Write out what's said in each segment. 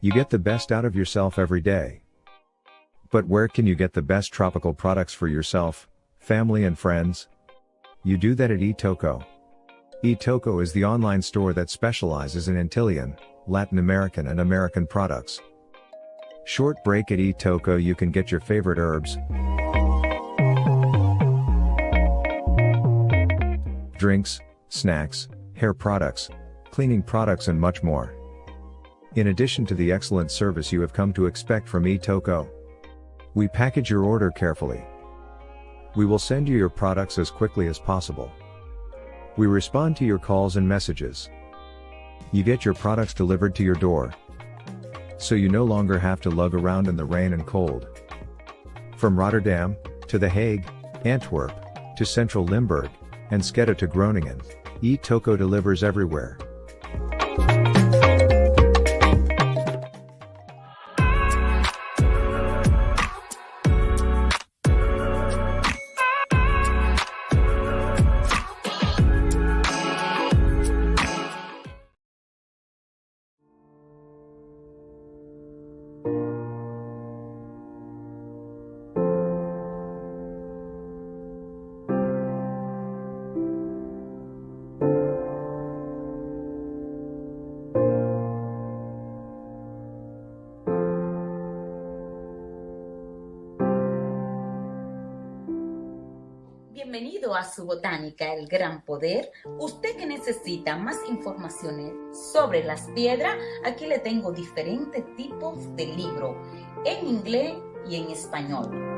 You get the best out of yourself every day. But where can you get the best tropical products for yourself, family and friends? You do that at eToco. eToco is the online store that specializes in Antillean, Latin American and American products. Short break at eToco you can get your favorite herbs, drinks, snacks, hair products, cleaning products and much more. In addition to the excellent service you have come to expect from eToco, we package your order carefully. We will send you your products as quickly as possible. We respond to your calls and messages. You get your products delivered to your door. So you no longer have to lug around in the rain and cold. From Rotterdam, to The Hague, Antwerp, to Central Limburg, and Enschede to Groningen, eToco delivers everywhere. Bienvenido a su Botánica El Gran Poder. Usted que necesita más informaciones sobre las piedras, aquí le tengo diferentes tipos de libro en inglés y en español.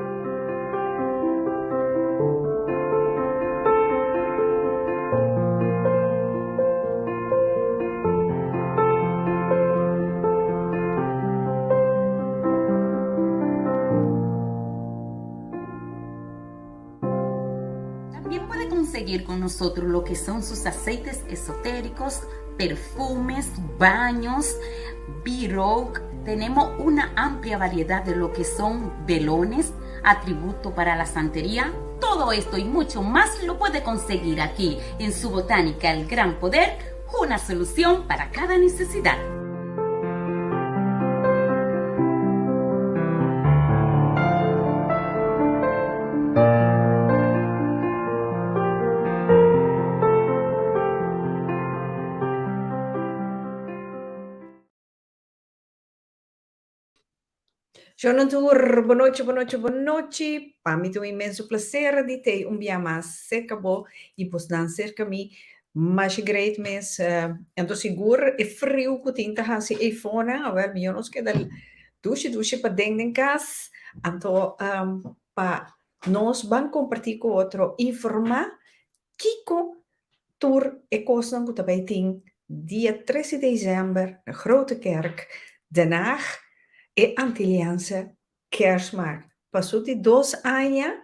También puede conseguir con nosotros lo que son sus aceites esotéricos, perfumes, baños, b Tenemos una amplia variedad de lo que son velones, atributo para la santería. Todo esto y mucho más lo puede conseguir aquí en su Botánica El Gran Poder, una solución para cada necesidad. Shon tur, bon nochi, bon nochi, bon nochi. Pa mi ta un inmenso placer di tei un bia mas cerca bo y bosnan cerca mi. Masha great mes. Anto sigur e friu cu tin ta haci eyfona, awel mijo nos keda dushi dushi paden den cas. Anto pa nos ban comparti cu otro, informa kico tur e cosnan cu ta bay tin dia tres di december na Grote Kerk Den Haag, e Antilliaanse Kerstmarkt. Paso di dos aña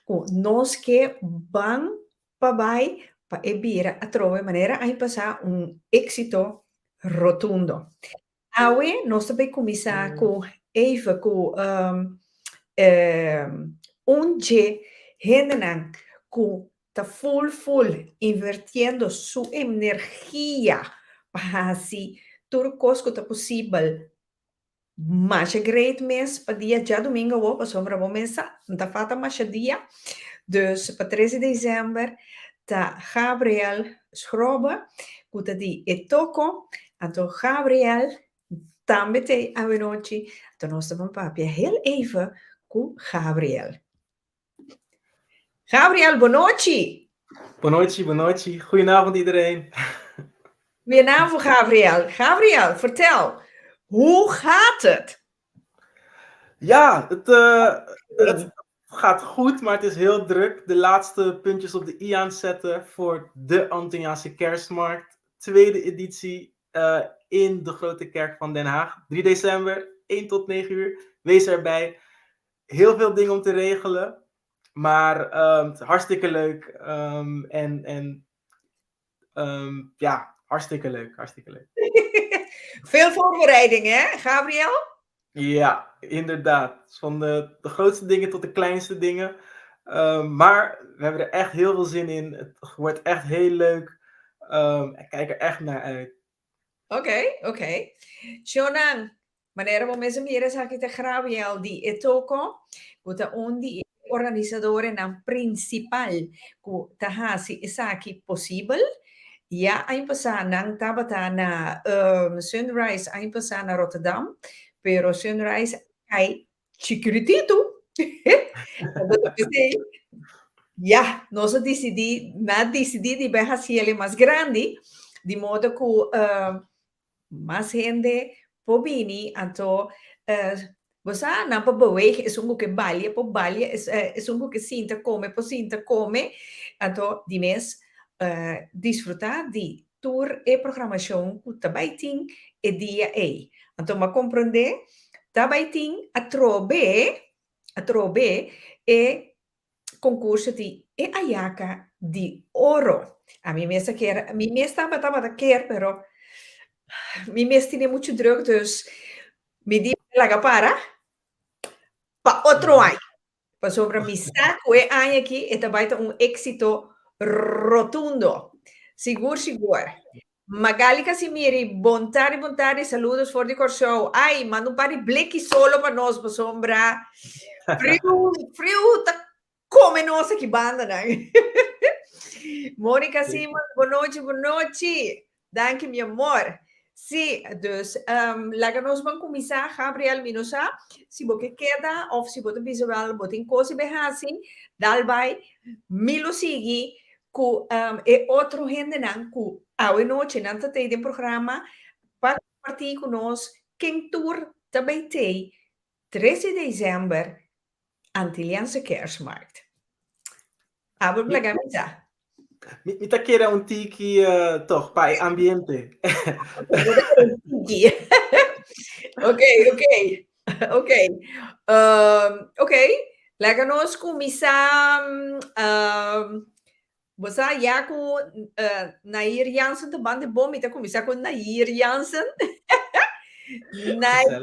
cu nos ke ban pa bay pa e bira atrobe manera aña pasa un exito rotundo. Awe nos ta bay cuminsa cu even cu un dje hendenan cu ta full full invertiendo su energia pa haci tur cos cu ta posibel masha great mes pa dia djadumingo awor pasobra bo mes sa no ta falta masha dia dus pa tres di december ta Gabriel Schrobbe cu ta di e toko anto Gabriel tambe t'ey awenochi anto nos ta ban papia heel even cu Gabriel. Gabriel, bonochi! Bonochi, bonochi. Goedenavond iedereen. Goedenavond Gabriel. Gabriel, vertel, hoe gaat het? Ja, het, uh, het gaat goed, maar het is heel druk. De laatste puntjes op de i aan zetten voor de Antilliaanse Kerstmarkt. Tweede editie uh, in de Grote Kerk van Den Haag. 3 december, 1 tot 9 uur. Wees erbij heel veel dingen om te regelen. Maar um, hartstikke leuk. Um, en en um, ja, hartstikke leuk. Hartstikke leuk. Veel voorbereiding, hè, Gabriel? Ja, inderdaad. Van de, de grootste dingen tot de kleinste dingen. maar we hebben er echt heel veel zin in. Het wordt echt heel leuk. ik kijk er echt naar uit. Oké, okay, oké. Okay. Shonan, Manera bo mes a mira esaki ta Grabiel di e toko, ku ta un di e organisadornan prinsipal ku ta hasi esaki posibel. Ya aña pasá nan tabata na Sunrise aña pasá na Rotterdam, pero Sunrise a kai chikirititu. P'esei ya nos a disidí, nan a disidí di bai hasi el mas grandi, di modo ku Mas hende por bini, anto bo sa nan por beweeg, esun ku ke balia por balia, esun ku ke sinta kome por sinta kome, anto di mes disfrutá di tur e programashon ku ta bai tin e dia ei. Anto mi a komprondé ta bai tin atrobe, atrobe e concurso di e Ayaka di Oro. A mi mes a kier, mi mes tabata tabata kier, pero mi mes tene mucho druk, dus mi di laga para pa otro aña. Pasobra mi sa cu e aña aki e ta bai ta un éxito rotundo. Sigur, sigur. Magali Casimiri, bon tardi, bon tardi, saludos for di Kòrsou. Ai, manda un par di bleki solo pa nos, pasobra friu, friu ta kome nos aki bandanan. Monica Simons, bon nochi, bon nochi. Danki, mi amor. Sí, dus um, laga nos ban kuminsá, Gabriel, mi no sa si bo ke keda of si bo ta bisa wel bo tin kos di hasi, dal bai, mi lo sigui ku e otro hendenan ku awe nochi nan ta tei den programa pa kompartí ku nos ken tur ta bai tei tres di desèmber Antilliaanse Kerstmarkt. Abo plaga mi sa. Mi, mi ta kere un tiki uh, toch pa e ambiente. Ok, ok. Ok. Um, ok. Laga nos kuminsá um, bo sa ya ku uh, Nair Jansen ta banda bon, mi ta kuminsá ku Nair Jansen. Nair.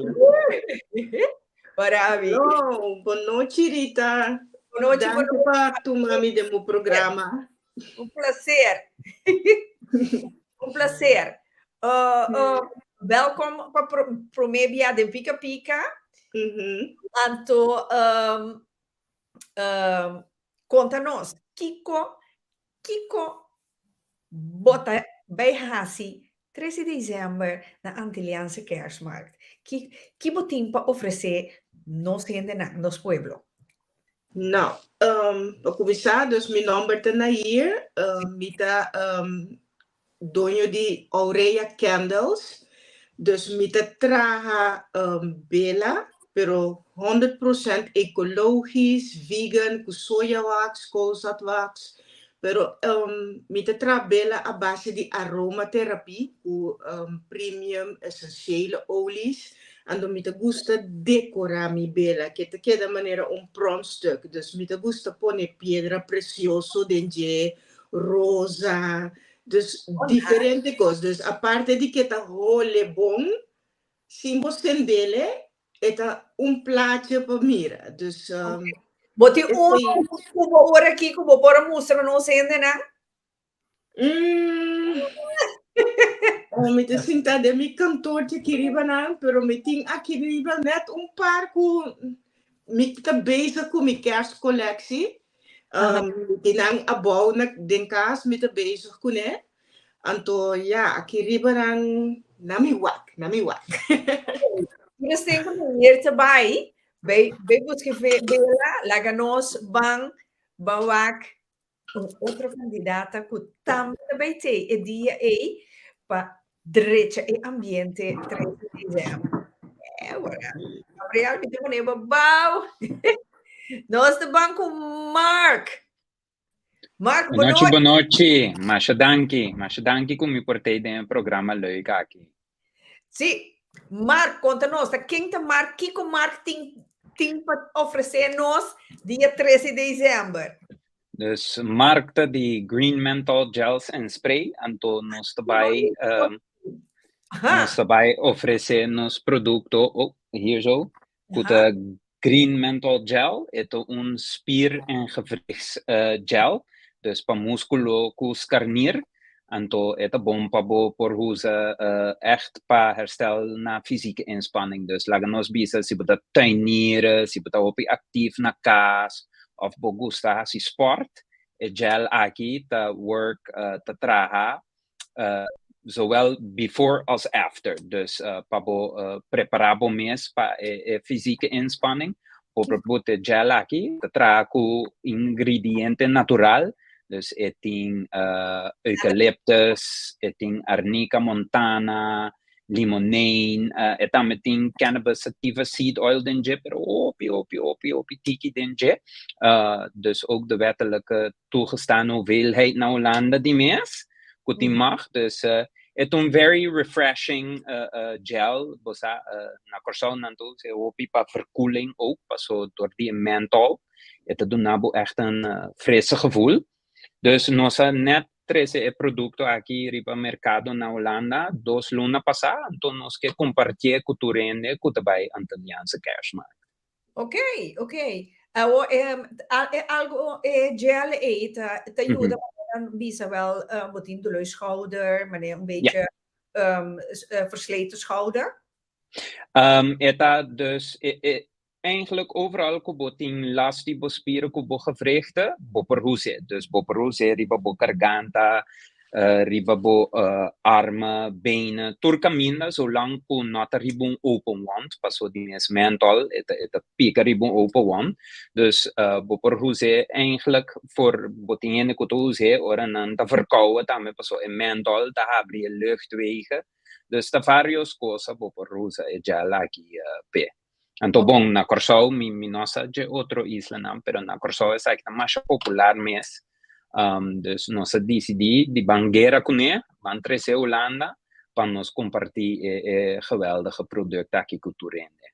Para mi. Hallo, bon nochi Rita. Bon nochi, bon Danki nochi. pa tuma mi den bo programa. Un placer. Un placer. Uh, uh, welkom pa pro, promé bia den Pika Pika. Mhm. Anto, um, um, konta nos, kiko, kiko bo ta bai hasi 3 di december na Antilliaanse Kerstmarkt? Ki, ki bo tin pa ofresé nos hendenan, nos pueblo? Nou, um, pa kuminsá, dus mi nòmber ta Nair, um, mi ta um, doño di Aurea Candles, dus mi ta traha um, bela, pero 100% ekologisch, vegan, ku soja wax, koolzadwax, pero um, mi ta traha bela a base di aromaterapie, ku um, premium esensiële olies, Anto mi ta gusta decorá mi bela, ke ta keda manera un pronkstuk. Dus mi ta gusta pone piedra precioso den dje, rosa, dus diferente kos. Dus aparte di ke ta hole bon, sin bo sendele, e ta un plaatje pa mira. Dus Bo tin un ku bo ora aki ku bo por a mustra nos hendenan? Mm. Oh, mi ta sinta den mi kantoortje aki riba nan, pero mi tin aki riba net un par ku mi ta bezig ku mi kerstcollectie. Um, mi tin nan abou na den kas, mi ta bezig kuné. Anto ja, aki riba nan, na mi wak, na mi wak. Mira sten ku meneer ta bai, bai, bai buska bela, laga nos ban, ban wak Un otro kandidata ku tambe ta bai tei e dia ei pa drecha e ambiente 3 di desèmber. Eh, wara. Gabriel, mi ta pone bo bou. Nos ta ban ku Mark. Mark, Bon nochi, bon bon nochi. Masha danki. Masha danki ku mi por tei den e programa leuk aki. Sí. Mark, konta nos, ta ken ta Mark? Kiko Mark tin tin pa ofresé nos dia 3 di desèmber? Dus Mark ta di Green Menthol Gels and Spray, anto nos ta bai um, nos ta bai ofresé nos produkto, oh, hier zo, ku ta Green Menthol Gel, e ta un spier- en gewrichts eh, gel, dus pa múskulo ku skarnir. Anto e ta bon pa bo por usa echt pa herstel na fysieke inspanning. Dus laga nos bisa si bo ta tuinieren, si bo ta hopi actief na cas of bo gusta haci sport, e gel aki ta work, ta traha zowel before als after. Dus pa bo prepara bo mes pa e fysieke inspanning, bo por put e gel aki, ta traha cu ingrediente natural. Dus e tin eucalyptus, e tin arnica montana, limonene, e tambe tin cannabis sativa seed oil den dje, pero hopi, hopi, hopi, hopi tiki den dje. Dus ook de wettelijke toegestane hoeveelheid na Hulanda di mes, ku tin mag. Dus e ta un very refreshing gel, bo sa, na Kòrsou nan ta usa e hopi pa verkoeling ook, paso dor di e menthol. E ta duna bo echt een frisse gevoel. Dus nos a net trese e produkto aki riba merkado na Hulanda dos luna pasá, anto nos ke kompartié ku tur hende ku ta bai Antilliaanse Kerstmarkt. Ok, ok. Awo e e algo e gel ei ta ta yuda manera bisa wel bo tin dolor schouder, manera un beetje versleten schouder? E ta dus e e Eigenlijk overal ku bo tin last di bo spieren ku bo gewrichten, bo por us'é. Dus bo por us'é riba bo garganta, riba bo armen, benen, tur kaminda zolang ku no ta riba un open wond, paso di mes mentol e ta e ta pika riba un open wond. Dus bo por us'é eigenlijk for bo tin hende ku ta us'é ora nan ta verkoue tambe paso e mentol ta habri e luchtwegen. Dus ta varios cosa bo por usa e gel aki p'e. Anto bon, na Kòrsou mi mi no sa dje otro islanan, pero na Kòrsou esaki ta masha popular mes. Dus nos a disidí di ban guera kuné, ban trese Hulanda pa nos kompartí e e geweldige produkto aki ku tur hende.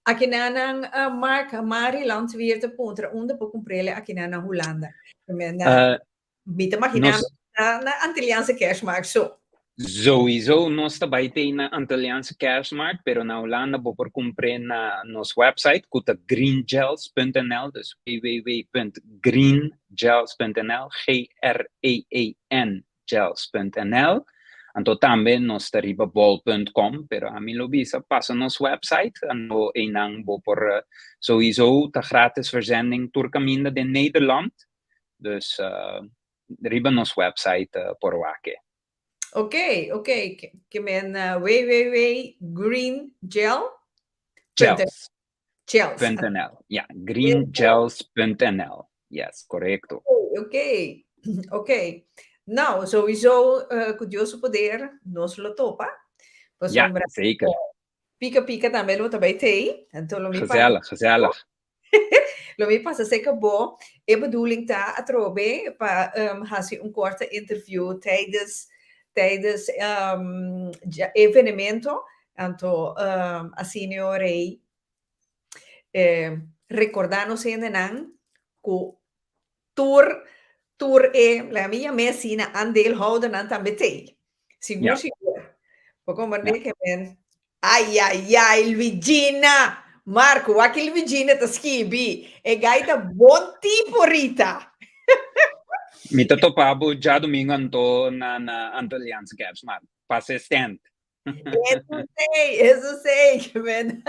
Akinanan Mark Mari Landweer ta puntra unda por kumpr'el akinan na Hulanda. Na Mi ta imaginá Nos na, na Antilliaanse Kerstmarkt so. Sowieso nos ta bai tei na Antilliaanse Kerstmarkt, pero na Hulanda bo por kumpr'é na nos website ku ta greengels.nl, dus www.greengels.nl, G-R-E-E-N gels.nl. Anto tambe nos ta riba bol.com, pero ami lo bisa pasa nos website, anto einan bo por sowieso ta gratis verzending tur kaminda den Nederland. Dus riba nos website por wak e. Ok, ok. Ke men www.greengel. Gels. Gels. .nl. Ja, greengels.nl. Yes, korekto. Ok, ok. Nou, sowieso ku Dios su poder nos lo topa. Ja, zeker. Pika Pika tambe lo ta bai tei. Anto lo mi Gezellig, gezellig. Lo mi pasa serka bo. E bedoeling ta atrobe pa hasi un korte interview tijdens tijdens evenemento. Anto asina ora ei rekorda nos hendenan ku Tur tur e, laga mi yam'é asina, aandeelhoudernan tambe t'ei. Sigur, Ja. sigur. Bo komprendé Ja. ke men, ai, ai, ai, Luigina! Marco, wak ki Luigina ta skibi. E gai ta bon tipo, Rita. Mi ta topa bo djadumingu anto na na Antilliaanse Kerstmarkt. Pasa e stand. Eso sei, eso sei, ke men.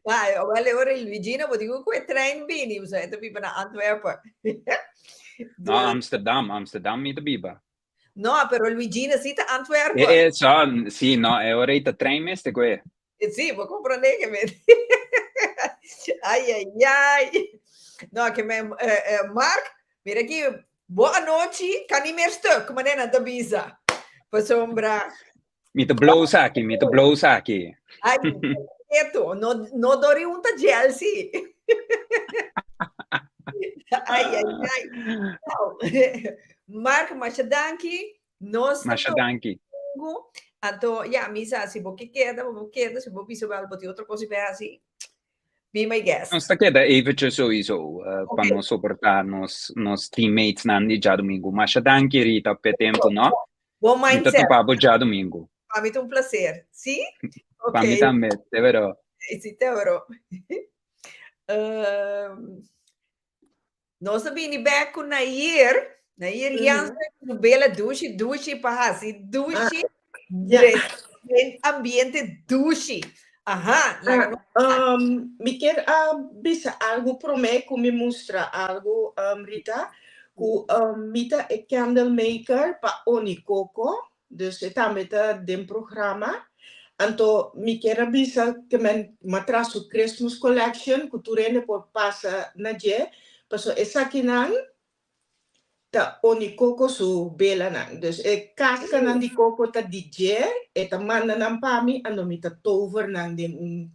Ai, wel e ora Luigina, bo tin ku e trein bini, bo sa e ta biba na Antwerpen. No, Amsterdam, Amsterdam mi ta biba. No, pero Luigina si ta Antwerpen. E, e, so, si, no, e ora ei ta trein mester ku e. Si, bo komprondé ke men. Ai, ai, ai. No, ke men, eh, eh, Mark, mira aki, bo anochi kan ni meer stuk, manera nan ta bisa. Pasobra. Mi ta blow saki, mi ta blow saki. Ai, keto, no, no dori un ta gel, si. Ai, ai, ai. Nou, Mark, masha danki. Nos ta Masha danki. domingo. Anto, ya, mi sa, si bo ke keda, bo por keda, si bo bisa wel bo tin otro kos di hasi, be my guest. Nos ta keda eventjes sowieso, pa nos soporta nos, nos teammates nan di djadumingu. Masha danki, Rita, p'e tempo, no? Bon Mi ta mindset. topa bo djadumingu. Pa mi ta un placer. Si? Pa mi Ok. tambe, te vero. Si, te vero. Nos ta bini bek ku Nair. Nair Jansen, su bela dushi, dushi pa hasi dushi. Ja. Den ambiente dushi. Aha, laga nos Ah, mi kier a bisa algo promé ku mi mustra algo, Rita, ku mi ta e candle maker pa Onikoko, dus e tambe ta den programa. Anto mi kier a bisa ke men m'a traha su Christmas collection ku tur hende por pasa na dje, pasobra esakinan ta Onikoko su belanan. Dus e kaskanan di koko ta di dje, e ta manda nan pa mi, anto mi ta tover nan den un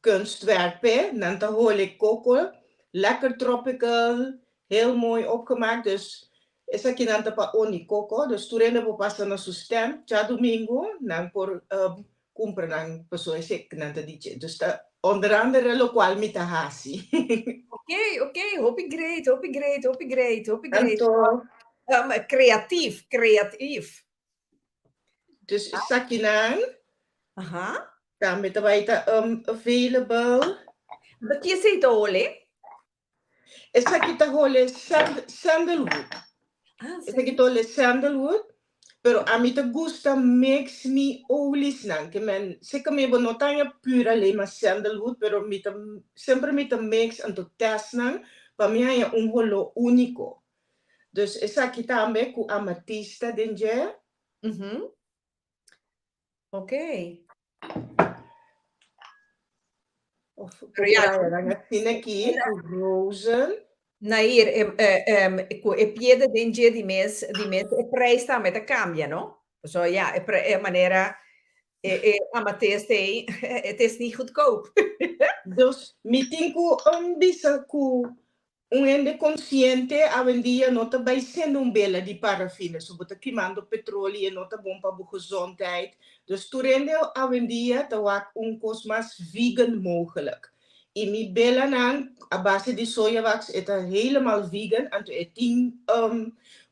kunstwerk p'e. Nan ta hole koko, lekker tropical, heel mooi opgemaakt. Dus esakinan ta pa Onikoko. Dus tur hende por pasa na su stand djadumingu, nan por kumpra nan pasobra esakinan ta di dje. Dus ta onder andere lokual mi ta hasi. Ok, ok, hopi great, hopi great, hopi great, hopi great. Anto, Creatief, creatief. Dus esakinan tambe ta bai ta available. Anto ki esei ta hole? Esaki ta hole sandalwood. Ah, Esaki ta hole sandalwood, pero ami ta gusta mix mi oliesnan. Ke men, seka mi bo no ta haña pur alleen maar sandalwood, pero mi ta, semper mi ta mix anto test nan pa mi haña un holó úniko. Dus esaki tambe ku amatista den dje. Ok. Of Pero ja, dan asina aki ku rozen. Nair, e, e, em, ku e piedra den dje di mes, di mes e prijs tambe ta cambia, no? So ja, e, pre, e manera e, e amatist ei, het is niet goedkoop. Dus mi tin ku um, bisa ku Un hende konsiente awendia no ta bai sende un bela di parafina, so bo ta kimando petroli e no ta bon pa bo gezondheid. Dus tur hende awendia ta wak un kos mas vegan mogelijk. I mi belanan a base di sojawax e ta helemaal vegan, anto e tin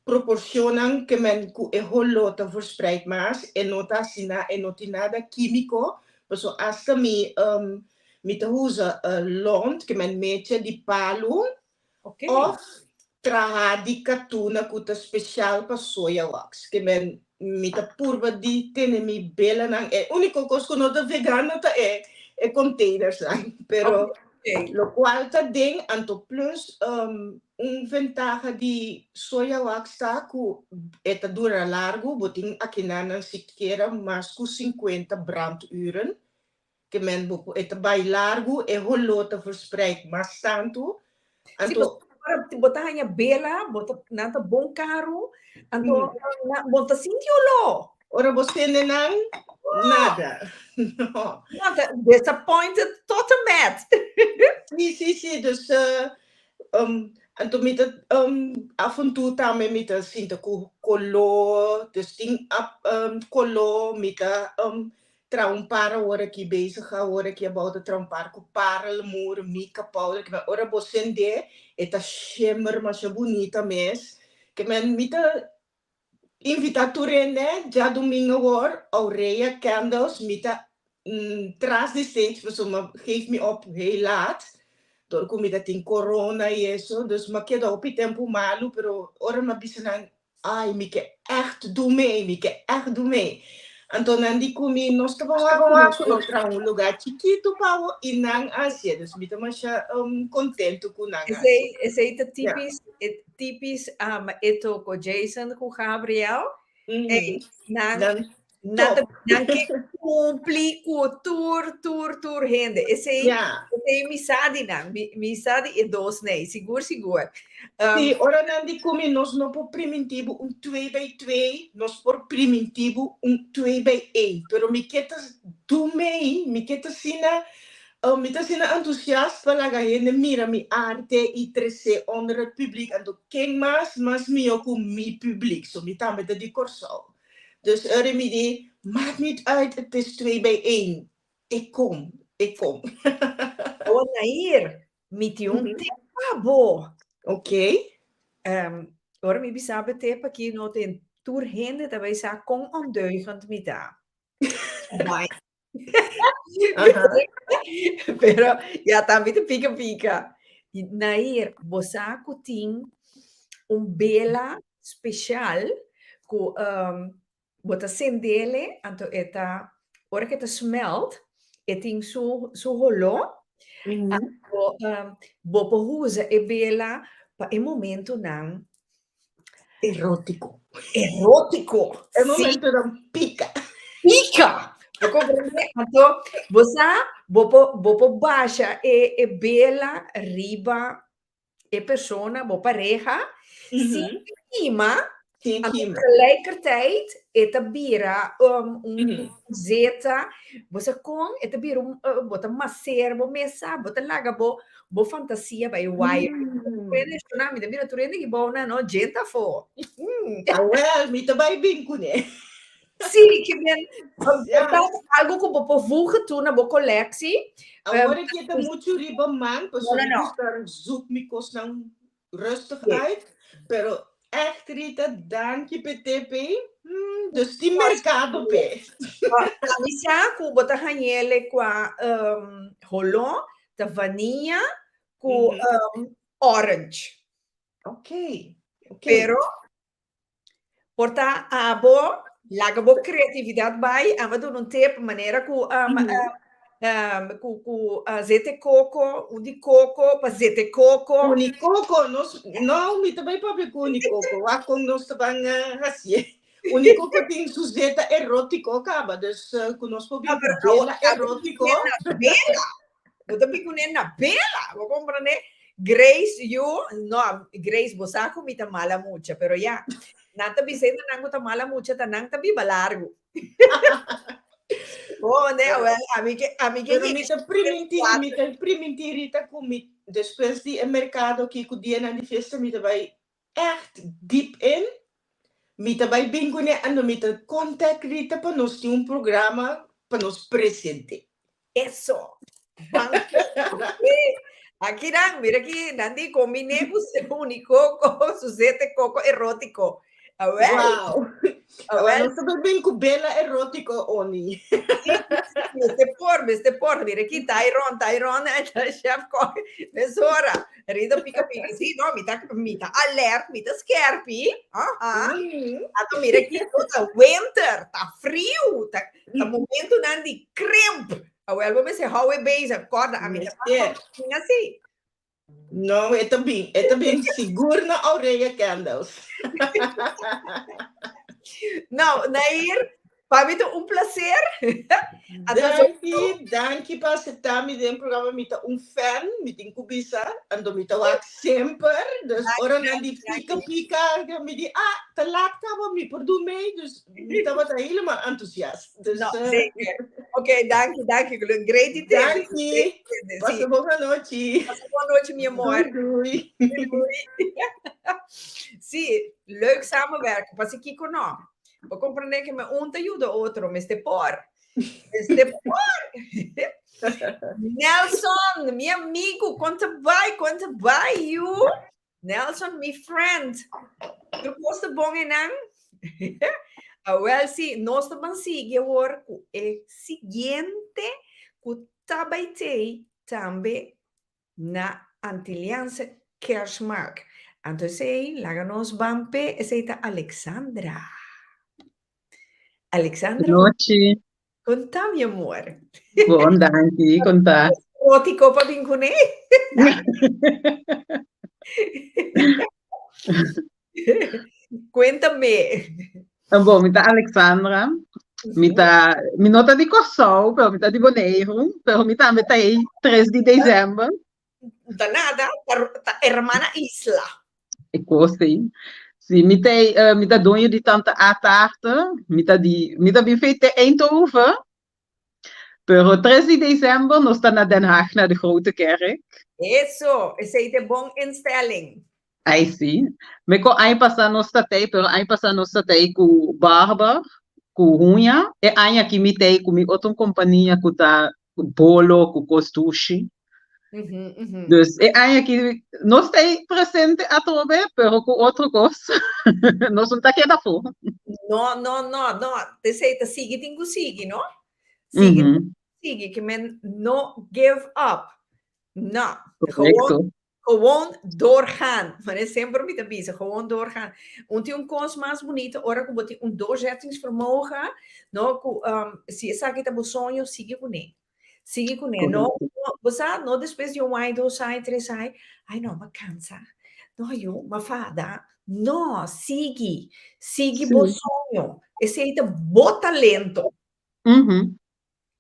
proporcionnan ke men ku e holó ta verspreid mas, e no ta asina, e no tin nada kimiko, paso asta mi Mi ta usa lont, ke men mecha di palu, òf traha di katuna ku ta spesial pa soya wax. Ke men mi ta purba di tene mi belanan. E úniko kos ku no ta vegano ta e e containersnan. Pero lokual ta den, anto plus un ventaha di soya wax ta ku e ta dura largu, bo tin akinanan sikiera mas ku sinkuenta branduren. Ke men bo por, e ta bai largu, e holó ta verspreid mas tantu. Sí, Anto, ora bo ta haña bela, bo ta, nan ta bon karu, anto nan, bo ta sinti holó. Ora bo sende nan, nada. No. Nan ta disappointed tot en met. Sí, sí, sí. Dus, anto mi ta, af en toe tambe mi ta sinta ku koló, dus tin ap, koló, mi ta, Traha un par awor aki bezig awor aki abou ta traha un par ku parelmoer, mica powder ke men ora bo sende e ta shimmer masha bunita mes ke men mi ta invita tur hende djadumingo awor Aurea Candles mi ta tras di stage pasobra mi geef mi op heel laat dor ku mi ta tin corona y eso dus mi a keda hopi tempu malu pero ora mi a bisa nan Ai, mi ke ègt du mee, mi ke ègt du mee. Anto nan di ku mi, nos ta wak ku nos por traha un lugá chikitu pa bo i nan a hasié. Dus mi ta masha kontentu ku nan a hasié. Esei, esei ta típis, típis e toko Jason ku Gabriel. Ei, nan, Nan nan ta, top. nan ke kumpli ku tur, tur, tur hende. Esei, esei mi sa di nan. Mi, mi sa di e dos nei, sigur, sigur. Sí, ora nan di ku mi nos no por primintí bo un twee bij twee, nos por primintí bo un twee bij één. Pero mi ke ta du mei, mi ke ta asina, mi ta asina entusiast pa laga hende mira mi arte i tresé onder het publiek. Anto ken mas, mas mihó ku mi publiek. So mi tambe ta di Kòrsou. Dus ora mi di, maakt niet uit, het is twee bij één. Ik kom, ik kom. Awo Nair, mi tin un tip pa bo. Ok. Ora mi bisa bo e tip aki, no tin tur hende ta bay sa kon ondeugend mi ta. Bai. Pero ya tambe ta pika pika. Nair, bo sa ku tin. Un bela spesial ku bo ta sendele anto e ta ora ku e ta smelt e tin su su holó anto bo por usa e bela pa e momentonan Erótiko. Erótiko. E momentonan pika. Pika! Bo komprendé? Anto bo sa bo por bo por basha e e bela riba e persona, bo pareha, sin kima, Sin anto kima. tegelijkertijd e ta bira um, un zeta, bo sa kon, e ta bira un, uh, bo ta maser bo mesa, bo ta laga bo, bo fantasia bai wild. Puede shona, mi ta mira tur hende ki bou na no, djenta afó. Awel, mi ta bai bin kuné. Sí, ke men, ta algo ku bo por voegen toe na bo kolektie. Awor aki ta muchu riba man, pasobra mi gusta zoek mi kosnan rustig uit. Pero echt Rita, danki p'e tip ei. Dus tin merkado p'e. Mi sa ku bo ta hañ'ele kua holó, ta vaniya ku orange. Ok, ok. Pero Por ta abo laga bo creatividad bai, abo duna un tip manera cu um, um, cu cu uh, zete coco, un di coco pa zete coco. Uni coco, nos, no, mi ta bai papia cu uni coco, wak con nos ta ban uh, hacié. Uni coco tin su zeta erótico caba, dus uh, cu nos por bin Ah, pero bela awo- erótico. Bela. Bo ta bin kuné na bela. Bo komprendé? Grace, yu, no, Grace, bo sa ku mi ta mala mucha, pero ya, nan ta bisa nan ku ta mala mucha, ta nan ta biba largu. Bo, ne, awel, ami ke, ami ke Pero mi ta priminti, mi ta priminti Rita ku mi despues di e merkado aki ku dianan di fiesta mi ta bai echt diep in. Mi ta bai bin kuné anto mi ta contact Rita pa nos tin un programa pa nos presente. Eso! Ban Aki nan, mira aki, nan di kombiné ku uniko ko su zete koko erotiko. Awel. Wow. Awel. Nos ta bai bin ku bela erotiko oni. Mester por, mester por. Mira aki, Tyron, Tyron, chef kok. Mesora. Rita pica pica. Sí, no, mi ta, mi ta alert, mi ta skerpi. Aha. Anto mira aki, ta winter, ta friu, ta, ta momentonan di krimp. Awel, bo mester hou e bezig. Korda, ami ta así. No, e ta bin, e ta bin sigur na Aurea Candles. Nou, Nair, pa mi ta un placer. Danki, danki pa acepta mi den programa. Mi ta un fan, mi tin ku bisa, anto mi ta wak semper. Dus ora nan di pika pika, mi di, ah, ta laat kaba, mi por do mee. Dus mi tabata helemaal enthousiast. Dus, No, zeker. Oké, danki, danki. Great idee. Danki. Pasa bon anochi. Pasa bon anochi, mi amor. Doei. Doei. Sí, leuk samenwerken. Pasa kiko no. Bo comprende que me un ta ayuda otro, mester por. Mester por. Nelson, mi amigo, kon ta bai, kon ta bai, you? Nelson, mi friend. Tur kos ta bon einan? Awel si, nos ta ban sigui awor ku e siguiente ku ta bai tei tambe na Antilliaanse Kerstmarkt. Anto esei, laga nos ban p'e, esei ta Alexandra. Alexandra. Nochi. Kon ta, mi amor? Bon, danki. Kon ta? Erótico pa bin kuné. Cuéntame. Bon, mi ta Alexandra. Mi ta, mi no ta di Kòrsou, pero mi ta di Boneiru, pero mi tambe ta ei 3 di desèmber. Ta nada, ta, ta hermana isla. E kos ei. Si, mi ta, eh, mi ta doño di Tante A Taarten. Mi ta di, mi ta bin feite Eindhoven. Pero 3 di december nos ta na Den Haag na de Grote Kerk. Eso, esei ta bon instelling. Ai si. Me ko aña pasá nos ta tei, pero aña pasá nos ta tei ku barber, ku huña. E aña aki mi tei ku mi otro kompania ku ta bolo, ku kos dushi. Dus e aña aki nos tei presente atrobe, pero ku otro kos. Nos no ta keda afó. No, no, no, no. Esei ta sigui tin ku sigui, no? Sigui tin ku sigui, ke men no give up. No. Correcto. Gewoon doorgaan. Manera semper mi ta bisa, gewoon doorgaan. Un tin un kos mas bunita ora ku bo tin un doorzettingsvermogen, no, ku um, si esaki ta bo soño, sigui kuné. Sigui kuné. No, no, bo sa, no despues di un ai, dos ai, tres ai, ai no, m'a kansa. No, yu, m'a fada. No, sigui. Sigui bo soño. Esei ta bo talento.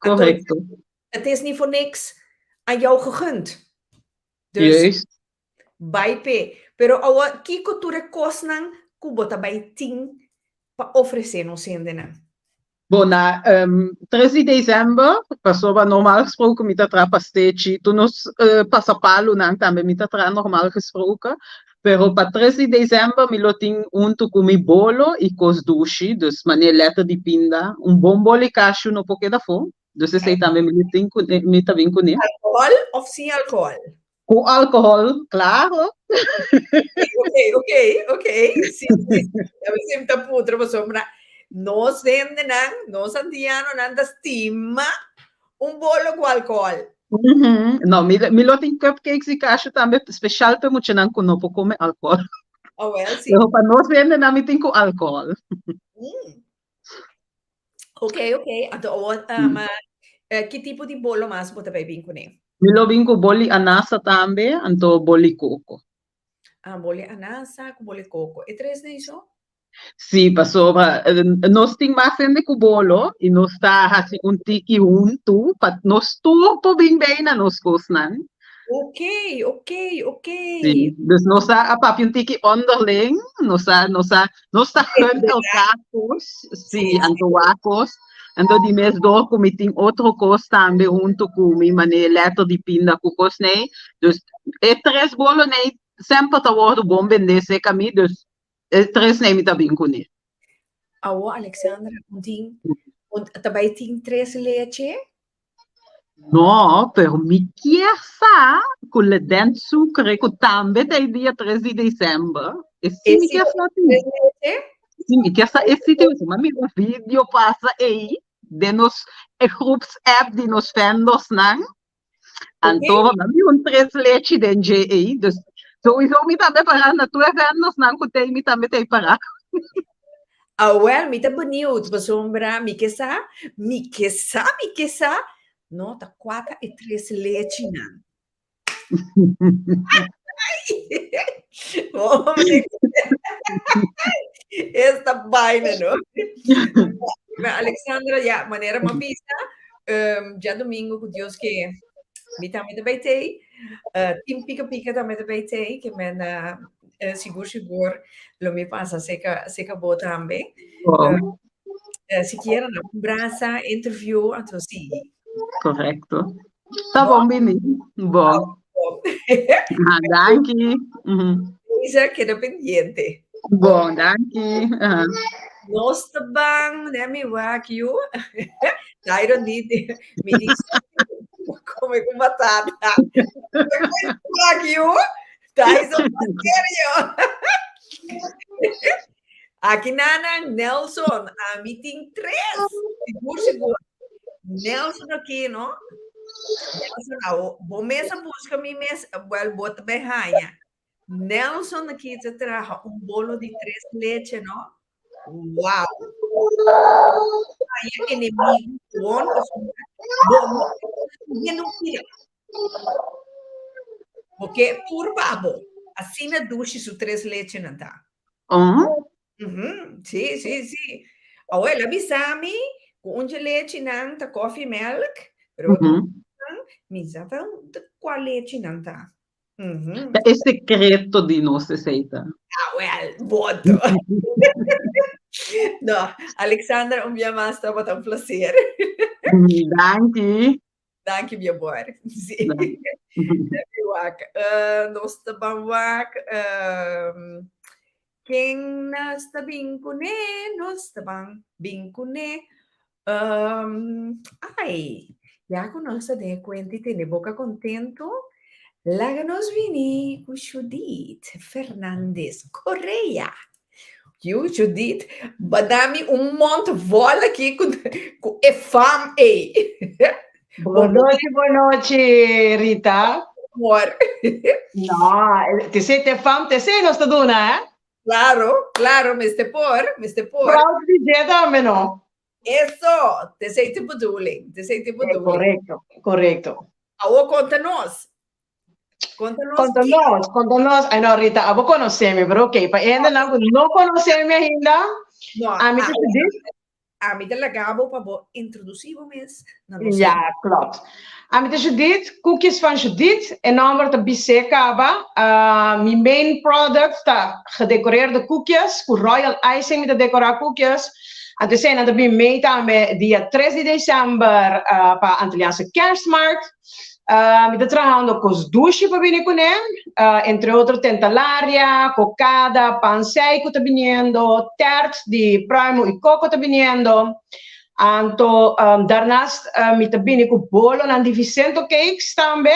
Anto, Correcto. het is niet voor niks aan jou gegund. Dus Juist. bai p'e. Pero awa kiko tur e kosnan ku bo ta bai tin pa ofresé nos hendenan? Bon, na 3 di december, pasobra normaal gesproken mi ta traha pastechi, tur nos pasapalunan tambe mi ta traha normaal gesproken, pero pa 3 di december mi lo tin huntu ku mi bolo i kos dushi, dus manera letter di pinda, un bon boli kashu no por keda afó. Dus esei tambe mi tin ku mi ta bin kuné. Alcohol of sin alcohol? Ku alcohol, claro. Ok, ok, ok. Sí, sí. A veces mi ta putra pasobra nos hendenan, nos antianonan ta stima un bolo ku alcohol. No, mi, mi lo tin cupcakes di kashu tambe special pa e muchanan ku no por kome alcohol. Oh, well, sí. Pero pa nos hendenan mi tin ku alcohol. Ok, ok. Anto awor, um, eh, ki tipo di bolo mas bo ta bai bin kuné? Mi lo bin ku boli anasa tambe, anto boli koko. Ah, boli anasa ku boli koko. E tres nei so? Sí, pasobra eh, nos tin mas hende ku bolo i nos ta hasi un tiki huntu pa nos tur por bin bei na nos kosnan. Ok, ok, ok. Sí, dus nos a, a papia un tiki onderling, nos a, nos a, nos ta gun elkaar kos, sí, anto wak kos. Anto di mes door ku mi tin otro kos tambe huntu ku mi, manera letter di pinda ku kos nei. Dus e tres bolo nei semper ta wordu bon bendé serka mi, dus e tres nei mi ta bin kuné. Awo Alexandra, un tin, un ta bai tin tres leche? No, pero mi kier sa ku Ledent Sucre ku tambe ta e dia tres di december, e si mi kier sa tin. Si mi kier sa e si tin, mi a mira un video pasa ei den nos e groeps app di nos vendorsnan. Anto mi a mira un tres lechi den dje ei, dus souiso mi tambe para na tur e vendorsnan ku t'ei mi tambe t'ei para. Awel, mi ta benieuwd pasobra mi ke sa, mi ke sa, mi ke sa, no ta kua ta e tres lechinan. Esta baina, no? Ma Alexandra, ya, manera m'a bisa, um, djadomingo ku Dios ke mi tambe ta bai tei, uh, Team Pika Pika tambe ta bai tei, ke men uh, eh, sigur sigur lo mi pasa seka seka bo tambe. Bon. Eh, sikiera na un brasa, interview, anto sigui. Correcto. Ta bon, Bini. Bon. Ah, danki. Mhm. Isa keda pendiente. Bon, danki. Ah. Nos ta ban, ne mi wak yu. Tyron di, mi di, come ku batata. Wak yu. Tyson, serio. Aki nanan, Nelson, ami tin tres. Sigur, sigur. Nelson aki, no? Nelson, awo, bo mes a busca mi mes, wel, bo ta bay haña. Nelson aki ta traha un bolo di tres leche, no? Wow! Haña enemigo gewoon, pasobra bo no hende un pida. Bo ke tur pa bo. Asina dushi su tres lechenan ta. Oh. Mhm, sí, sí, sí. Awor el a bisa mi ku un dje lechinan ta koffiemelk, pero otro nan mi sa ta kua lechinan ta. Mhm. Ta e sekreto di nos esei ta. Ah, wel, boto. No, Alexandra, un bia mas tabata un placer. Danki. Danki, mi amor. Sí. Danki, wak. Uh, nos ta ban wak. Um, ken nos ta bin kuné? Nos ta ban bin kuné. Um, ai, ya ku nos ta den e kuenta i tene boka kontentu, laga nos bini ku Judith Fernandez Correa. Yu Judith, ba dami un mond vol aki ku ku e fam ei. Bon nochi, bon nochi, Rita. Amor. No, t'esei te fam, t'esei nos ta duna, eh? Claro, claro, mester por, mester por. Proud di dje tambe, no? Eso, t'esei te bedoeling, t'esei te bedoeling. Correcto, correcto. Awo konta nos. Konta nos. Konta nos, konta nos. Ay no, Rita, abo konosé mi, pero ok, pa hendenan ku no konosé mi ainda, No, ami ta Judith. Ami ta laga bo pa bo introdusí bo mes na nos. Ja, klopt. Ami ta Judith, Koekjes van Judith. E nòmber ta bis'é kaba. Mi main product ta gedecoreerde koekjes, ku royal icing mi ta dekorá koekjes. Anto eseinan ta bin mee tambe dia tres di desèmber pa Antilliaanse Kerstmarkt. Mi ta trahando kos dushi pa bini kuné, entre otro tentalaria, kokada, pan sei ku ta biniendo, tèrt di pruimu i koko ta biniendo. Anto daarnaast mi ta bini ku bolonan di Vicento Cakes tambe.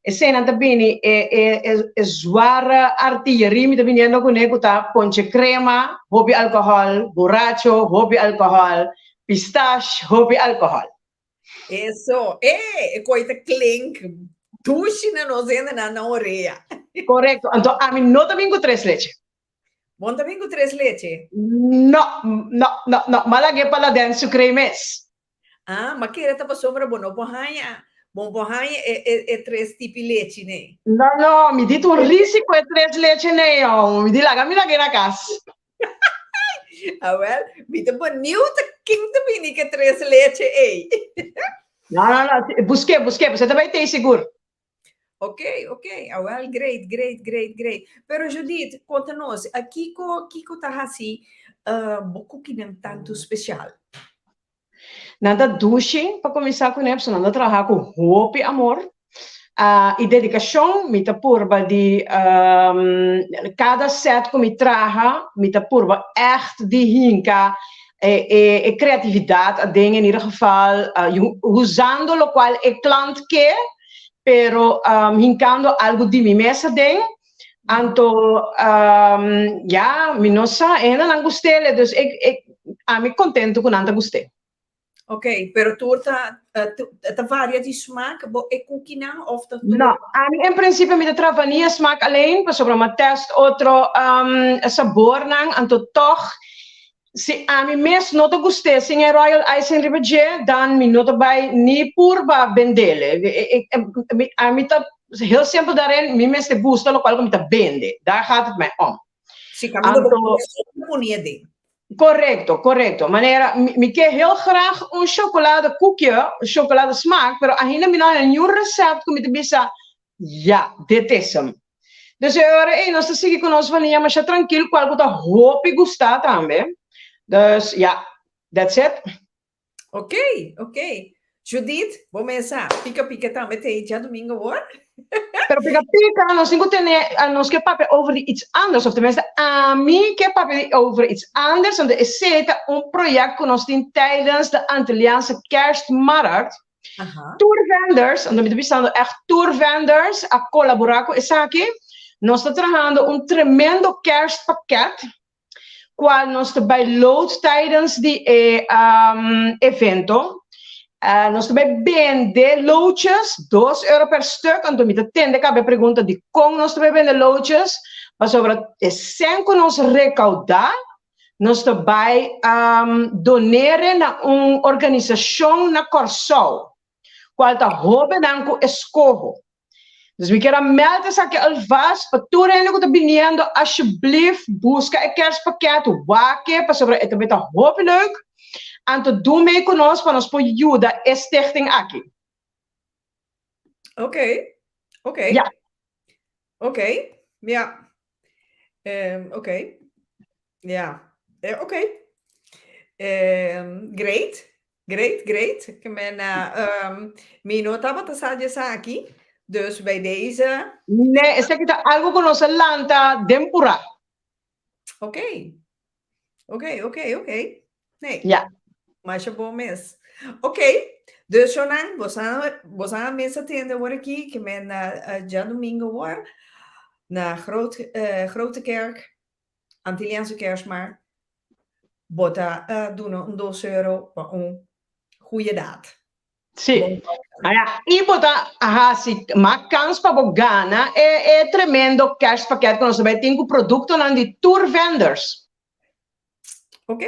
Eseinan ta bini e e e zware artillerie mi ta biniendo kuné ku ta ponche krema, hopi alkohòl, buracho, hopi alkohòl, pistash, hopi alkohòl. Eso, eh, e koi ta klink dushi na nos hendenan na orea. Korekto, anto ami no ta bin ku tres leche. Bo no ta bin ku tres leche? No, no, no, no, m'a lag'é pa laden sukrei mes. Ah, m'a kere ta pasobra bo no por haña, bo no por haña e, e, e tres tipi lechi nei. No, no, mi di ta un risiko e tres leche nei, oh, mi di laga mi lag'é na kas. Awel, mi ta benieuwd ta ken ta bini ke tres leche ei. No, no, no, busk'é, busk'é, pasobra ta bai tei sigur. Ok, ok, awel, great, great, great, great. Pero Judith, konta nos, a kiko, kiko ta hasi uh, bo kukinan tantu spesial? Nan ta dushi pa kuminsá kuné, pasobra nan ta traha ku hopi amor i dedikashon. Mi ta purba di kada sèt ku mi traha, mi ta purba ègt di hinka e kreatividat aden, en ieder geval usando lokual e klant ke, pero hinkando algu di mi mes aden. Anto, ya, mi no sa, e hendenan gust'é, dus ik, ik, ami kontentu ku nan ta gust'é. Ok, pero tur ta, ta varia di smaak, bo e kukinan of ta tur? No, ami en prinsipio mi ta traha vanilla smaak alleen, pasobra mi a test otro sabornan, anto tòg Si ami mes no ta gust'é sin e royal icing riba dje, dan mi no ta bai ni purba bendele. Ami ta heel simpel daarin, mi mester gusta locual cu mi ta bende. Daar gaat het mij om. Si, caminda bo ta pone aden. Correcto, correcto. Manera, mi ke heel graag un chocolade koekje, chocolade smaak, pero ainda mi no haya niun recept cu mi ta bisa, Ya, dit is hem. Dus e ora ei nos ta sigui ku nos vania masha trankil, kual ku ta hopi gustá tambe. Dus ya, that's it. Ok, ok. Judith, bo mesa, pika pika tambe te ei djadumingo awor. Pero pika pika nos tin ku tene, nos ke papia over di iets anders, of tenminste ami ke papia di over iets anders, want esei ta un project ku nos tin tijdens de Antilliaanse Kerstmarkt. Tur vendors, anto mi ta bisando echt tur vendors a kolaborá ku esaki. Nos ta trahando un tremendo kerstpakket, kual nos ta bai load tijdens di e evento. Nos ta bai bende loodjes, dos euro per stuk, anto mi ta tende kaba e pregunta dikon nos ta bai bende loodjes, pasobra e sèn ku nos rekaudá Nos ta bai donere na un organisashon na Kòrsou, kual ta hóbennan ku eskoho. Dus mi kier a mèld esaki alvast pa tur hende ku ta biniendo, asjeblief buska e kerstpakket, wak e, pasobra e ta bai ta hopi leuk. Anto dun mee ku nos pa nos por yuda e stichting aki. Ok, ok. Ja. Ok, ja. Oké. Ja. Oké. Great. Great, great. Ke men, mi no tabata sa di esaki, dus bij deze. Nee, esaki ta algo ku nos a lanta den purá. Oké. Oké, oké, oké. Nee. Ja. Masha bon mes. Oké, dus Shonan, bosan, bosan mes a tende awor aki, ke men na uh, djadomingo awor, na Groot, uh, Grote Kerk, Antilliaanse Kerstmarkt, bo ta uh, duna un dos euro pa un goeie daad. Sí. Ah, ja. I bo ta hasi mas kans pa bo gana e, e tremendo kerstpakket ku nos ta bai tin ku produktonan di tur vendors. Ok,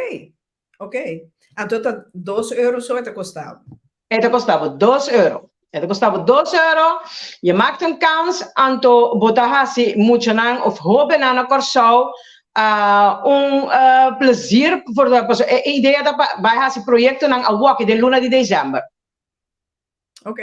ok. Anto ta dos euro so e ta kosta bo. E ta kosta bo dos euro. E ta kosta bo dos euro. Je maakt een kans, anto bo ta hasi muchanan of hóbennan na Kòrsou uh, un uh, plezier. Voor de, paso, e idea ta pa bai hasi proyektonan awor den luna di desèmber. Ok.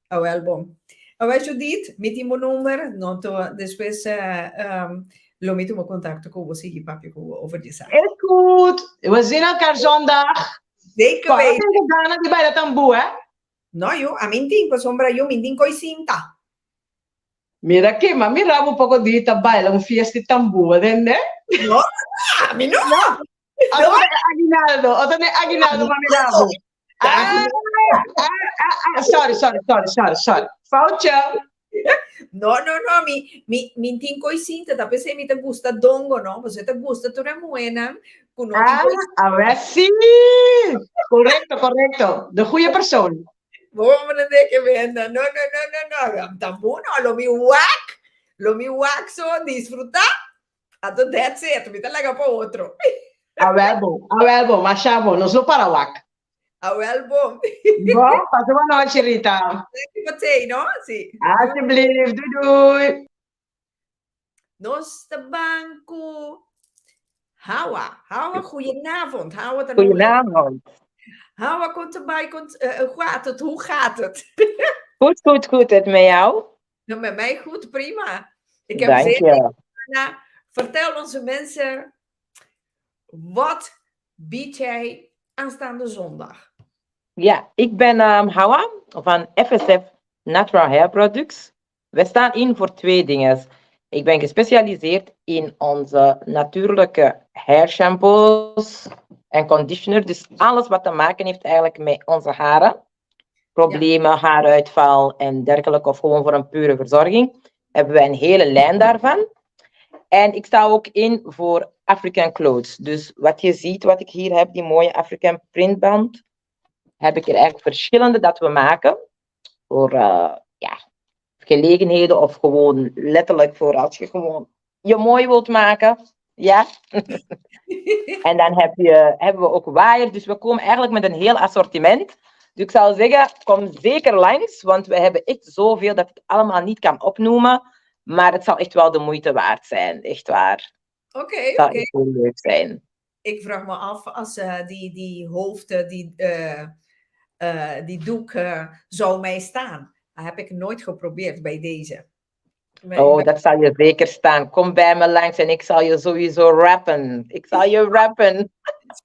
Awel bon. Awel Judith, mi tin bo number, no to despues uh, um, lo mi tuma contacto ku bo sigui papia ku bo over di esaki. Is goed. We zien elkaar zondag. Zeker Kòrda weten. tin ku gana di baila tambú, hè? No, yo, a mi tin, pasobra yo mi tin koi sinta. Mira ke, ma mira bo poko di ta baila un fiesta di tambú, atende? No, a mi no. No. Otro ne aguinaldo, otro ne aguinaldo ma mira bo. Ah, ah, ah, ah, sorry, sorry, sorry, sorry, sorry. Foutje. No, no, no, mi, mi, mi tin koi sinta, ta p'esei mi ta gusta dongo, no? Pasobra ta gusta tur e muhénan ku no tin Ah, koi a ver, sí. Correcto, correcto. De goede persoon. Bo comprende ke benda. No, no, no, no, no. Tambú no, lo mi wak. Lo mi wak so disfruta. Anto that's it. Mi ta laga pa otro. Awel bon, awel bon, masha bon. Nos lo para wak. Awel bon. Bon, pasa bon nochi, Rita. Danki pa tei, no? Sí. Alsjeblieft, doei doei. Nos ta ban ku Hawa. Hawa, goedenavond. Hawa ta Goedenavond. Hawa, komt erbij, komt, uh, hoe gaat het? Hoe gaat het? Goed, goed, goed. Het met jou? Nou, met mij goed, prima. Ik heb Dank zin je. in. Vertel onze mensen, wat bied jij aanstaande zondag? Ja, ik ben um, Hawa van FSF Natural Hair Products. Wij staan in voor twee dingen. Ik ben gespecialiseerd in onze natuurlijke hair shampoos en conditioner. Dus alles wat te maken heeft eigenlijk met onze haren. Problemen, haaruitval en dergelijke. Of gewoon voor een pure verzorging. Hebben wij een hele lijn daarvan. En ik sta ook in voor African clothes. Dus wat je ziet, wat ik hier heb, die mooie African printband, heb ik er eigenlijk verschillende dat we maken. Voor uh, ja, gelegenheden of gewoon letterlijk voor als je gewoon je mooi wilt maken. Ja. en dan heb je, hebben we ook waaier. Dus we komen eigenlijk met een heel assortiment. Dus ik zou zeggen, kom zeker langs, want we hebben echt zoveel dat ik allemaal niet kan opnoemen. Maar het zal echt wel de moeite waard zijn, echt waar. Oké, Het zal oké. echt heel leuk zijn. Ik vraag me af als uh, die, die hoofden, die, uh, uh, die doek zou mij staan. Dat heb ik nooit geprobeerd bij deze. Maar oh, dat zal je zeker staan. Kom bij me langs en ik zal je sowieso rappen. Ik zal je rappen.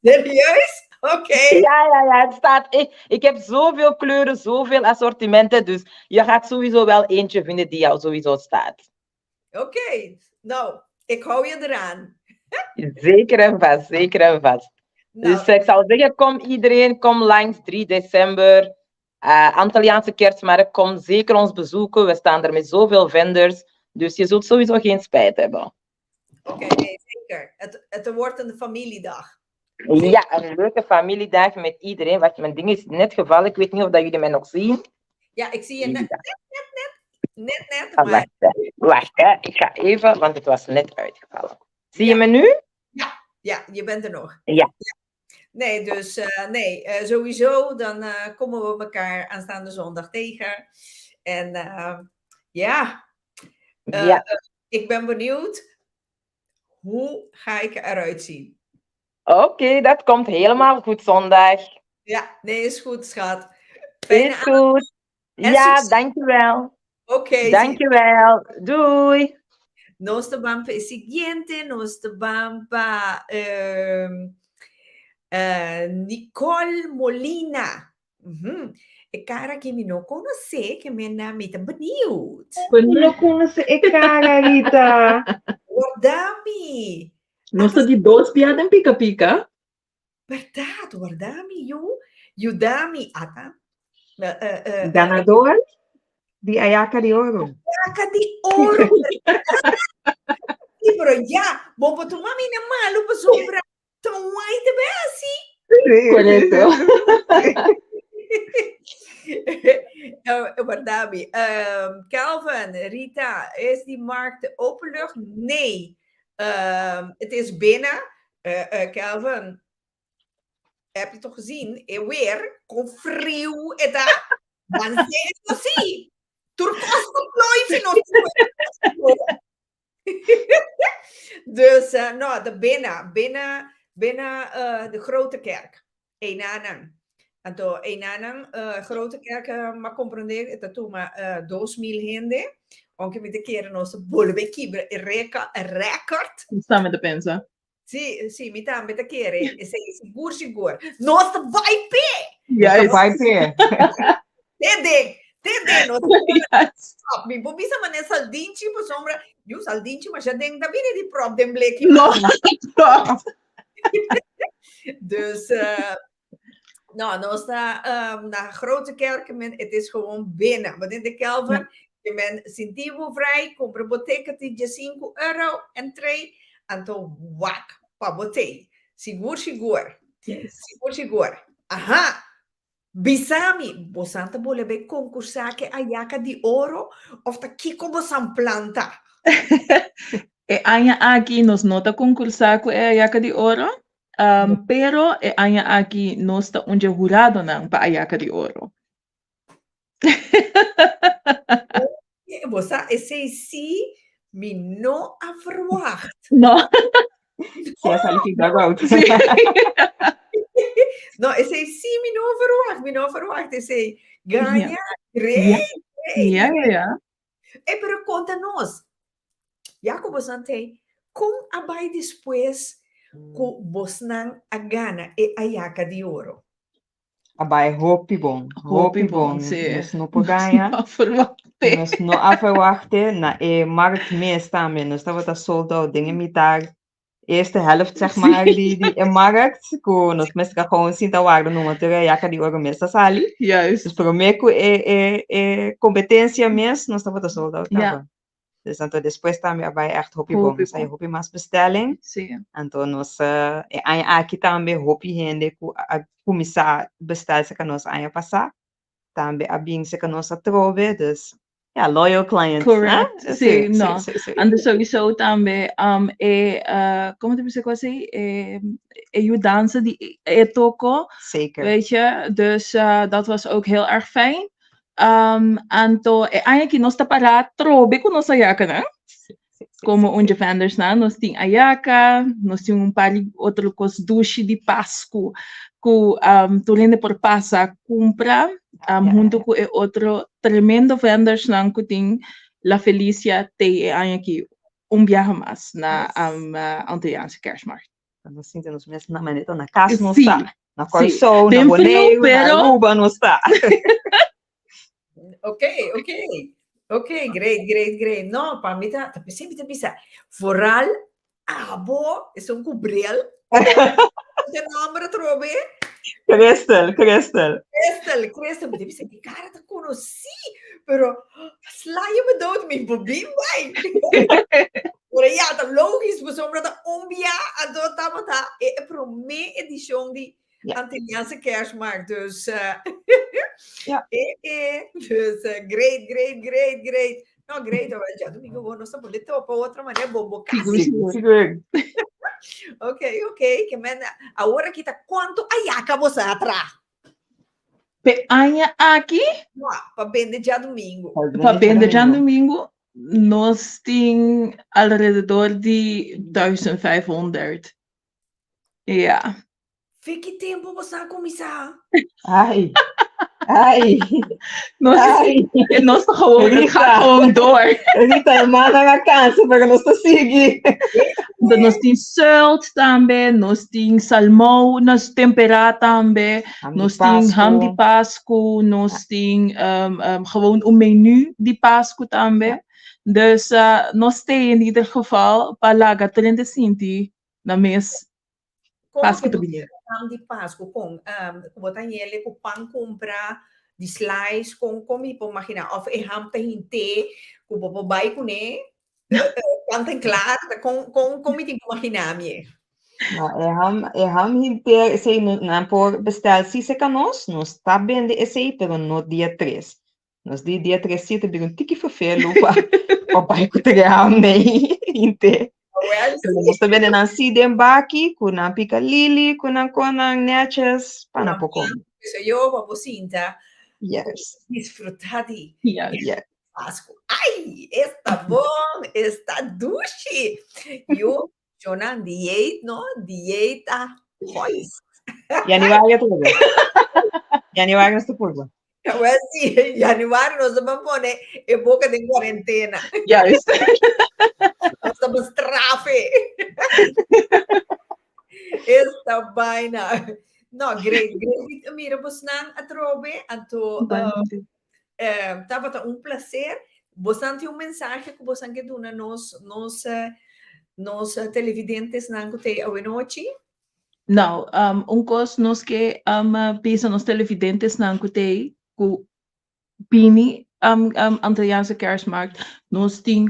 Serieus? Oké. Okay. Ja, ja, ja. Het staat echt. Ik heb zoveel kleuren, zoveel assortimenten. Dus je gaat sowieso wel eentje vinden die jou sowieso staat. Oké. Okay. Nou, ik hou je eraan. Zeker en vast, zeker en vast. Nou. Dus ik zou zeggen, kom iedereen, kom langs 3 december. Uh, Antilliaanse kerstmarkt, kom zeker ons bezoeken. We staan er met zoveel vendors. Dus je zult sowieso geen spijt hebben. Oké, okay, nee, zeker. Het, het wordt een familiedag. Ja, een leuke familiedag met iedereen. Wacht, mijn ding is net gevallen. Ik weet niet of dat jullie mij nog zien. Ja, ik zie je net, net, net, net. Net, net. Ah, wacht, hè. wacht, hè. ik ga even, want het was net uitgevallen. Zie je me nu? Ja, ja, je bent er nog. Ja. ja. Nee, dus uh, nee, uh, sowieso, dan uh, komen we elkaar aanstaande zondag tegen. En ja, ja. ik ben benieuwd, hoe ga ik eruit zien? Oké, okay, dat komt helemaal goed zondag. Ja, nee, is goed, schat. Fijne is goed. En ja, succes. dankjewel. Oké. Okay, dankjewel. Doei. Nos ta ban pa e siguiente, nos ta ban pa um, uh, Nicole Molina. Mm -hmm. E cara que mi no conoce, ke men mi ta benieuwd. We no conoce e cara, Rita. Warda mi. Nos ta di dos bia den Pika Pika. Berdad, warda mi, yu. Yuda mi, ata. Uh, uh, uh, Ganador di Ayaka di Oro. Ayaka di Oro. Sí, pero ya, bo por tu mami na malo pasobra. Tan guai te besi. Correcto. Warda mi. Calvin, Rita, is die markt openlucht? Nee. Het is binnen. Calvin, heb je toch gezien? E weer, kon friu e ta. Dan se si. Tur kos ta plooi si nos. Dus, no, de binnen, binnen, binnen de Grote Kerk. Einanan. Anto, einanan, Grote Kerk, m'a comprende, e ta tuma 2000 hende. Aunke mi ta kere nos ta bolbe kibra e record. Mi tambe ta pensa. Sí, sí, mi tambe ta kere. Esei sigur, sigur. Nos ta bai p'e! Nos ta bai p'e. Te den, te den. Nos ta prop. Mi por bisa manera saldinchi pasobra yu saldinchi masha den ta bini di prop den bleki. No, klopt. Dus, no, nos ta na Grote Kerk, men, het is gewoon binnen. Want in de Kelvin, je men sinti bo vrij, kumpra bo ticket di diesinku euro, entree, anto wak pa bo tei. Sigur, sigur. Sigur, sigur. Aha! Bisa mi, bosan ta bole bay concursá ke Ayaka di Oro of ta kiko bosan plan ta? E aña aki nos no ta concursá cu e Ayaka di Oro, pero e aña aki nos ta un dje huradonan pa Ayaka di Oro. Bo sa, esei sí mi no a verwacht. No. Sí, a sali feedback out. Sí. No, esei sí mi no a verwacht, mi no a verwacht esei. Gaña, great, great. Ja, ja, ja. Ey, pero konta nos, ya ku bosnan t'ei, kon a bai despues ku bosnan a gana e Ayaka di Oro? A bai hopi bon, hopi Hopi bon, bon. sí. Nos no por Nos gaña. no a verwachté. Nos no a verwachté. Na e markt mes tambe nos tabata sold out den e mitar, eerste helft zeg maar di di e markt, ku nos mester a gewoon sinta warda numa tur e yaka di oro mes ta sali. Juist. Dus promé ku e e e kompetensia mes nos tabata sold out Ja. kaba. Dus anto despues tambe a bai echt hopi bon. Hopi Nos haya bon. hopi mas bestelling. Sí. Anto nos e aña aki tambe hopi hende ku a kuminsá bestel serka nos aña pasá tambe a bin serka nos atrobe. Dus ja, loyal clients. Correct. Hè? Sí, Sí, sí, no. sí, sí. Anto sowieso tambe um, e, uh, como te bisa así? E, e yudansa di e toko. Zeker. Weet je, dus uh, dat was ook heel erg fijn. Um, anto e aña aki nos ta para trobe ku nos ayakanan. Como un vendors nan, nos tin ayaka, nos tin un par di otro kos dushi di Pasku ku um, tur hende por pasa kumpra um, hunto ku e otro tremendo vendors nan ku tin La Felicia te e aña aki un biaha mas na um, uh, Antilliaanse Kerstmarkt. Nos sinti nos mes na manera na kas nos Sí, ta. Na sí. Kòrsou, na Den frio, Boneiru, na pero Aruba nos ta. Ok, ok. Ok, great, great, great. No, pa mi ta, ta p'esei mi ta bisa, vooral abo, esun ku bril. Te nomber atrobe? Christel, Christel. Christel, Christel. Mi ta bisa, di kara ta konosí, pero sla je me dood, mi por bin bai. Pero ya, ta logisch, pasobra ta un bia, anto tabata e e promé edishon di Ja. Antilliaanse Kerstmarkt. Dus, eh, Ja. eh, eh, dus eh, great, great, great, great. No, great, hoor. Ja, domingo gewoon nos ta pone topa otro manera, bombo Sigur, kasi. sigur. Sigur. Ok, ok. Ke men, awor aki ta kuantu ayaka bo sa atra? Pe aña aki? No, pa bende djadumingu. Pa bende djadumingu, nos tin alrededor di 1500. Ja. Fe ki tempu bo sa kuminsá? Ai, ai, Nos, ai. nos ta gewoon, het gaat gewoon door. Rita, e mannan a kansa, pero nos ta sigui. Anto nos tin sult tambe, nos tin salmou, nos temperá tambe, Ham di nos tin ham di Pasku. Pasku, nos tin um, um, gewoon un menu di Pasku tambe. Dus uh, nos t'ei in ieder geval pa laga tur hende sinti na mes Kon Pasku ke ta bo biniendo. ham di Pasku? Kon? Um, ku bo ta yele ku pan kumpra di slice, kon, kon mi por imaginá? Of e ham ta hint'é ku bo por bai kuné, kant en klaar, kon, kon, kon mi tin ku imaginá mi e? No, e ham, e ham hinter, esei no, nan por bestel si serka nos, nos ta bende esei, pero no dia 3. Nos di dia 3 si ta bira un tiki vervelu pa pa bai ku tre ham nei hinter. Wel, Pero nos ta bende nan si den baki, ku nan pika lili, ku nan konan netjes, pa nan por kome. So yo pa bo sinta Yes. disfruta di Yes. Yes. Pascu. Ai, esta bon, esta dushi. Yo, Jonan, dieet, no? Dieta, hois. Januari atrobe. Januari nos ta purba. Wel, sí, januari nos ta ban pone e boca den cuarentena. Juist. Nos ta ban strafe. Esta vaina. No, great, great. Mira, bosnan atrobe, anto, Igualmente. Eh, tabata un placer. Bosan tin un mensahe ku bosan ke duna nos nos eh, nos eh, televidentes nan ku te awenochi? Nou, um, un kos nos ke um, bisa nos televidentes nan ku te ku bini um, um, Antilliaanse Kerstmarkt, nos tin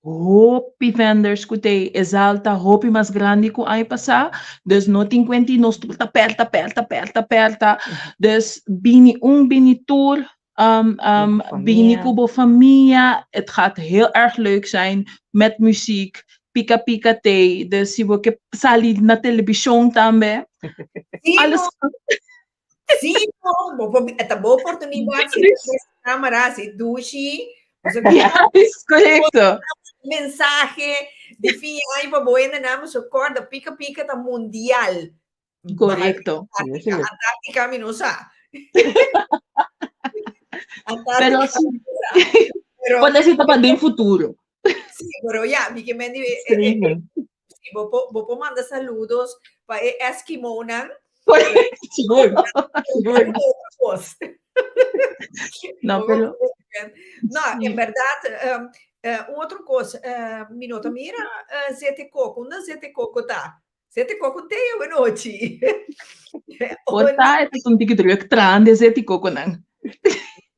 hopi vendors ku te e zaal ta hopi mas grandi ku aña pasá, dus no tin kuenti nos tur ta perta perta perta perta, dus bini un bini tur, um, um, bini ku bo famia, het gaat heel erg leuk zijn met muziek, pika pika te, dus si bo ke sali na televishon tambe, alles Sí, no, bo por, ta bo oportunidad si cámara, si dushi, Ja, is correcto. Mensahe di fin aña pa bo hende nan, so corda pika pika ta mundial. Correcto. Antarctica, Antarctica mi no sa. Pero Antarctica sí. mi no sa. Pero Por decir pa den futuro. Sí, pero ya, mi ke mendi, eh, eh, Streaming. sí, bo po, bo po manda saludos pa e Eskimonan. Sigur, sigur. No, pero No, en verdad, um, eh, un otro cosa, eh, mi no ta mira eh, zete coco, unda zete coco ta? Zete coco te awe nochi. Por ta, het is un tiki druk traan de zete coco nan.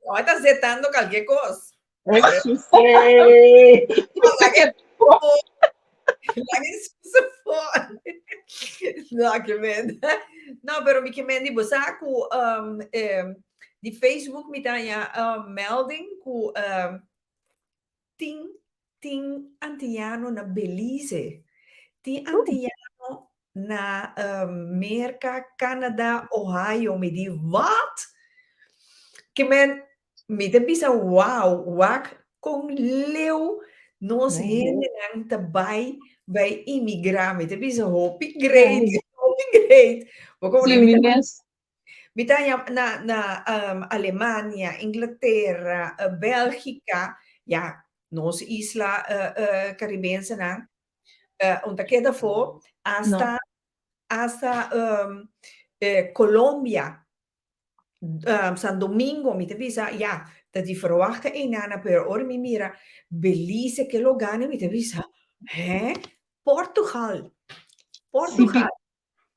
No, ta zetando cualquier cosa. No, ke men. No, pero mi ke men di bo sa ku um, eh, di Facebook mi ta haña um, melding ku um, tin tin antiano na Belize. Tin antiano na um, Merka, Canada, Ohio. Mi di, wat? Ke men, Mi ta bisa wow, wak kon leu nos hendenan ta bai bai imigrá. Mi ta bisa hopi great, hopi great. Bo komo Sí, mi mi ta mes. mi ta haña na na um, Alemania, Inglaterra, uh, Bélgica, ya nos isla uh, uh, Caribensenan uh, un ta keda afó, hasta No. hasta um, eh, Colombia. um, San Domingo, mi te bisa, ja, ta di verwachten einana, pero ora mi mira Belize ke lo gana, mi te bisa, hè? Portugal. Portugal.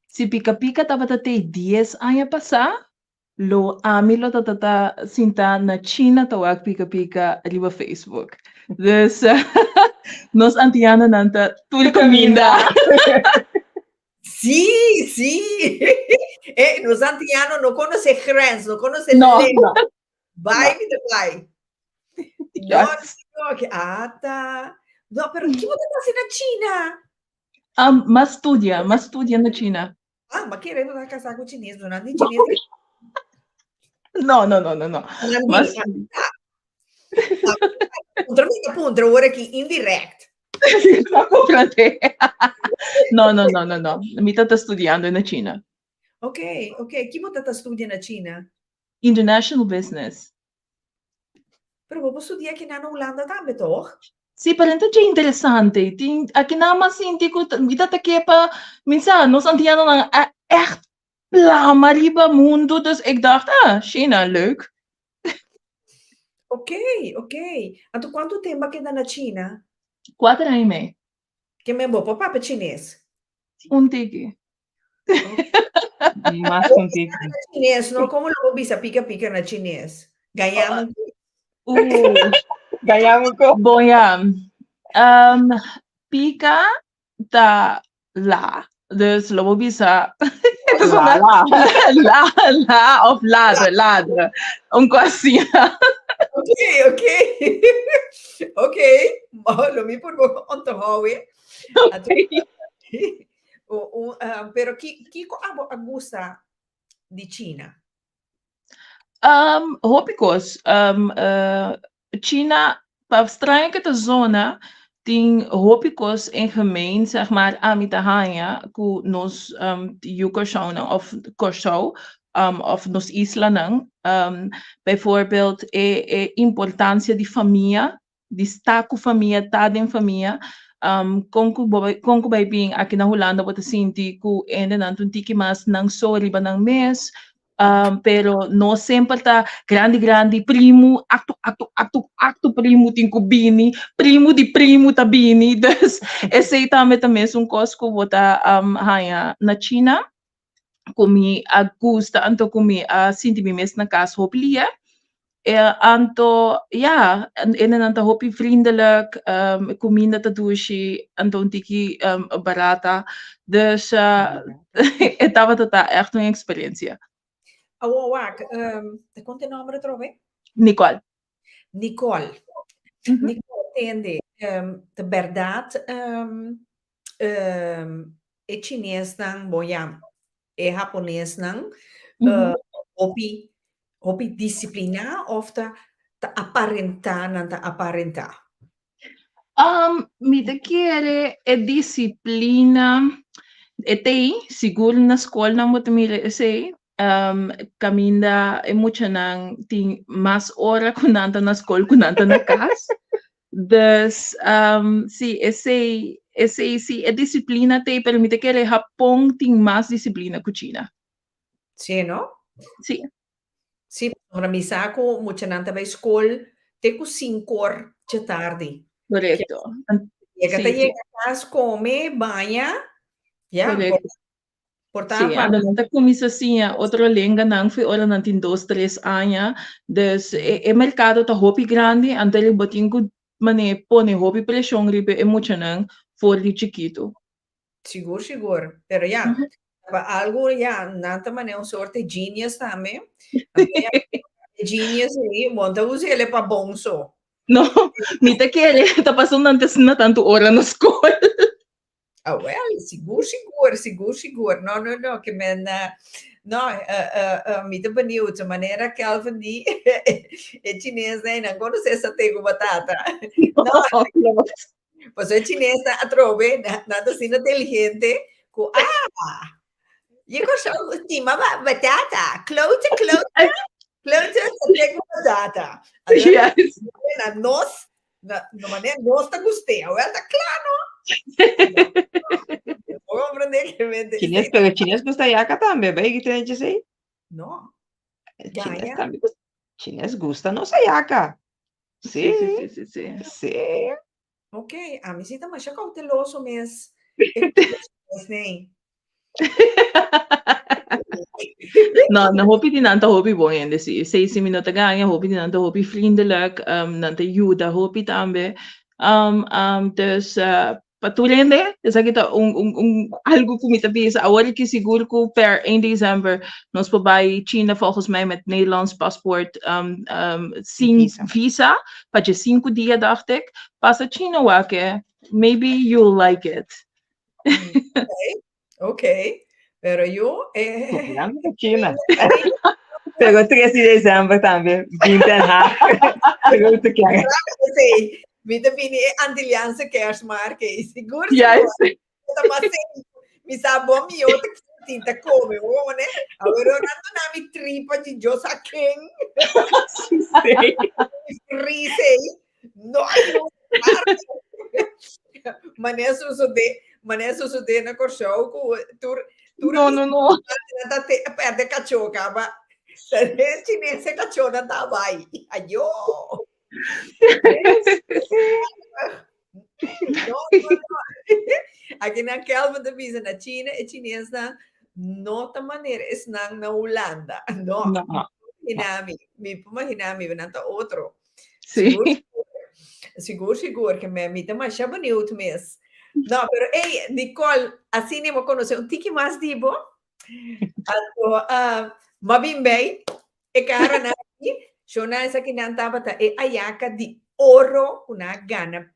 Si, si Pika Pika tabata te 10 aña pasá, lo ami lo tabata sinta na China ta wak Pika Pika riba Facebook. Dus nos antianonan ta tur kaminda. Sí, sí. Eh, nos antiano no conoce grens, no conoce No. lengua. Bai, mi te bai. No, Yes. no, que ata. No, pero ¿qué vos te hace na China? Um, mas studia, mas studia na China. Ah, ma quiere vos casar con chinés, no ni chinés. No, no, no, no, no. Mas, Puntra mi puntra ora aquí indirect. No, no, no, no, no. Mi tata studiando na China. Ok, ok. Ki bo tata studia na China? International Business. Pero bo por studia aki na Hulanda tambe, toch? Sí, pero enta interesante. Tin, aki na mas sinti ku mi tata ke pa, minsa, nos antianonan a echt plama riba mundo, dus ik dacht, ah, China, leuk. Ok, ok. Anto kuantu tempo a keda na China? Kuater aña i mei. Ke men bo por papia chines? Un tiki. Mas ku un tiki. Na chines, no? Komo lo bo bisa pika pika na chines? Gañamo un Uh. Gañamo ko. Bon ya. Um, pika ta la. Dus lo bo bisa la la la la of ladra ladra un kos asina. Ok ok ok lo mi por bo onthouden. Pero kiko abo a gusta di China? Um, hopi kos. Um, uh, China, pa straño ku ta zona, tin hopi kos in gemeen, zeg maar, ami ta haña ku nos um, yu Kòrsounan of Kòrsou um, of nos islanan. Um, bijvoorbeeld e, e importancia di famia, di sta ku famia, ta den famia. Um, kon ku bo bai, kon ku bai bin aki na Hulanda bo ta sinti ku hendenan ta un tiki mas nan so riba nan mes, um, pero no semper ta grandi grandi primu, aktu aktu aktu aktu primu tin ku bini, primu di primu ta bini, dus esei tambe ta mesun kos ku bo ta um, haña na China. ku mi a gusta anto ku mi a sinti mi mes na kas hopi lia. E anto ya, hendenan ta hopi vriendelijk, e kuminda ta dushi, anto un tiki barata. Dus e tabata ta ègt un eksperensia. Awor wak, ta kon ta e nòmber atrobe? Nicole. Nicole. Nicole, tende, ta bèrdat e chinesnan, bon ya, e haponesnan hopi hopi disipliná òf ta ta aparentá nan ta aparentá? Mi ta kere e disiplina e t'ei, sigur na skolnan bo ta mira esei, kaminda e muchanan tin mas ora ku nan ta na skol ku nan ta na kas. Dus, si, esei, esei si, e disiplina t'ei, pero mi ta kere Hapon tin mas disiplina ku China. Sí, no? Sí. Sí, pasobra mi sa ku muchanan ta bai skol te ku sinkor dje tardi. Korekto. Yega ta yega kas, kome, baña, ya. Korekto. Por ta Sí, pa anda nan ta kuminsá siña otro lenganan fo'i ora nan tin dos, tres aña. Dus e e merkado ta hopi grandi, anto bo tin ku manera pone hopi preshon riba e muchanan for di chikitu. Sigur, sigur. Pero ya, pa algu ya nan ta manera un soorte genius tambe. Anto ya, e genius ei bo no ta us'el pa bon so. No, mi ta kere ta pasobra nan ta asina tantu ora na skol. Ah, wel, sigur, sigur, sigur, sigur. No, no, no, ke men, uh, no, uh, uh, uh, mi ta benieuwd. De manera Kelvin di, e Chinees nee, nan konosé saté ku batata. No, klopt. Paso e Chinees nan atrobe, nan ta asina inteligente, ku, ah, je Kòrsou stima batata. Klote, klote, klote saté ku batata. Yes. Na nos, Na, no manera nos ta gust'é. Awel ta kla, no? Bo comprende que mente. Chines, pero chines gusta yaca tambe, bai que tiene chesei? No. Chines Gaña. tambe gusta. Chines gusta nos yaca. Sí, Sí, sí, sí, sí, sí. sí. Ok, a mi sí ta masha cauteloso mes. E chines nei. No, no hopi di nan ta hopi bon hende sí. Sei si mi no ta gaña, hopi di nan ta hopi vriendelijk, um, nan ta yuda hopi tambe. Um, um, dus uh, pa tur hende, esaki ta un, un, un algo ku mi ta bisa. Awor ki sigur ku per 1 december nos por bai China volgens mij met Nederlands paspoort um, um, sin Visa. visa, pa je 5 dia dacht ik. Pasa China wak, eh. Maybe you'll like it. Ok, pero yo... Eh, Grande de China. Pero 13 di december tambe, bin Den Haag. Grote kerst. Sí, mi ta bini e Antilliaanse kerstmarkt, eh, sigur, Yes. sigur. Ta pasé, mi sa bo mi yo ta tin ta come, bo ne? Awor nan duna mi tripa di yo sa ken. Sí, sí. Frise, no, no. Mané sucede, mané sucede na Kòrsou ku tur tur No, no, no. ta te perde kachó kaba. E chinese kachónan ta bai. Ayo. No, no, no. Aki nan Kelvin ta bisa na China e chinesnan no ta manera esnan na Hulanda. No. No. Imagina mi, mi por imagina mi, nan ta otro. Sí. Sigur, sigur, sigur, ke mi, mi ta masha benieuwd mes. No, pero ey, Nicole, asina mi conoce un tiki mas di bo. Anto, uh, m'a bin bij, e cara na aki, shona esaki nan tabata e ayaka di oro ku nan a gana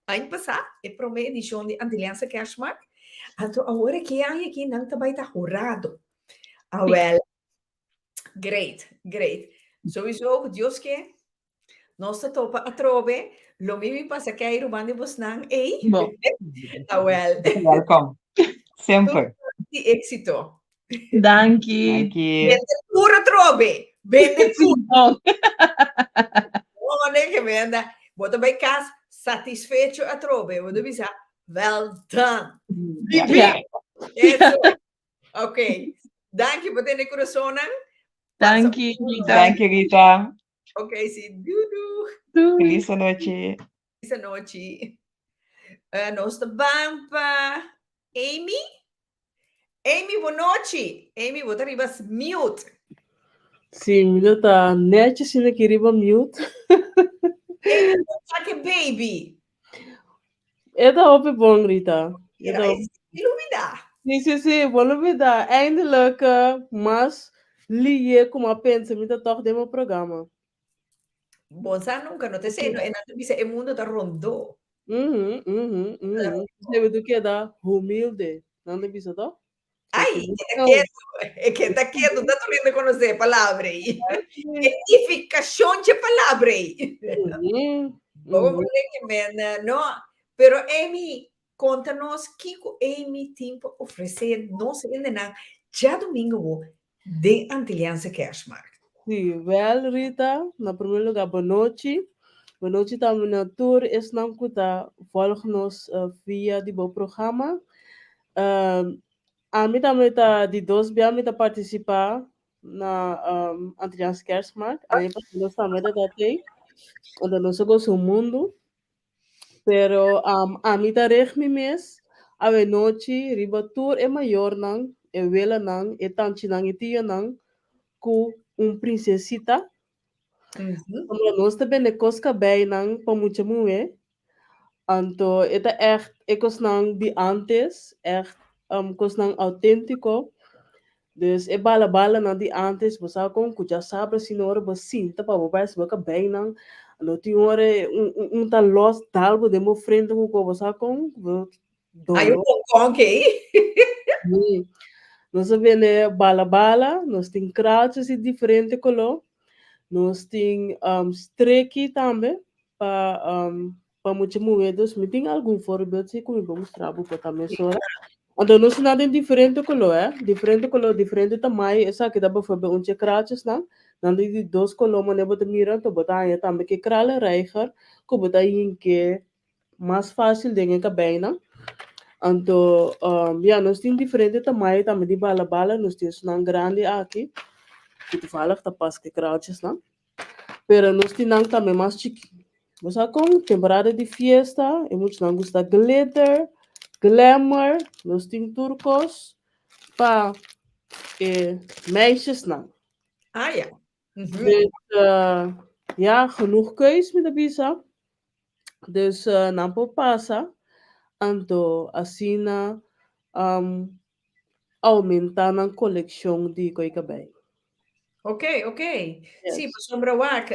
aña pasá, e promé edishon di Antilliaanse Kerstmarkt. Anto awor aki e aña aki nan ta bai ta hurado. Awel, great, great. Sowieso ku Dios ke, Nos ta topa atrobe. Lo mi bin pasa keiru ban di bosnan ei. Bo. Awel. Welkom. Semper. Di éxito. Danki. Danki. Bende tur atrobe. Bende tur. Bon. Oh, nee, que venda. Bo ta bai kas satisfecho atrobe. Bo ta bisa, well done. Ja. Ja. Eso. Ok. Danki pa tene corazonnan. Danki, Rita. Danki, Rita. Ok, si. Doei, doei. Doei. Feliz nochi. Feliz nochi. Uh, nos ta ban pa Amy. Amy, bon nochi. Amy, bo ta riba mute. Sí, mi ta netjes asina aki riba mute. Amy, bo ta ke baby. E ta hopi bon, Rita. E ta hopi. Ilumina. Sí, sí, sí, bo lubida. Eindelijk uh, mas liye ku m'a pensa mi ta tòg den mi programa. Bon sa nunca, no te sé, no, e nan ta bisa e mundo ta rondó. Mhm, mhm, mhm. Debe tu keda humilde. Nan ta bisa tòg? Ai, e ta ketu, e ke ta ketu, ta tur hende konosé e palabra ei. E nifikashon dje palabra ei. Bo pone ke men, no. Pero Amy, konta nos kiko Amy tin pa ofresé nos hendenan djadumingu awo den Antilliaanse Kerstmarkt. Sí, wèl Rita, na promé lugá bonochi. Bonochi tambe na tur esnan ku ta vòlg nos via di bo programa. Ami tambe ta di dos bia mi ta partisipá na Antilliaanse Kerstmarkt. Aña pasá nos tambe ta tei, unda nos a gosa un mundu. Pero ami ta reg mi mes awenochi riba tur e mayornan, e welanan, e tanchinan i tionan ku un prinsesita. Pasobra nos ta bende kos kabeinan pa mucha muhé. Anto e ta ègt e kosnan di ántes, ègt kosnan outéntiko. Dus e bala balanan di ántes, bo sa kon ku djasabra asina ora bo sinta pa bo bai hasi bo kabeinan, anto tin ora un ta lòs dal bo den bo frente ku bo sa kon bo Ay, un doló. poco, oké. Sí. Nos a bende bala bala, nos tin kraaltjes di diferente koló, nos tin streki tambe pa pa mucha muhé. Dus mi tin algun voorbeeld si ku mi por mustra bo por ta mesora. Anto nos tin den diferente koló eh, diferente koló, diferente tamaño. Esaki ta bijvoorbeeld un dje kraaltjesnan, nan tin di dos koló manera bo ta mira, anto bo ta haña tambe ke kralenreiger ku bo ta hinke mas fácil den e kabeinan. Anto ya nos tin diferente tamaño tambe di bala bala, nos tin esnan grandi aki ku toevallig ta pas ke kraaltjesnan. Pero nos tin nan tambe mas chikí. Bo sa kon? Temporada di fiesta, e muchanan gusta glitter, glamour, nos tin tur kos pa e meisjesnan. Ah ja. Dus ja, genoeg keus mi ta bisa. Dus nan por pasa, anto asina aumentá nan kolekshon di koi kabei. Ok, ok. Sí, pasobra wak,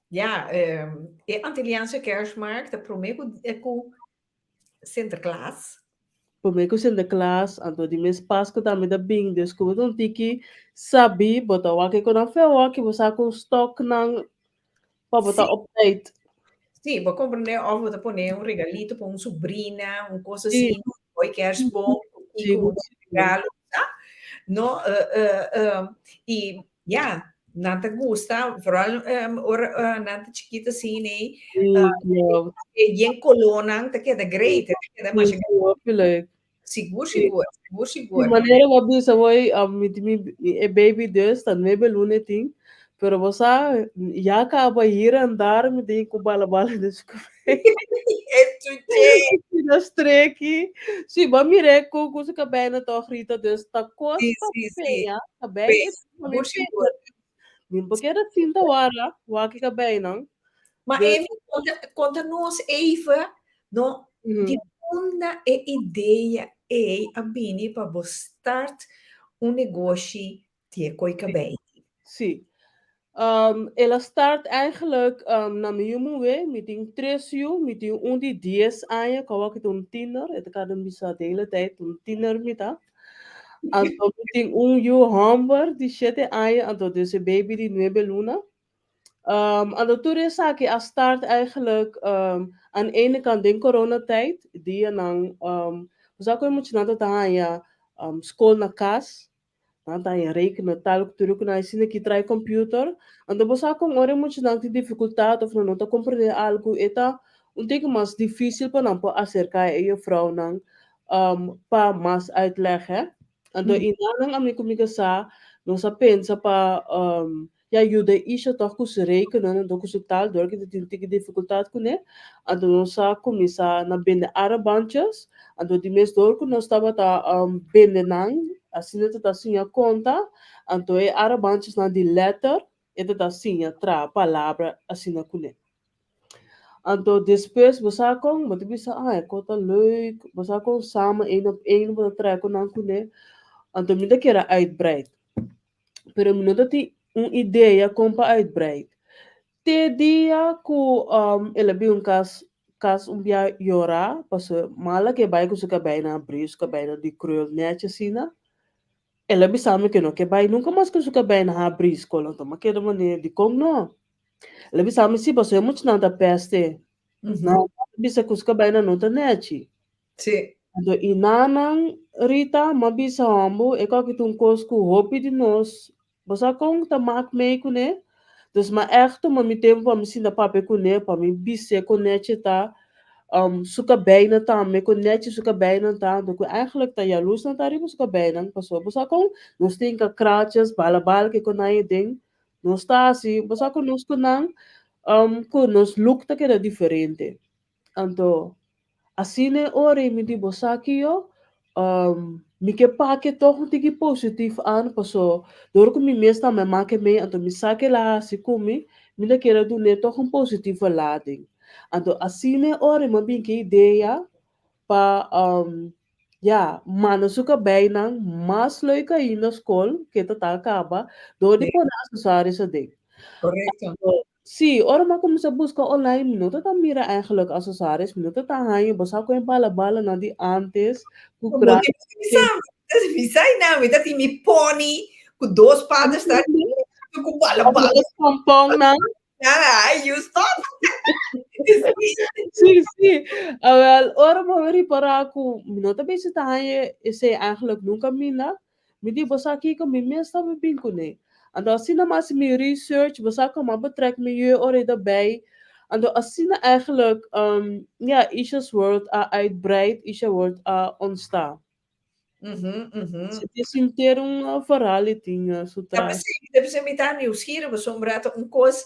ja, e Antilliaanse Kerstmarkt ta promé ku ku Sinterklaas. Promé ku Sinterklaas, anto di mes Pasku tambe ta bin, dus ku bo ta un tiki sabí, bo ta wak e ku nan fewòki, bo sa ku stòknan pa bo ta op tijd. Sí, bo comprende of bo ta pone un regalito pa un sobrina, un cosa así, hoy kerstboom, un regalo, sa? No, y ja, nan ta gusta, vooral ora nan ta chikito así, nee, yen colornan ta keda great, ta keda masha leuk. Sigur, sigur, sigur, sigur. Di manera bo a bisa hoy, mi tin mi e baby dus, ta nuebe luna e tin, pero bo sa, ya caba hier en daar mi tin cu bala bala den su cabey. Estuche! Na streki. Si, bo a mira e cu cu su cabey na toch, Rita, dus ta cos pa peña, cabey e pa mi Sigur, sigur. Mi por keda sinta wara, wak e cabeynan. Maar Dus Amy, conta, conta nos even, no, di Unda e idea ei a bini pa bo start un negoshi di e koi kabei? Sí. El a start eigenlijk na mi yu muhé, mi tin tres yu, mi tin un di dies aña ku awor ta un tiener, e ta kada bisa de hele tijd un tiener mi ta. Anto mi tin un yu hòmber di shete aña, anto dus e baby di nuebe luna. Anto tur esaki a start eigenlijk aan ene kant den coronatijd, dianan bo sa ku e muchanan ta haña skol na kas, nan ta haña rekenen tal ku tur ku nan asina ki trae computer. Anto bo sa kon ora e muchanan tin difikultat òf nan no ta komprendé algu e ta un tiki mas difísil pa nan por aserká e jufrounan pa mas uitleg hè. Anto i nan ami ku mi kasá nos a pensa pa Ya yuda Isha tòg ku su rekenen anto ku su taal dor ku ta tin tiki difikultat kuné. Anto nos a kuminsá na bende armbandjes. Anto di mes dor ku nos tabata bende nan, asina ta ta siña konta. Anto e armbandjesnan di lèter e ta ta siña traha palabra asina kuné. Anto despues bo sa kon bo ta bisa ah e kos ta leuk, bo sa kon samen één op één bo ta traha ku nan kuné. Anto mi ta kere uitbreid. Pero mi no ta tin un idea kon pa uitbreid. Te dia ku el a bin un kas kas un bia yora pasobra mala ke bai ku su kabei nan abri su kabei nan di krul nèchi asina. El a bisa mi ke no ke bai nunka mas ku su kabei nan habri skol anto mi a keda manera dikon no? El a bisa mi si pasobra e muchanan ta pèst'e. Nan a bisa ku su kabei nan no ta nèchi. Sí. Anto i nanan, Rita, m'a bisa hòmber, e kòki ta un kos ku hopi di nos, bo sa kon ta mak mei kuné? Dus m'a ègt tuma mi tempu pa mi sinta papia kuné, pa mi bis'é kon nèchi e ta, su kabeinan tambe, kon nèchi su kabeinan ta, anto ku eigentlik ta yalus nan ta riba su kabeinan, pasobra bo sa kon nos tin ka krachas, bala bala ke kon nan e den, nos ta hasi, bo sa kon nos ku nan, ku nos look ta keda diferente. Anto, asina e ora ei mi di, Bo sa kiyo? Mi ke papia tòg un tiki positif an, paso dor ku mi mes tambe a make mei, anto mi sa ke el a hasi ku mi, mi ta kere dun'é tòg un positivo lading. Anto, asina e ora ei mi a bin ku e idea pa, ya, manda su kabeinan mas leuk ainda skol, ke ta ta kaba, dor di pone asesuaris aden. Korekto. Sí, ora mi a kuminsá buska online mi no ta ta mira eigenlijk asesaris, mi no ta ta haña, bo sa ku e bala balanan di ántes ku Bo kra tin bisa mi, bisa i nan, mi ta tin mi pony ku dos patas ta ku bala bala. Dos pomponnan. Ah, you stop. Sí, sí. Awel, ora mi a ripará ku mi no ta bisa ta haña esei eigenlijk nunka mina, Mi di, Bo sa kiko? Mi mes ta bin kuné. Anto asina mi hasi mi research, bo sa komo a betrek mi yu ora e ta bij. Anto asina eigenlijk, ja, Isha's World a uitbreid, Isha World a ontsta. Si tin sinter un verhaal i tin su Ta tras. p'esei, ta p'esei mi ta nieuwsgierig, pasobra ta un kos,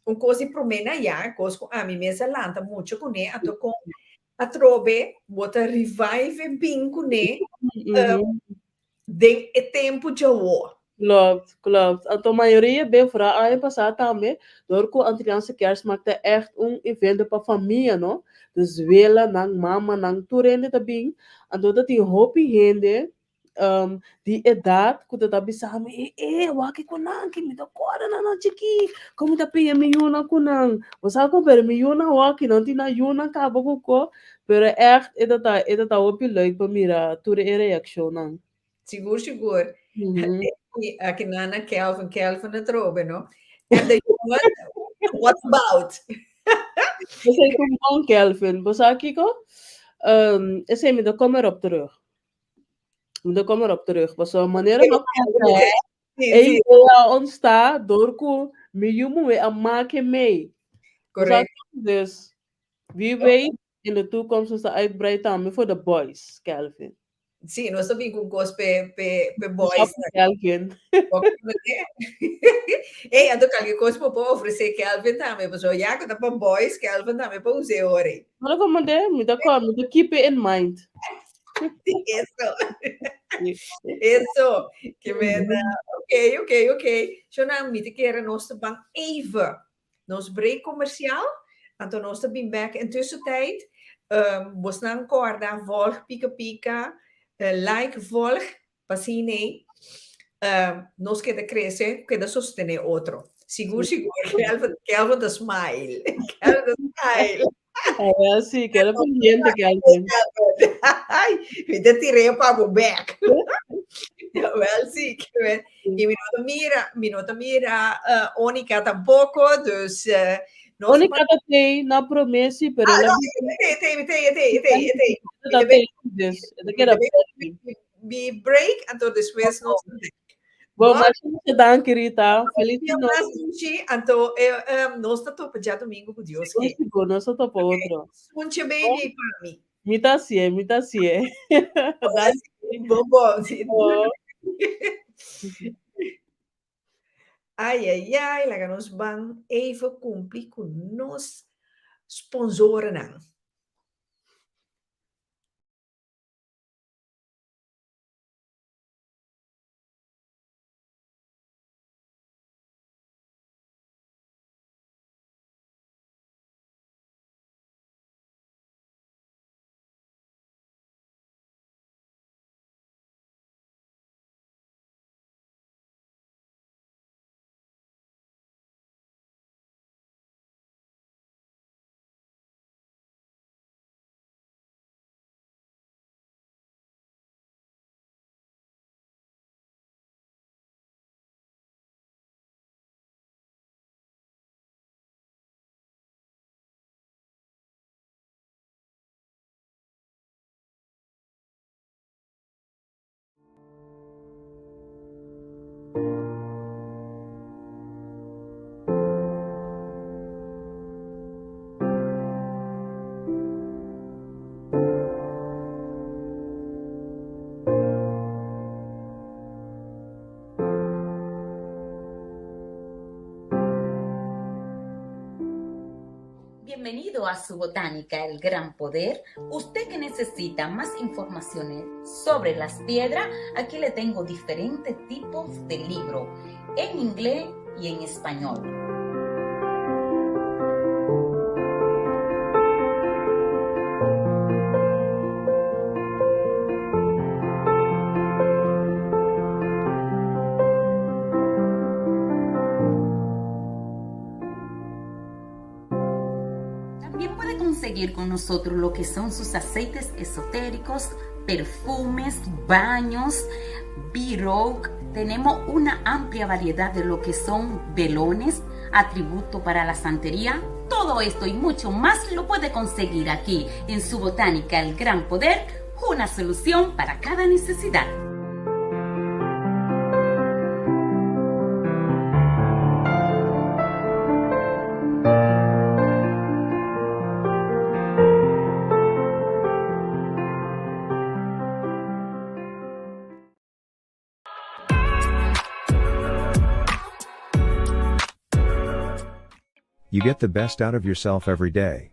un kos di promé na ya, kos ku ami mes a lanta mucho kuné, anto kon Atrobe bo ta revive bin kuné den e tempu djawo. Klopt, klopt. Anto mayoria ben vooral aña pasá tambe, dor ku Antilliaanse Kerstmarkt ta ègt un evento pa famia, no? Dus welanan, mamanan, tur hende ta bin. Anto ta tin hopi hende di edat ku ta ta bisa mi, e e, wak ku nan, ki mi ta kòrda nan nan chikí, kon mi ta piña mi yunan ku nan. Bo sa kon, pero mi yunan wak, nan tin nan yunan kaba ku ko, pero ègt e ta ta e ta ta hopi leuk pa mira tur e reakshonnan. Sigur, sigur. Aki nan na Kelvin, Kelvin atrobe, no? En de jongen, what about? Esei ta un bon Kelvin. Bo sa kiko? Esei mi ta kom erop terug. Mi ta kom erop terug. Pasobra manera mi a konta e idea a ontsta dor ku mi yu muhé a make mei. Correct. Dus, wie weet in de toekomst nos ta uitbreid tambe voor de boys, Kelvin. Sí, nos ta bin ku kos p'e p'e p'e boys. Kelvin. Ey, anto kalke kos bo por ofresé Kelvin tambe, pasobra ya ku ta pa boys, Kelvin tambe por us'é ora ei. Bueno, como de, mi ta mi ta keep it in mind. Eso. Eso. Ke men, ok, ok, ok. Shona, mi ta kere nos ta ban even nos break comercial. Anto nos ta bin bek. Intussen tijd, um, bosnan kòrda, volg Pika Pika, like, volg, pa asina um, nos keda krese, keda sostené otro. Sigur, sigur, Kelvin, Kelvin ta smile. Kelvin ta smile. Ah, sí, keda pendiente, Kelvin. Ai, mi ta tir'é pa bo bek. Wel, sí, Kelvin. I mi no ta mira, mi no ta mira uh, Onika tampoko, dus uh, nos Onika ta tei na promé sí, pero Ah, el a no, bisa e tei, e tei, e tei, e tei, e tei. e ta tei, dus e ta keda pèrdí. Mi break, anto despues nos ta bek. Bon, Bon. masha masha danki, Rita. Feliz Dios nochi. bless dushi. Anto eh, um, nos ta topa djadomingo ku Dios Sigur, ke. sigur, nos ta topa otro. Sunche baby pa mi. Mi ta hasié, mi ta hasié. Danki. Bon, bon. Sí. Bon. Ai, ai, ai, laga nos ban even kumpli ku nos sponsorennan. Bienvenido a su botánica El Gran Poder. Usted que necesita más informaciones sobre las piedras, aquí le tengo diferentes tipos de libro en inglés y en español. También puede conseguir con nosotros lo que son sus aceites esotéricos, perfumes, baños, B-Rogue. Tenemos una amplia variedad de lo que son velones, atributo para la santería. Todo esto y mucho más lo puede conseguir aquí en su botánica El Gran Poder, una solución para cada necesidad. You get the best out of yourself every day.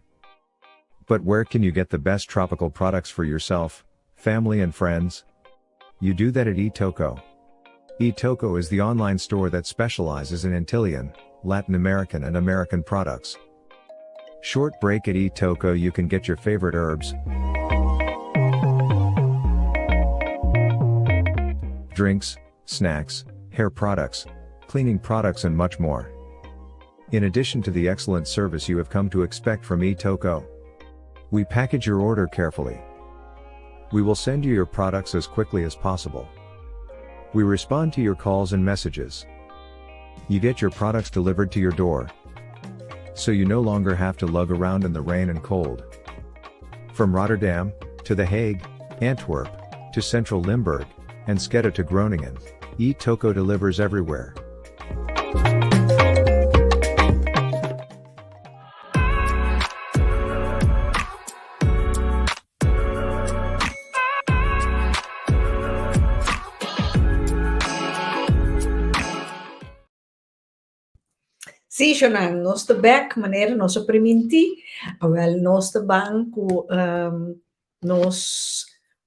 But where can you get the best tropical products for yourself, family and friends? You do that at eToko. eToko is the online store that specializes in Antillean, Latin American and American products. Short break at eToko you can get your favorite herbs, drinks, snacks, hair products, cleaning products and much more. In addition to the excellent service you have come to expect from eToko, we package your order carefully. We will send you your products as quickly as possible. We respond to your calls and messages. You get your products delivered to your door. So you no longer have to lug around in the rain and cold. From Rotterdam, to The Hague, Antwerp, to Central Limburg, and Skeda to Groningen, eToko delivers everywhere. Sí, Shonan, nos ta bek manera nos a primintí. Awel, nos ta ban ku um, nos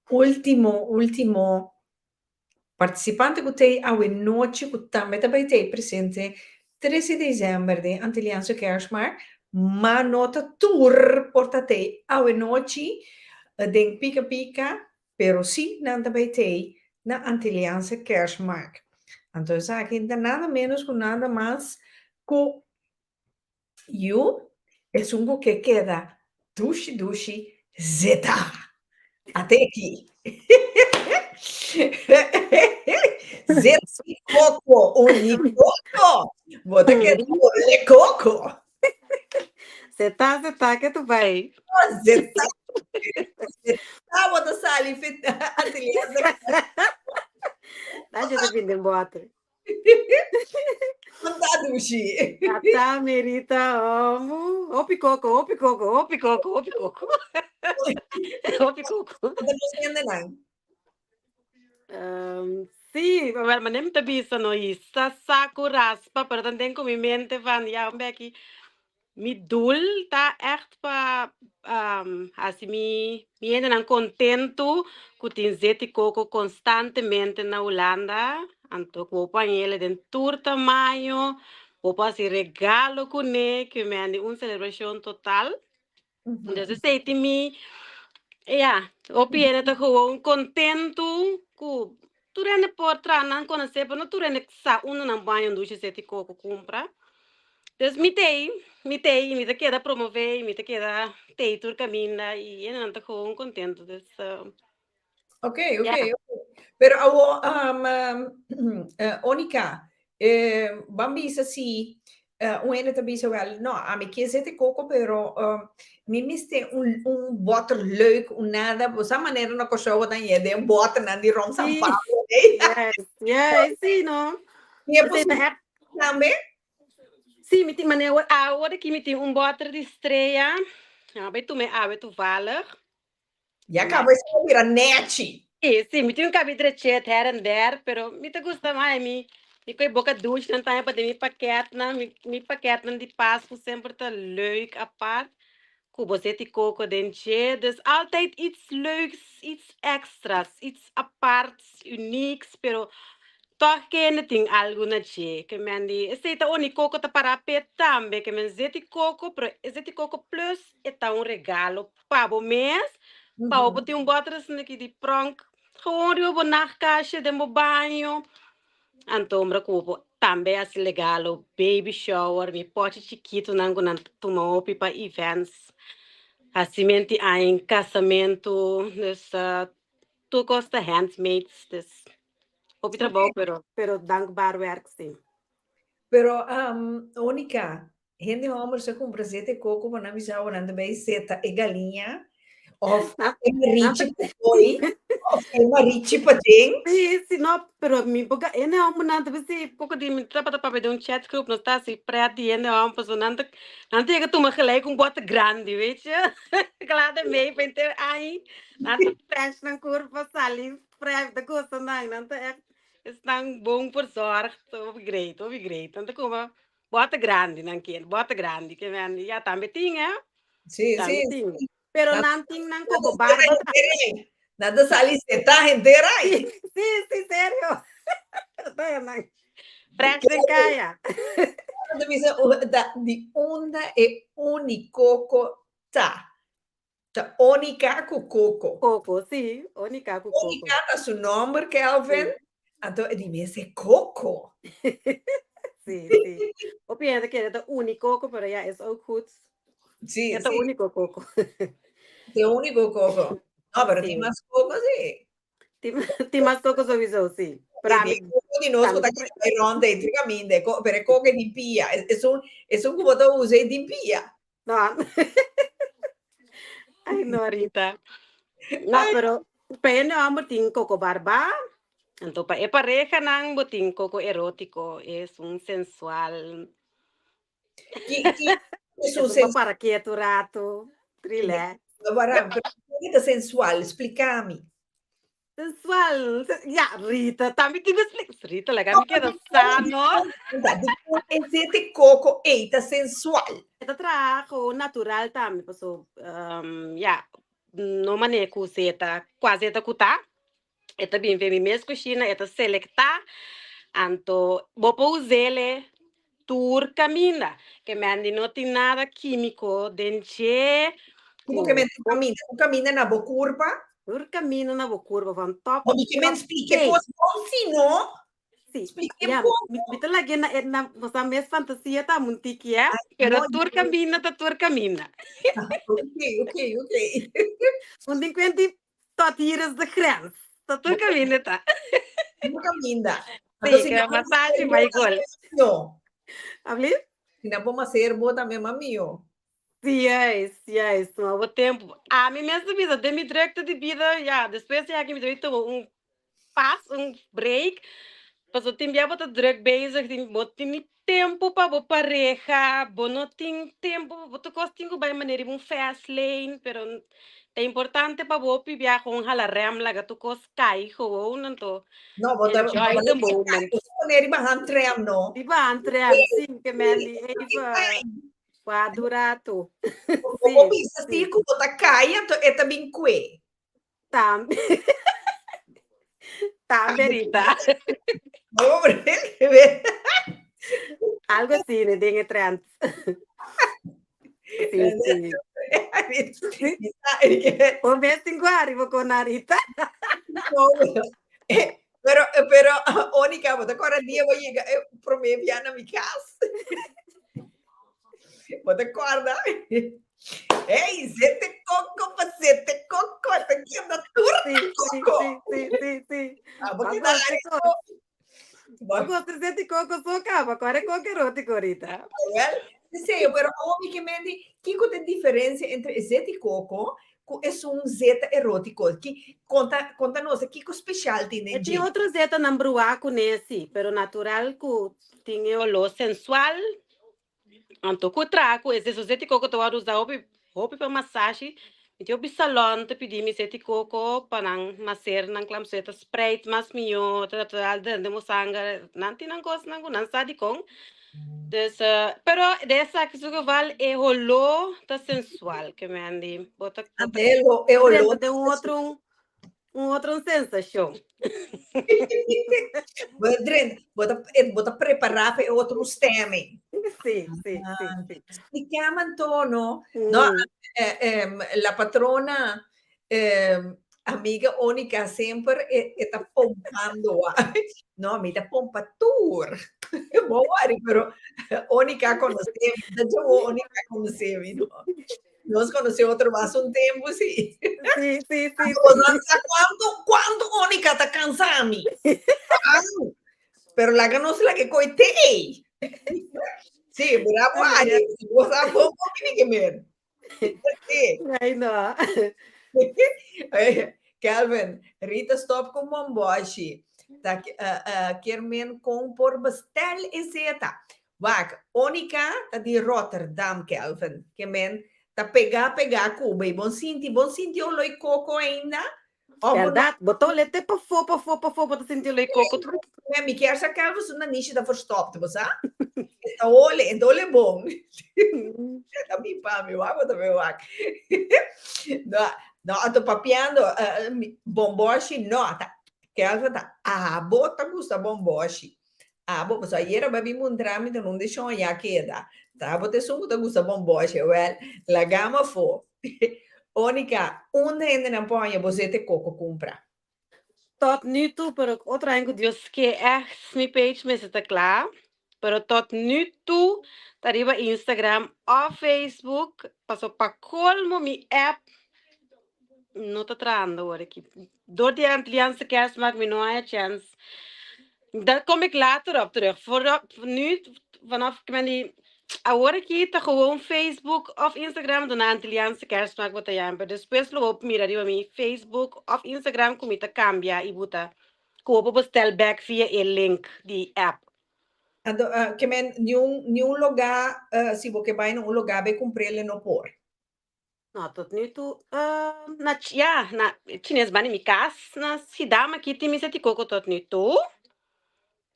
último, último partisipante ku t'ei awe nochi ku tambe ta bai t'ei presente 13 di desèmber den Antilliaanse Kerstmarkt. Ma no ta tur por ta tei awe nochi den Pika Pika, pero sí nan ta bai tei na Antilliaanse Kerstmarkt. Anto esaki ta nada menos ku nada mas ku Yu, esun ku ke keda dushi dushi zeta. Ate aki. Zeta di koko, uni koko. Bo ta keda ole koko. Zeta, zeta, ke tu bai? Zeta, zeta bo ta sali fit atelier. Ta je ta bin den boter. Kon ta dushi? Ata Merita, homu. Hopi koko, hopi koko, hopi koko, hopi koko. Hopi koko. Kon ta nos hendenan? Um, sí, wel, maar nem te bisa no isa saco raspa, pero dan denk mi mente van ja, un beki Mi doel ta ègt pa hasi mi mi hendenan kontentu ku tin zeti koko konstantemente na Hulanda. Anto ku bo por hañ'el den tur tamaño, bo por hasi regalo kuné, ku mi handi un selebrashon total. Dus esei tin mi, ya, hopi hende ta gewoon kontentu ku tur hende por traha nan konosé, pero no tur hende sa unda nan baña un dushi zeti koko kumpra. Dus mi t'ei, mi t'ei i mi ta keda promové i mi ta keda t'ei tur kaminda i hendenan ta gewoon kontentu. Dus Ok, ok, ok. Pero awo, um, uh, Onika, eh, ban bisa si uh, un hende ta bisa wel, no, a mi kier zete koko, pero uh, mi miste un, un boter leuk, un nada, bo sa manera na Kòrsou bo ta haña den boternan di rom San Pablo, eh? Yes, yes, sí, no. Mi e Esei ta echt tambe? Sí, mi tin, manera awor, awor aki mi tin un boter di Estrella, a bai tuma e awe toevallig. Ya caba esa a bira nechi. Sí, sí, mi tin un cabi drechet her en der, pero mi ta gusta mas mi mi koe boca dushi nan tambe pa den mi paketnan, mi mi paketnan di Pascu semper ta leuk apart, cu bo zet di coco den dje, dus altijd iets leuks, iets extra's, iets aparts, unieks, pero Tòg kende tin algu na dje. Ke men di, esei ta uni koko ta pará p'e tambe. Ke men zeti koko, pero e zeti koko plus e ta un regalo pa bo mes, pa bo por tin un bòter asina aki di prònk gewoon riba bo nachtkastje den bo baño. Anto ora ku bo por tambe hasi regalo baby shower, mi pòchi chikitunan ku nan ta tuma hopi pa events, hasimenti aña, kasamentu, dus tur kos ta handmade, dus. Hopi trabou, pero, pero dankbaar werk, sí. Pero, um, Onika, hende homber sa kumpra zeta e koko pa nan bisa bo nan ta bai zeta e galiña of e marichi pa koi of e marichi pa den. Sí, sí, no, pero mi boca hende homber nan ta bisi poko di mi tabata papia den un chat group nos ta hasi pret di hende homber pasobra nan ta nan ta yega tuma gelijk un bote grandi weet je kla den mei pa henter aña nan ta fresh nan kurpa sali Fresh ta gusta nan, nan ta echt esnan bon verzorgd, hopi great, hopi great. Nan ta kuma bota grandi nan kier, bota grandi ke men ya tambe tin hè. Sí, Tambe sí, tin. sí. Pero Nan nan tin nan nan koko ta barba sali tambe. henter ei. Nan ta sali seta henter ei. Sí, sí, sí, serio. Ta nan fresh den kaya. Nan ta bisa da di unda e unikoko ta. Ta Onika ku Koko. Koko, sí, Onika ku Koko. Onika ta su nomber, Kelvin. Anto e di mester Koko. Sí, sí. Hopi hende kere ta Unikoko, pero ja, is ook goed. Sí, E ta sí. úniko Koko. Ta úniko Koko. No, pero tin Sí. mas Koko, sí. Tin, tin mas Koko sowieso, sí. Pero Sí, ami tin Koko di nos ku ta tambe keda bai rond ei, tur kaminda. Pero e Koko e di pia. Esun, esun ku bo ta usa e di pia. No. Ay, no, Rita. No, pero pa hende homber tin koko barba. Anto pa e parehanan bo tin koko erótiko. Es un sensual. Ki, ki es un Es un pa sensual? para ketu rato. Relax. Waram, pero ki ta sensual? Splikami. Sensual. Ja, Rita, tambe tin ku splika. Rita, laga mi keda sa, no? Dikon e zete koko ei ta sensual? E ta traha gewoon natural tambe, paso, um, ja, no manera ku zeta, kua zeta ku ta, e ta bin ven mi mes kushina, e ta selektá, anto bo por us'é. tur kaminda. Ke men di no tin nada kímiko den dje. Ku ke men tur kaminda? Tur kaminda na bo kurpa? Tur kaminda na bo kurpa, van top Bo ke men tot splika teen. kos bon si no? Sí, Splika ya, bon. mi, mi ta lag'é na, na bo sa mes fantasia ta un tiki, hè? Ay, Pero no, tur kaminda ta tur kaminda. Ok, ok, ok. Un tin kuenti tot hier is de grens. Ta tur kaminda ta. Tur kaminda. Sí, ke masashi bai gol. No. Alsjeblieft? Si nan por maser bo tambe, mamio. Sí, juist, juist. Tuma bo tempu. Ami mes ta bisa, den mi drukte di bida, ya, despues di aki mi debe tuma un pas, un break. Pasobra tin bia bo ta druk bezig, tin, bo tin ni tempu pa bo pareha, bo no tin tempu, bo tur kos tin ku bai manera riba un fast lane, pero ta importante pa bo pibia gewoon hala rem, laga tur kos kai gewoon, anto No, bo ta enjoy the moment. Bo ta pone riba handrem, no? Riba handrem, sí, ke men di even pa dura tu. Bo bo bisa si ku bo ta kai, anto e ta bin kue. Tambe. Tambe, Rita. Algo así, ne den e trend. Sí, sí. Un vez tin ku arriba con Rita. Pero, pero, Onika, bo ta kòrda dia bo yega e promé bia na mi kas? Bo ta kòrda? Hey, zete koko pa zete koko, ta keda tur Sí, sí, koko. sí, sí, sí, sí. Ah, bo Ba keda gosta ari koko. Ba gosta zete koko so kaba, kore koko erótico, Rita. Wel, sí, pero omi ke men di, kiko ta diferencia entre e zete koko ku esun zeta erótico? Ki, konta, konta nos, kiko special tin den E tin dje? otro zetanan bruá kuné, sí, pero natural ku tin e oló sensual. Anto ku traha ku e zeti koko ta wòrdu usa hopi hopi pa masashi. Mi tin hopi salon ta pidi mi zeti koko pa nan maser nan klamsue ta spreid mas mihó ta ta drenta bo sanger. Nan tin nan kosnan ku nan sa dikon. Dus pero den esaki su geval e holó ta sensual ke men di bo ta bo ta E holó drenta den un otro Un otro sensashon. Bo ta drenta, bo ta, eh, bo ta prepará pa e otro stemming. Sí, sí, sí, sí. Splikame anto, no? No, eh, eh, la patrona, eh, amiga Onika semper e, e ta pompando. No, mi ta pompa tur. Bo wari, pero Onika konosé mi, ta djawo Onika konosé mi, no? Nos conoce otro mas un tempo, sí. Sí, sí, sí. sí. Cuánto, cuánto Onika ta cansa mi? Pero laga nos la que coite. Sí, bravo, Ari. Vos sabes cómo tiene que ver. Sí. Ay, no. Kelvin, Rita stop con bomboshi. Ta, uh, uh, kier men con por bestel e zeta. Wak, Onika ta di Rotterdam, Kelvin. Ke men ta pegá pegá ku bo. I bon sinti, bon sinti oloi koko ainda? Of bo no? Bèrdat, bo ta olé te pafó, pafó, pafó, bo ta sinti oloi koko tur. Men, mi kier sa Kelvin su nanishi ta verstopt, bo sa? E ta ole, e ta ole bon. Ta bin pa mi, wak bo ta bin wak. No, no, anto papiando, bomboshi no, ta, Kelvin ta, abo ta gusta bomboshi. Abo, pasobra ayera bo a bin muntra mi ta nun de shon ya keda. Ta abo ta esun ku ta gusta bomboshe. Wèl, laga mi afó. Onika, unda hendenan por haña bo zete koko kumpra? Tot nu toe, pero otro aña ku Dios ke ègt mi page mester ta kla. Pero tot nu toe ta riba Instagram òf Facebook, pasobra pa kolmo mi app no ta trahando awor aki. Door di Antilliaanse Kerstmarkt mi no haña chèns. Daar kom ik later op terug. Voor nu, vanaf ik ben die, awor aki ta gewoon Facebook of Instagram duna Antilliaanse Kerstmarkt bo ta yama. Pero despues lo bo mira riba mi Facebook of Instagram ku mi ta kambia i buta ku bo por bestel bek via e link di app. Anto, ke men niun niun lugá, si bo ke bai na un lugá bai kumpr'el e no por. No, tot nu toe, na, ja, na Chines banda mi cas, na Schiedam aki tin mi seti coco tot nu toe.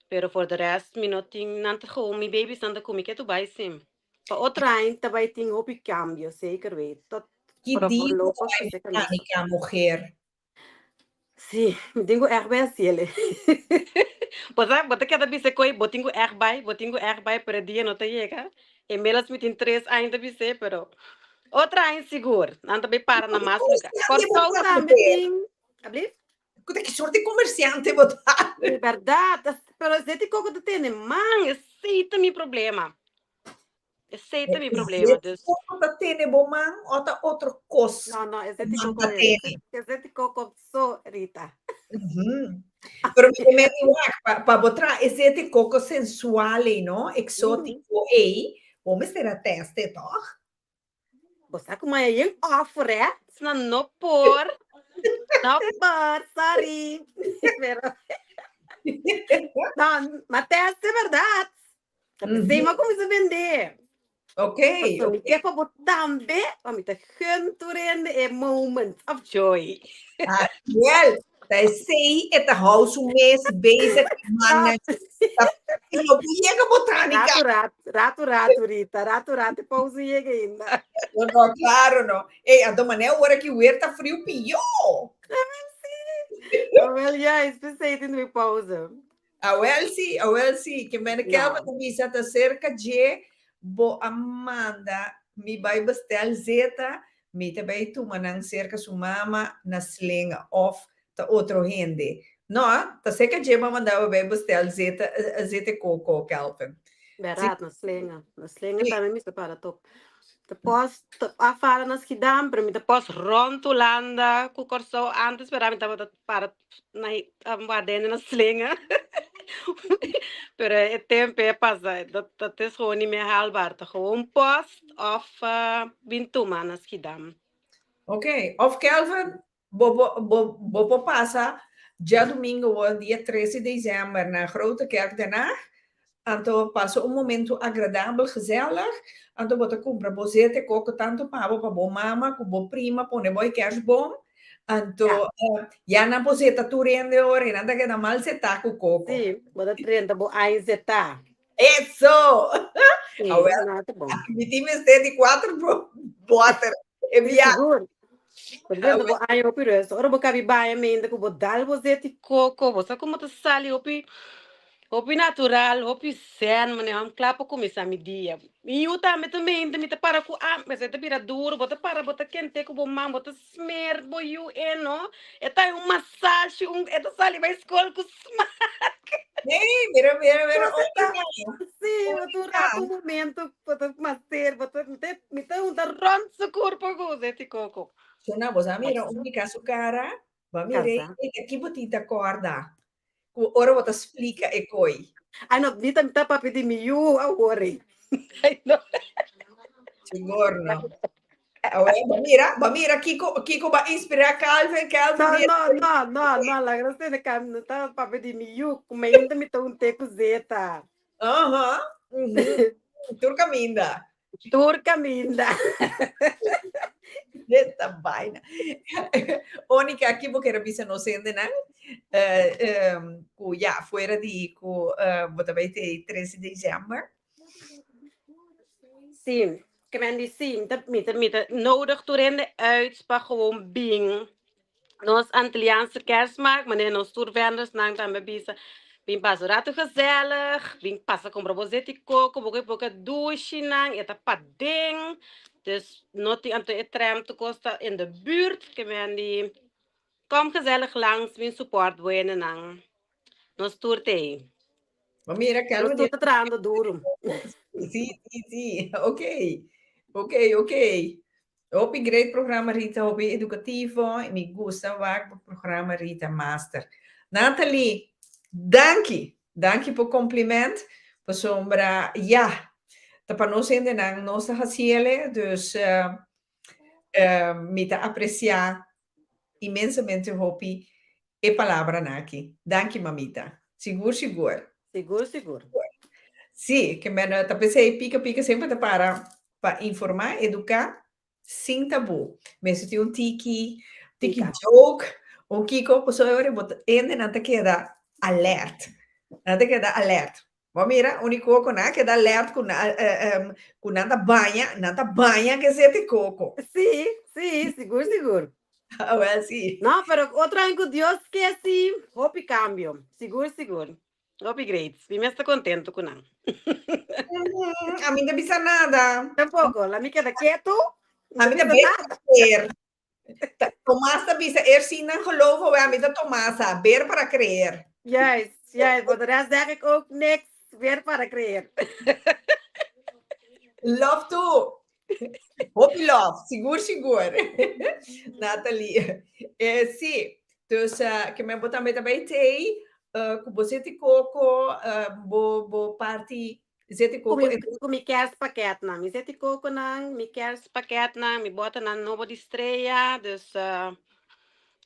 Pero voor de rest mi no tin, nan ta gewoon, mi babies nan ta cu mi ketu bai sim. Pa otro aña ta bai tin hopi cambio, zeker weet. Tot, Ki pero dia bo ta voorlopig bai zeker no. Botanica, mujer? Sí, mi tin ku ègt bai hasiel. Bo sa, bo ta keda bisa koe bo tin ku ègt bai, bo tin ku ègt bai, pero e dia no ta yega. Inmiddels mi tin tres aña ta bis'é, pero otro aña sigur nan ta bai para na mas lugá. Kòrsou tambe tin, ablief? Ku ta ki sorte di komersiante bo ta? Di bèrdat, pero esei tin koko ta tene man, esei ta mi problema. Esei ta mi problema. Dus. Koko ta tene bo man o ta otro kos? No, no, esei ti koko tene. Esei ti koko so, Rita. Pero mi te meti wak, pa, pa bo tra esei ti koko sensual ei, no? Exótico ei, bo mester a teste, toch? Bo sa kuma e yen offer, eh? Sna no por. No por, sorry. Pero, no, ma teste, verdad. Ta pensei, ma kuminsá bende. Ok. Pasobra mi ke pa bo tambe, pa mi ta gun tur hende e moment of joy. Ah, wel, ta esei e ta hou su mes bezig man. Ta no por yega botánica. Ratu ratu, ratu ratu Rita, ratu ratu e pauze yega ainda. No, no, claro no. Ey, anto manera ora ki weer ta friu pió. Wel, ja, is pesei tin mi pauze. Awel si, awel si. Ke mene Kelvin ta bisa ta serka dje bo a manda mi bai bestel zeta, mi ta bai tuma nan serka su mama na slenga of ta otro hende. No, ta serka dje bo a manda bo bai bestel zeta, zeta koko, Kelvin. Bèrdat, na slenga. Na slenga tambe mi ta para top. Ta pos a fala na Schiedam, pero mi ta pos rond Hulanda ku Kòrsou. Antes bèrdat mi tabata para na warda hende na slenga. Pero e tempo e pasa, dat, dat is gewoon niet meer haalbaar. Ta gewoon post of bin tuma na Schiedam. Oké, of Kelvin, bo, bo, bo, bo por pasa djadumingo o dia 13 di december na Grote Kerk Den Haag. Anto pasa un momento agradabel, gezellig. Anto bo ta kumpra bo zete koko tantu pa bo, pa bo mama ku bo prima pone bo e kerstboom. Anto ya nan por zeta tur hende ora i nan ta keda mal zetá ku koko. Sí, bo ta drenta bo aña zetá. Eso! Sí, Awel, no, ta bon. mi tin mester di kuater bòter e bia. Sigur. Bo ta drenta bo aña hopi rust. Ora bo kabi baña meinta ku bo dal bo zeti koko, bo sa komo ta sali hopi Hopi natural, hopi zen, manera mi kla pa kuminsá mi dia. Mi yu tambe ta meinta, mi ta para ku am, mester ta bira duru, bo ta para, bo ta kent'é ku bo man, bo ta smer bo yu e no, e ta un masashi, un, e ta sali bai skol ku smak. Hey, mira, mira, mira, Bo ta, oiga. sí, bo ta un rato, un momento, bo ta maser, bo ta, mi ta, mi ta hunta rònt su kurpo ku zeti koko. Shona, bo sa mira un mika su kara, bo a mira Kansa. e ta ki bo tin ta kòrda? Ku ora bo ta splika e koi. Ai no, mi ta mi ta papia di mi yu awor ei. Ai no. Sigur no. Awor, bo mira, bo mira kiko kiko ba inspirá Calvin, Calvin No, mira. no, no, no, no, laga nos tene ka mi ta papia di mi yu, ku mainta mi ta un te ku zeta. Aha. mhm. Tur kaminda. Tur kaminda. Esta vaina. Onika, aki bo kere bisa nos hendenan eh, em, ku ya, fuera di ku eh, bo ta bai te 13 di december. Sí, ke men di sí, mi ta, mi ta, mi ta nodig tur hende uit pa gewoon bin. Nos Antilliaanse kerstmarkt, manera nos tur vendersnan tambe bisa, bin pasa un rato gezellig, bin pasa compra bo zeti coco, bo boca dushinan, e ta paden, dus no tin anto e tram tur cos ta in de buurt, ke men di kom gezellig langs, bin support bo hendenan, nos tur ta ei. Ma mira, Nos tur ta trahando duro. Sí, sí, sí, ok, ok, ok. Hopi great programa Rita, hopi educativo y mi gusta wak bo programa Rita Master. Nathalie, danki, danki por compliment, pasobra ya, ta pa nos hendenan nos ta haciele, dus mi ta aprecia inmensamente hopi e palabranan aki. Danki mamita. Sigur sigur. Sigur sigur. Sí, ke men ta pensei pika pika semper ta para pa informá, eduká sin tabú. Mester tin un tiki, tiki joke, un kiko, pasobra ora bo ta hendenan ta keda alert. Nan ta keda alert. Bo mira, uni koko nan a keda alert ku nan ku nan ta baña, nan ta baña ke sete koko. Sí, sí, sigur sigur. Ah, wel sí. No, pero otro aña ku Dios ke sí, hopi kambio. Sigur, sigur. Hopi great. Mi mes ta contento ku nan. A mi no ta bisa nada. Tampoco. La mi keda ketu. A mi ta bisa creer. Tomás ta bisa er sin nan geloven, we a mi ta Tomasa. Ver para creer. Juist, juist. Voor de rest zeg ik ook niks. Ver para creer. Love to. Hopi love, sigur sigur. Nathalie. Eh, sí. Dus uh, ke men bo tambe ta bij tei, uh, ku bo zeti koko, uh, bo, bo parti zeti koko. Ku mi, ku mi kerstpakketnan. Mi zeti kokonan, mi kerstpakketnan, mi botanan nobo di Estrella. Dus uh,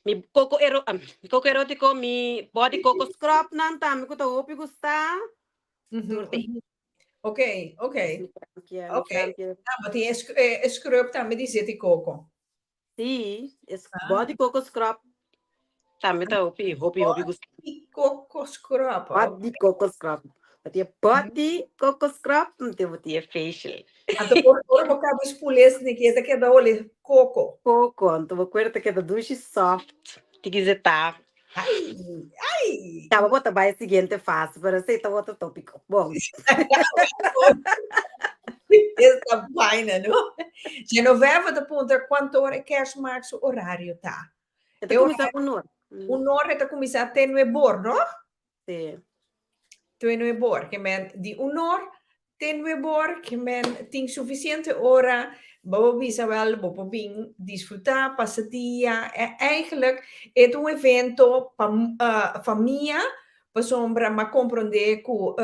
mi koko ero, um, mi koko erotico, mi body koko scrubnan tambe ku ta hopi gusta. Tur tei. Ok, ok. Ok. Ah, bo tin e, e scrub tambe di zeti koko. Sí, es ah. Body coco scrub. Tambe ta hopi, hopi, hopi gusta. Body coco scrub. Body coco scrub. Bo tin body coco scrub, anto bo tin facial. Anto ora bo kaba spoel ne ke ta keda ole coco. Coco, anto bo kuerpo ta keda dushi soft, tiki zetá. Ai, ai. Kaba bo ta bai siguiente fase, pero esei ta otro tópiko. Bon. Esta vaina, no? Genoveva ta puntra kuantu ora e kerstmarkt su horario ta. E ta kuminsá un or. Un or e ta kuminsá te nuebor, no? Sí. Te nuebor. Ke men di un or te nuebor, ke men tin sufisiente ora, bo por bisa wel, bo por bin disfrutá, pasa dia. E eigenlijk e ta un evento pa famia, pasobra m'a komprondé ku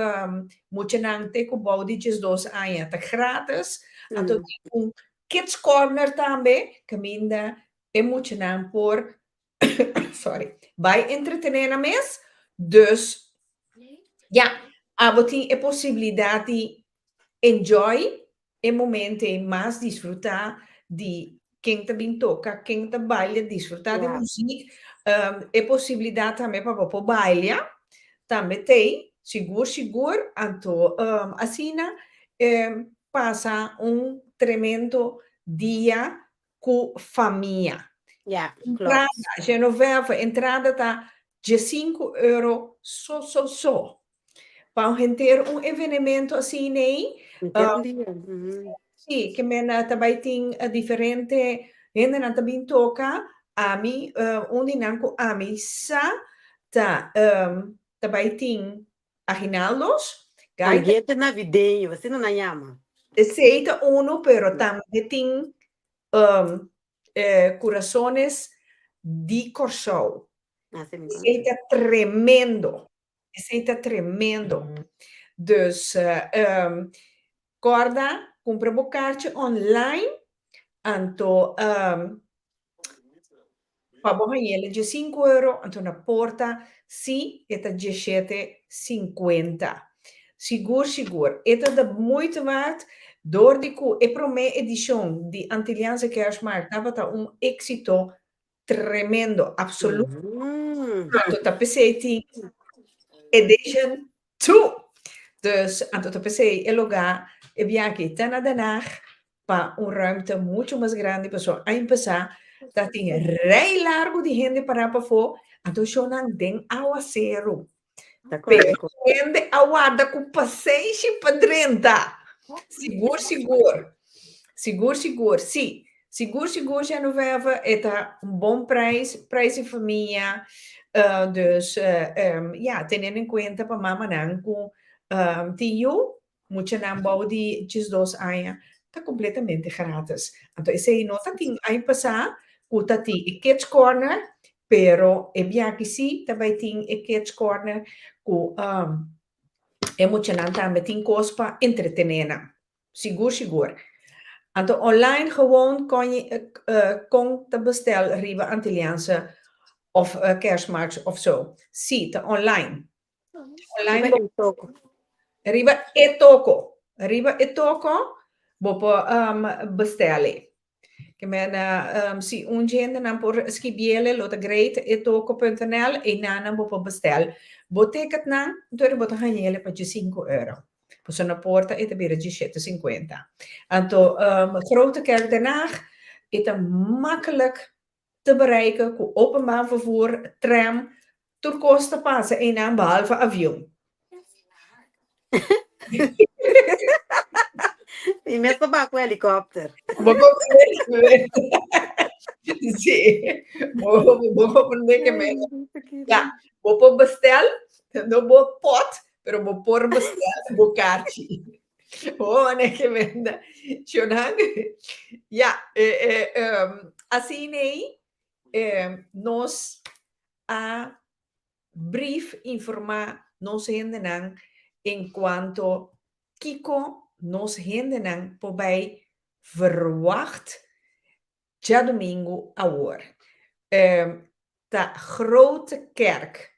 muchanan te ku bou di diesdos aña ta gratis. Anto tin un kids corner tambe kaminda e muchanan por sorry, bai entretené nan mes. Dus, ya, abo tin e posibilidat di enjoy e momento ei mas, disfrutá di ken ta bin toka, ken ta baila, disfrutá di muziek. E posibilidat tambe pa bo por baila tambe t'ei, sigur sigur. Anto asina pasa un tremendo dia ku famia. Ja, klopt. Entrada, Genoveva, entrada ta diesinku euro so so so. Pa un henter un evenemento asina ei, Henter un dia. mhm. sí, ke men ta bai tin diferente hendenan ta bin toka. Ami, un di nan ku ami sa ta ta bai tin Aguinaldos, gaita. Ambiente navideño, asina nan yama. Esey ta uno, pero tambe tin Curazones di Corsou. Esey ta tremendo. Esey ta tremendo. Dus corda, cumpra bo kaartje online, anto Pa bo hañ'el e diesinku euro, anto na porta si e ta dieshete sinkuenta. Sigur sigur e ta de moeite waard dor di ku e promé edishon di Antilliaanse Kerstmarkt tabata un éksito tremendo, absoluto. Anto ta p'esei tin edition two. Dus anto ta p'esei e lugá e biaha ta na Den Haag pa un ruimte mucho mas grandi pasobra a empezá ta tin rij largu di hende pará pafó, anto shownan den awaseru. Pero hende a warda ku pasenshi pa drenta. Sigur sigur. Sigur sigur, sí. Sigur sigur Genoveva e ta un bon prijs, prijs di famia. Dus ya, teniendo en cuenta pa mamanan ku tin yu, Muchanan bou di diesdos aña ta completamente gratis. Anto esey no ta tin aña pasa cu ta tin e kids corner, pero e biaha si ta bay tin e kids corner cu e muchanan tambe tin cos pa entretene nan. Sigur sigur. Anto online gewoon con con ta bestel riba Antilliaanse of Kerstmarkt of zo. Si, ta online. Online Riba e toko. Riba e toko. Riba e toko bo por um, bestelle. Ke men, um, si un gentenan por skibiele, lo ta great, etoko.nl, einan bo por bestel. Bo ticketnan, entonces bo ta hañele pa 5 euro. Pasobra na porta e ta bira 17,50. Anto, um, Grote Kerk Den Haag, e ta makkelijk. te bereiken ku openbaar vervoer, tram, tur kos ta pasa einan behalve avion. Mi mes ta baha ku helikòpter. Bo comprende? Sí. Bo, bo comprende ke men. Ja, bo por bestel, no bo pot, pero bo por bestel bo kaartje. Oh, ne ke men. Shonan. Ja, eh, eh, um, asina ei, eh, nos a brief informá nos hendenan en cuanto kiko nos hendenan por bai verwacht djadumingu awor. Ta Grote Kerk,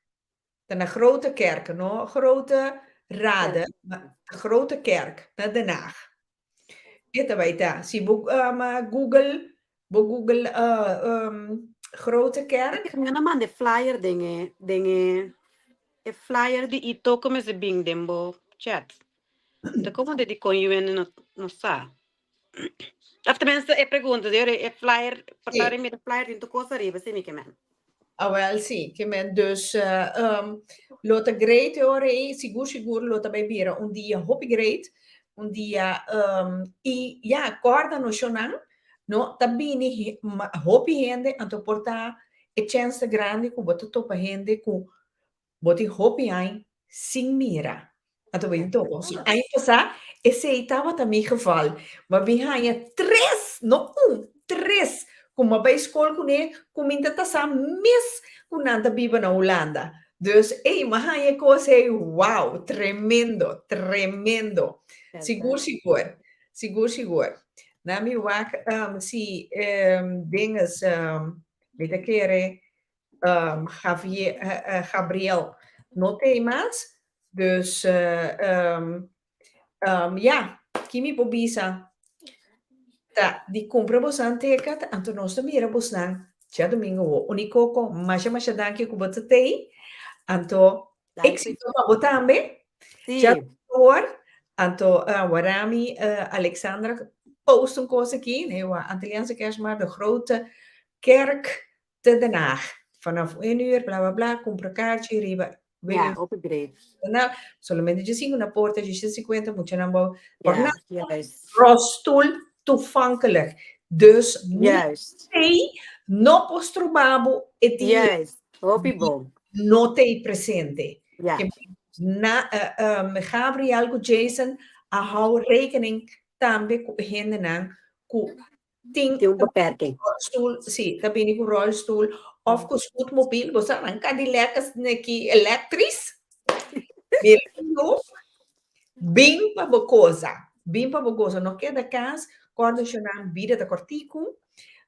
ta na Grote Kerk, no Grote Rade, ma ta Grote Kerk na Den Haag. E ta bai ta. Si bo Google, bo Google Grote Kerk. Mi a manda e flyer den e den e e flyer di Ito ku mester bin den bo chat. Ta komo de dikon yu hende no no sa. Of tenminste e pregunta di e flyer por ta mira flyer tin tur kos ariba si mi ke men. Awel si, ke men dus lo ta great e ora ei, sigur sigur lo ta bai bira un dia hopi great, un dia i ya kòrda nos shownan no ta bini hopi hende anto por ta e chèns ta grandi ku bo ta topa hende ku Bo tin hopi añ sin mira. Anto bo tin topa. So aña pasá esei tabata mi geval. Ma mi haña tres, no un, tres ku mi a bai skol kuné ku mi ta sa mes ku nan ta biba na Hulanda. Dus ey, mi a haña e kos ey, wow, tremendo, tremendo. Sigur, sigur, sigur, sigur. Na mi wak si dinges mi ta kere um, Javier, uh, Gabriel no t'ei mas. Dus um, um, ja, ki mi por bisa? Ta di kumpra bosan ticket, anto nos ta mira bosnan djadomingo wo. Unikoko, masha masha danki ku bo ta t'ei. Anto éxito pa bo tambe. Sí. Djadomingo awor. Anto uh, warami uh, Alexandra post un kos aki. Nee, wa Antilliaanse Kerstmarkt, de grote kerk te Den Haag. Vanaf 1 uur, bla bla bla, kumpra kaartje riba Ja, hopi great. Na, solamente dje na porta, dje 50, muchanan bou. Por Ja, na juist. rolstoel toegankelijk. Dus Juist. t'ei no por stroba bo e dia Juist. Hopi bon. no t'ei presente. Ja. Ke na Gabriel ku Jason a hou rekening tambe ku e hendenan ku Tin Tin un beperking. rolstoel, sí, ta bini ku rolstoel of ku scootmobiel, bo sa nan Cadillac neki elektris. Mira yu, bin pa bo goza, bin pa bo goza, no keda kas, kòrda shonnan bida ta kòrtiku,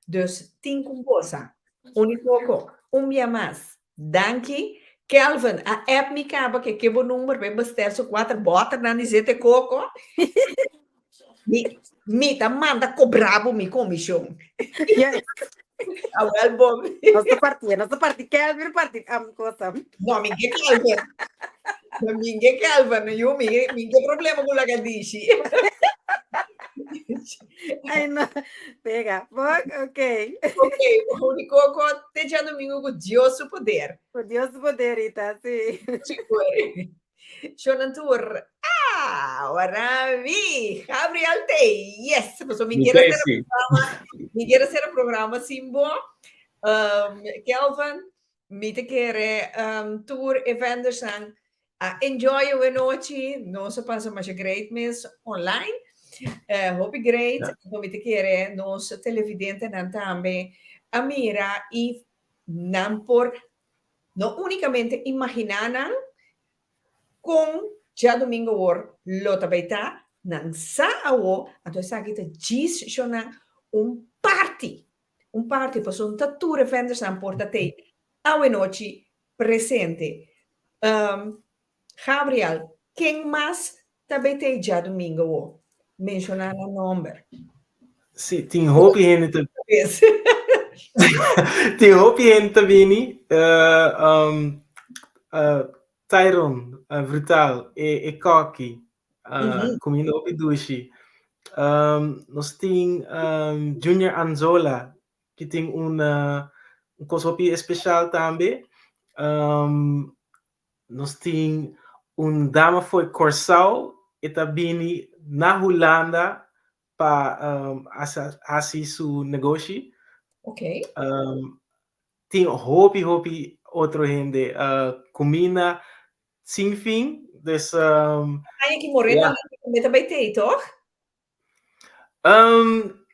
dus tin ku goza. Uni poko, un bia mas, danki. Kelvin, a app mi kaba ke ke bo number pa e bestel su kuater bòternan di zete koko. Mi, mi ta manda cobra bo mi comisión. Yes. Awel bon. Nos ta parti, nos ta parti Kelvin parti am cosa. No, mi ke Kelvin. No, mi ke Kelvin, yo mi mi ke problema ku lagadishi. Ay no. Pega. Bok, okay. Ok, Holy Coco, te djadomingo ku Dios su poder. Ku Dios su poder, Rita, sí. Sigur. Shonan tur, ah, warami, Gabriel te, yes, paso mi Mi quiere te hacer sí. programa, mi quiere hacer un programa sin bo. Kelvin, mi te quiere tur e vendors nan a enjoy e nochi, nos a pasa masha great mes online. Hopi great, yeah. Mi te quiere nos televidentenan tambe a mira y nan por No únikamente imaginá nan kon djadumingu awor lo ta bai ta, nan sa awor, anto esaki ta djis sho nan un parti, un parti, pasobra no ta tur e vendersnan por ta tei awenochi presente. Gabriel, ken mas ta bai tei djadumingu awor? Menshoná nan nòmber. Sí, tin hopi hende ta Tin hopi hende ta bini. Uh, um, uh, Tyron, uh, Brutal, e, e Koki, uh, mm -hmm. kuminda hopi dushi. Um, nos tin um, Junior Anzola, ki tin un uh, Un kos hopi espesial tambe. Um, nos tin un dama for Kòrsou, e ta bini na Hulanda pa um, hasi su negoshi. Okay. Um, tin hopi hopi otro hende uh, kuminda sin fin. Dus um, Aña ki Morena ja. tambe ta bai tei, toch? Um,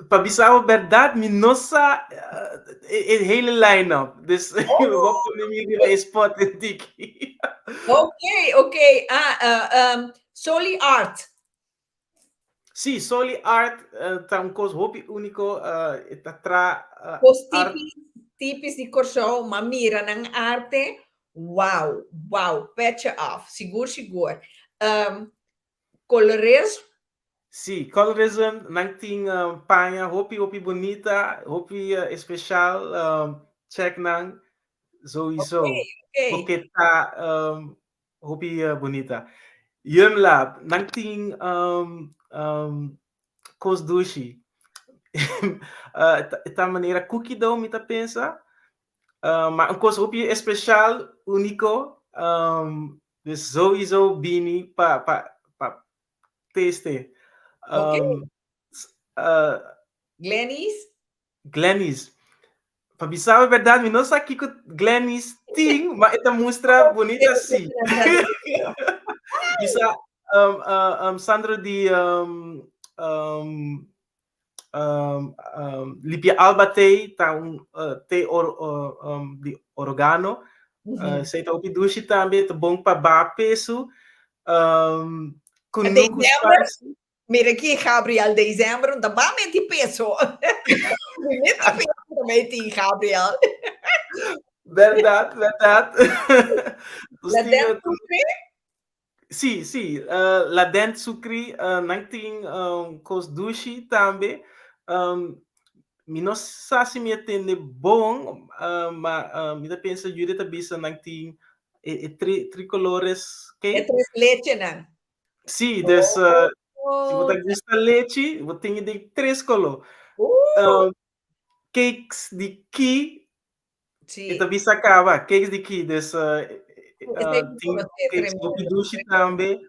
pa bisa bo berdad, mi no sa uh, e, e hele line-up. Dus oh. bo pone mi riba e spot en tiki. Oké, oké. Ah, uh, um, Soli Art. Sí, Soli Art uh, ta un kos hopi úniko. Uh, e ta tra uh, Kos art. typisch, typisch di Kòrsou, ma mira nan arte. Wow, wow, petje af. Sigur, sigur. Um, Colorism. Sí, colorism, nan tin paña hopi hopi bunita, hopi especial, check nan sowieso. Okay, okay. Porque ta hopi bunita. Yum Lab, nan tin kos dushi. Ta manera cookie dough mi ta pensa, ma un kos hopi especial, unico. Dus sowieso bini pa pa pa taste. Oké. Um, uh, Glenys? Glenys. Pa bisa e berdad, mi no sa kiko Glenys tin, ma e ta mustra bonita si. Bisa um, uh, um, Sandro di um, um, um, um, Lipia Alba te ta un uh, te or, uh, um, di oregano. Mm -hmm. Uh, sei ta hopi dushi tambe, ta bon pa baha peso. Um, kunuku spicy. Mira aki, Gabriel, december no ta ba meti peso. Meti peso tambe tin, Gabriel. Verdad, verdad. La Dent Sucre? Sí, sí, uh, La Dent Sucre, uh, nan tin um, kos dushi tambe. Um, mi no sa si mi a tende bon, uh, ma uh, mi ta pensa Judith ta bisa nan tin e, e tri, tricolores E cake. tres lechenan. Sí, dus uh, si bo Oh, ta gusta lechi, bo tin di tres color. uh, Um, cakes di ki Sí. E ta bisa kaba, cakes di ki, dus uh, Esei uh, tin konosé, cakes hopi tremendo. dushi tambe.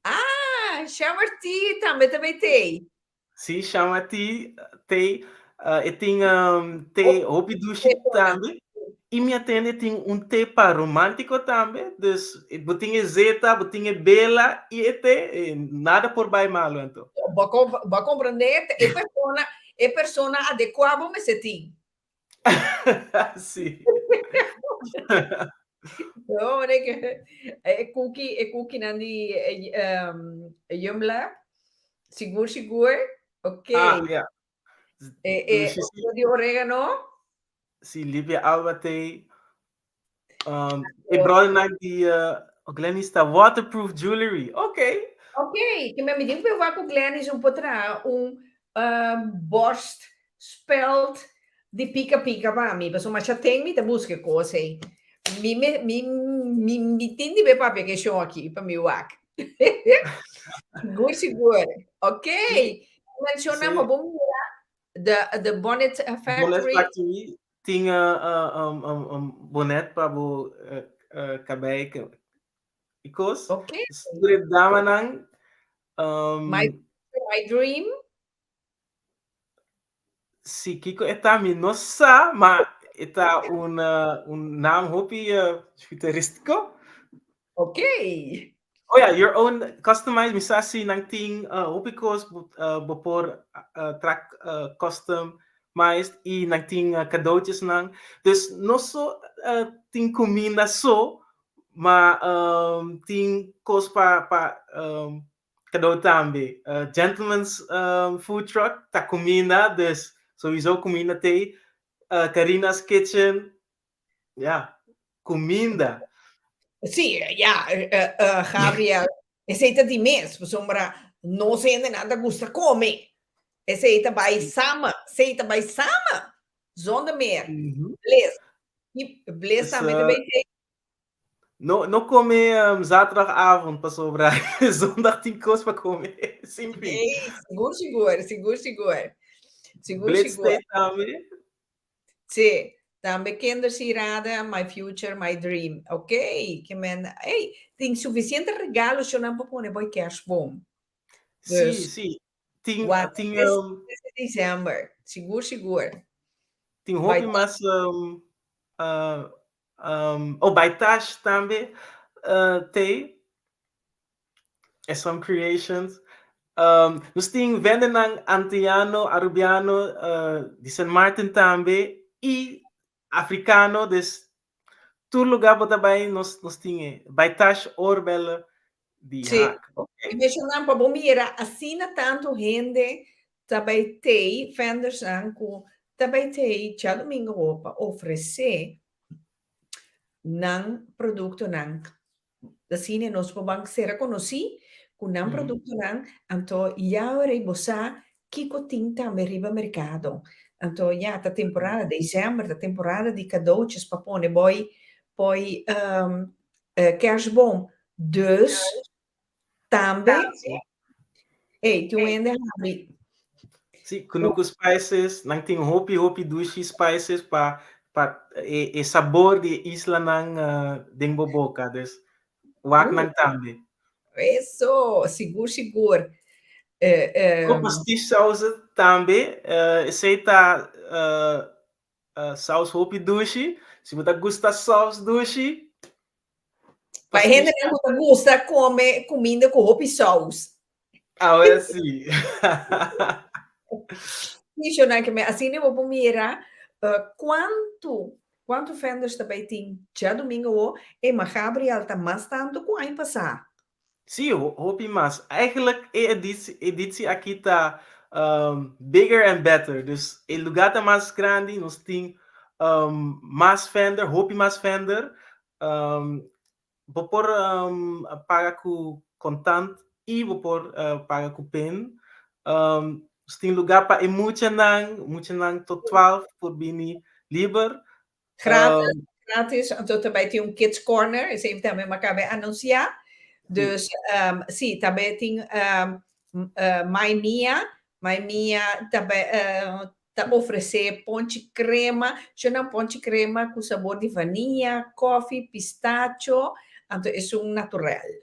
Ah, Shamar Tea tambe ta bay tei. Sí, Shamar Tea tei. Uh, e tin um, te hopi dushi tambe. I mi a tende tin un te pa romántico tambe. Dus bo tin e zeta, bo tin e bela i e te, e nada por bai malo anto. Bo bo a comprende, e persona, e persona adecua bo mester tin. Sí. No, meneer, que e cookie, e cookie nan di um, Yum Lab. Sigur, sigur. Ok. Ah, ja. E, e, Dus sí, di oregano. Sí, Livia Alba te. Um, e brother nan di uh, Glenys ta waterproof jewelry. Ok. Ok, ke men mi tin ku wak ku Glenys un por traha un um, borst speld di pika pika pa mi, pasobra masha ten mi ta buska e kos ei. Mi me mi mi mi tin di be papia ke shon aki pa mi wak. Sigur sigur. Ok. Menshona Sí. bo bo mira the the Bonnet Bonnet Factory. Factory tin uh, uh, um, um, um, bonnet pa bo uh, uh, kabei i kos. Ok. Tur e damanan um, My my dream. Si kiko e ta mi no sa, ma e ta un uh, un naam hopi uh, futuristico. Ok. Oh ja, your own customized mi sa si nan tin uh, hopi kos bo, uh, bo por uh, track uh, customized i nan tin uh, cadeautjes nan. Dus no so uh, tin comida so, ma um, tin kos pa pa um, cadeau tambe. Uh, gentleman's um, food truck ta comida, dus sowieso comida te. Uh, Karina's Kitchen, ja, Kuminda. Sí, ja, Gabriel, esei ta di mes, pasobra nos hendenan ta gusta kome. Esei ta bai samen, esei ta bai samen, zonder meer. Bles, i bles Dus, tambe ta bai te. No, no kome um, zaterdagavond pasobra zondag tin kos pa kome. Sin fin. Ei, sigur, sigur, sigur, sigur. Sigur, Blitz sigur. te tambe. Sí. Tambe kindersieraden, my future, my dream. Ok, ke men, ey, tin suficiente regalo shonan pa pone bo e kerstboom. Sí, Dus, sí. Tin, wak tin, 3 di december. Sigur, sigur. Tin Bai hopi mas, um, uh, um, oh, bai Tash tambe, uh, t'ei. Some Creations. Um, nos tin vendenan antiano, arubiano, uh, di Sint Maarten tambe i africano, dus tur lugar bo ta bai nos, nos tin e. Bai Tash oorbellen di Sí. haak. Oké. I mencionan pa bo mira asina tantu hende ta bai tei, vendersnan ku ta bai tei djadumingu awor pa ofresé nan produktonan Asina nos por ban sera konosí ku nan produktonan, anto ya ora ei bo sa kiko tin tambe riba merkado. Anto ya ta temporada, december ta temporada di cadeautjes pa pone boi poi kerstboom. Dus tambe ey tin un hende habri. Sí, Kunuku Spices, nan tin hopi hopi dushi spices pa pa e, e sabor di e islanan uh, den bo boka. Dus wak nan tambe. Eso, sigur sigur. Eh, eh, Ko pastissaus tambe, uh, esei ta uh, uh, saus hopi dushi. Si bo ta gusta saus dushi, Pa hende ku ta gusta kome kuminda ku hopi saus. Awel sí. Sí, Shona, ke me asina bo por mira uh, kuantu kuantu vendors ta bai tin djadumingu awo, e ma Gabriel ta mas tantu ku aña pasá. Sí, hopi mas. Eigenlijk e editie, editie aki ta um, bigger and better. Dus e lugar ta mas grandi, nos tin um, mas vendor, hopi mas vendor. Um, bo por um, paga ku kontant i bo por uh, paga ku pin. Um, nos tin lugar pa e muchanan, muchanan tot 12 por bini liber. Gratis, um, gratis. Anto tambe tin un kids corner, esei tambe mi a kaba anunsiá. Dus um, sí, tambe tin um, uh, Mai Mia, Mai Mia tambe uh, ta ofresé ponchi krema, shonnan ponchi krema ku sabor di vania, koffie, pistacho, anto esun naturel.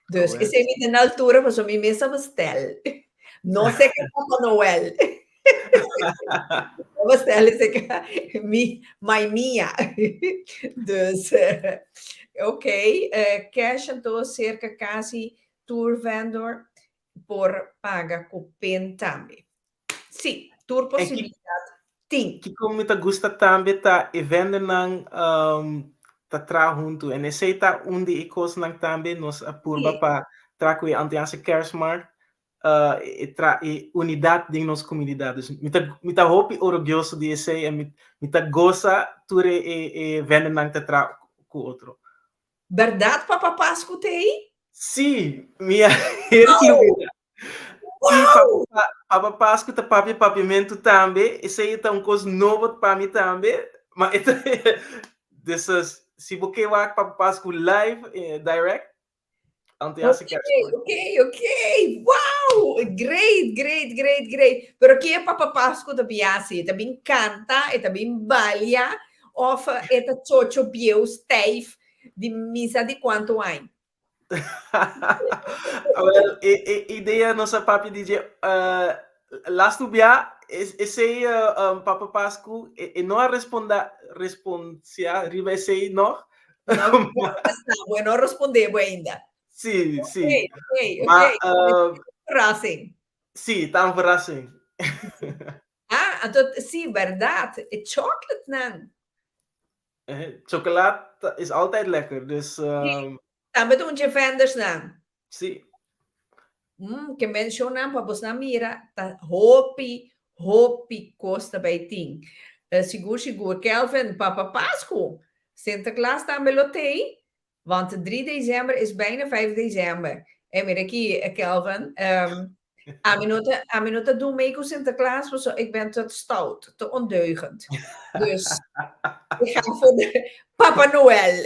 Dus Awel. esei mi ta na altura pasobra mi mes a bestel. No sé ke Papa Noel. A bestel esei ka mi mai mia. Dus ok, cash anto serka kasi tur vendor por paga ku pin tambe. Sí, tur En ki- posibilidat tin. Kiko mi ta gusta tambe ta e vendernan um, ta traha huntu. En esei ta un di e kosnan tambe nos a purba Sí. pa traha ku e Antiaanse Kerstmarkt, uh, e, tra, e unidat den nos komunidat. Dus mi ta, mi ta hopi orgulloso di esei en mi, mi ta gosa tur e, e, e vendernan ta traha ku otro. Bèrdat Papa Pasku t'ei? Sí, mi a heri lubida. Sí, Wow! Papa, Papa Pasku ta papia papiamentu tambe. Esei ta un kos nobo pa mi tambe. Ma e ta, dus si bo ke wak Papa Pasku live, eh, direct, Antiaanse Ok, Kerstmarkt. ok, ok. Wow! Great, great, great, great. Pero ke Papa Pasku ta bin hasi? E ta bin kanta, e ta bin balia, of e ta chocho bieu stijf di misa di kuantu aña? Awel, e, e idea nos a papia di dje, uh, lastu bia, es, esei uh, um, Papa Pasku, e, e no a responda, responsia riba esei nog. No, bueno, no respondé bo ainda. Sí, sí. Ok, ok, Ma, ok. uh, Verrassing. sí, ta un verrassing. Ah, anto, sí, bèrdat. E chocolate nan. Eh, chocolate is altijd lekker, dus um, Tambe ta un dje vendors nan. sí. Mm, ke menshonan pa bosnan mira ta hopi, hopi kos ta bai tin. Eh, sigur, sigur. Kelvin, Papa Pasku. Sinterklaas tambe lo t'ei, want 3 december is bijna 5 december. E mira aki, eh, Kelvin, um, ami no ta, ami no ta doen mee ku Sinterklaas, pasobra ik ben te stout, te ondeugend. Dus ik ga voor de Papa Noël.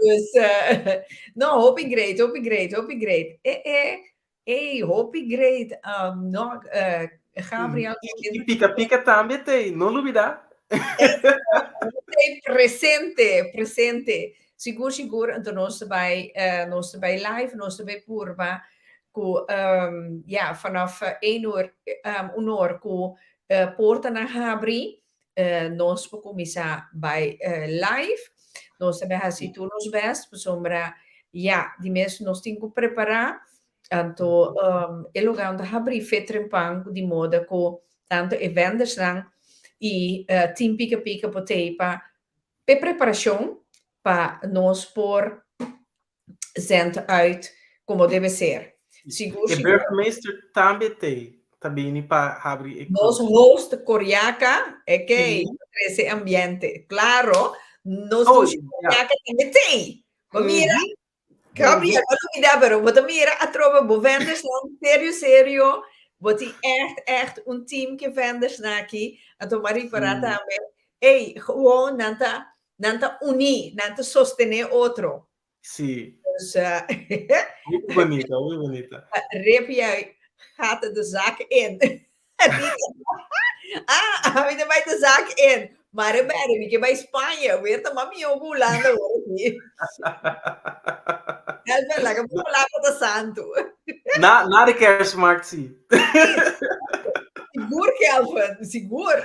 Dus, uh, no, hopi great, hopi great, hopi great. Eh, eh, hey, hopi great. Um, no, uh, Gabriel. I Pika Pika tambe t'ei, no lubidá. T'ei presente, presente. Sigur, sigur, anto nos ta bai, nos ta bai live, nos ta bai purba ku, ya, vanaf één uur, un or ku portanan habri, nos por kuminsá bai live. Nos ta bai hasi tur nos bèst pasobra, ya, di mes nos tin ku prepará. Anto e lugá ta habrí fe trempan di moda ku tantu e vendersnan i Team Pika Pika por tei pa e preparashon pa nos por zend uit como debe ser. Sigur E burgemeester tambe tei ta bini pa habri e Nos host Coriaca e kei ta trese ambiente. Claro, nos host Coriaca tambe tei. Bo mira, Gabriel, bo lubida, pero bo ta mira atrobe bo vendersnan serio serio, bo tin echt echt un team ke vendersnan aki, anto m'a ripara tambe, ey, gewoon nan ta nan ta uní, nan ta sostené otro. Sí. Dus, Muy bonita, muy bonita. Repia gaat de zak in. Ah, ami ta bai de zak in. Maar e bere, mi ke bai Spanje. Weer ta mas mihó ku Hulanda awor aki. Elvin, laga bo palabra ta santu. Na, na de kerstmarkt, sí. Sigur, Kelvin, sigur.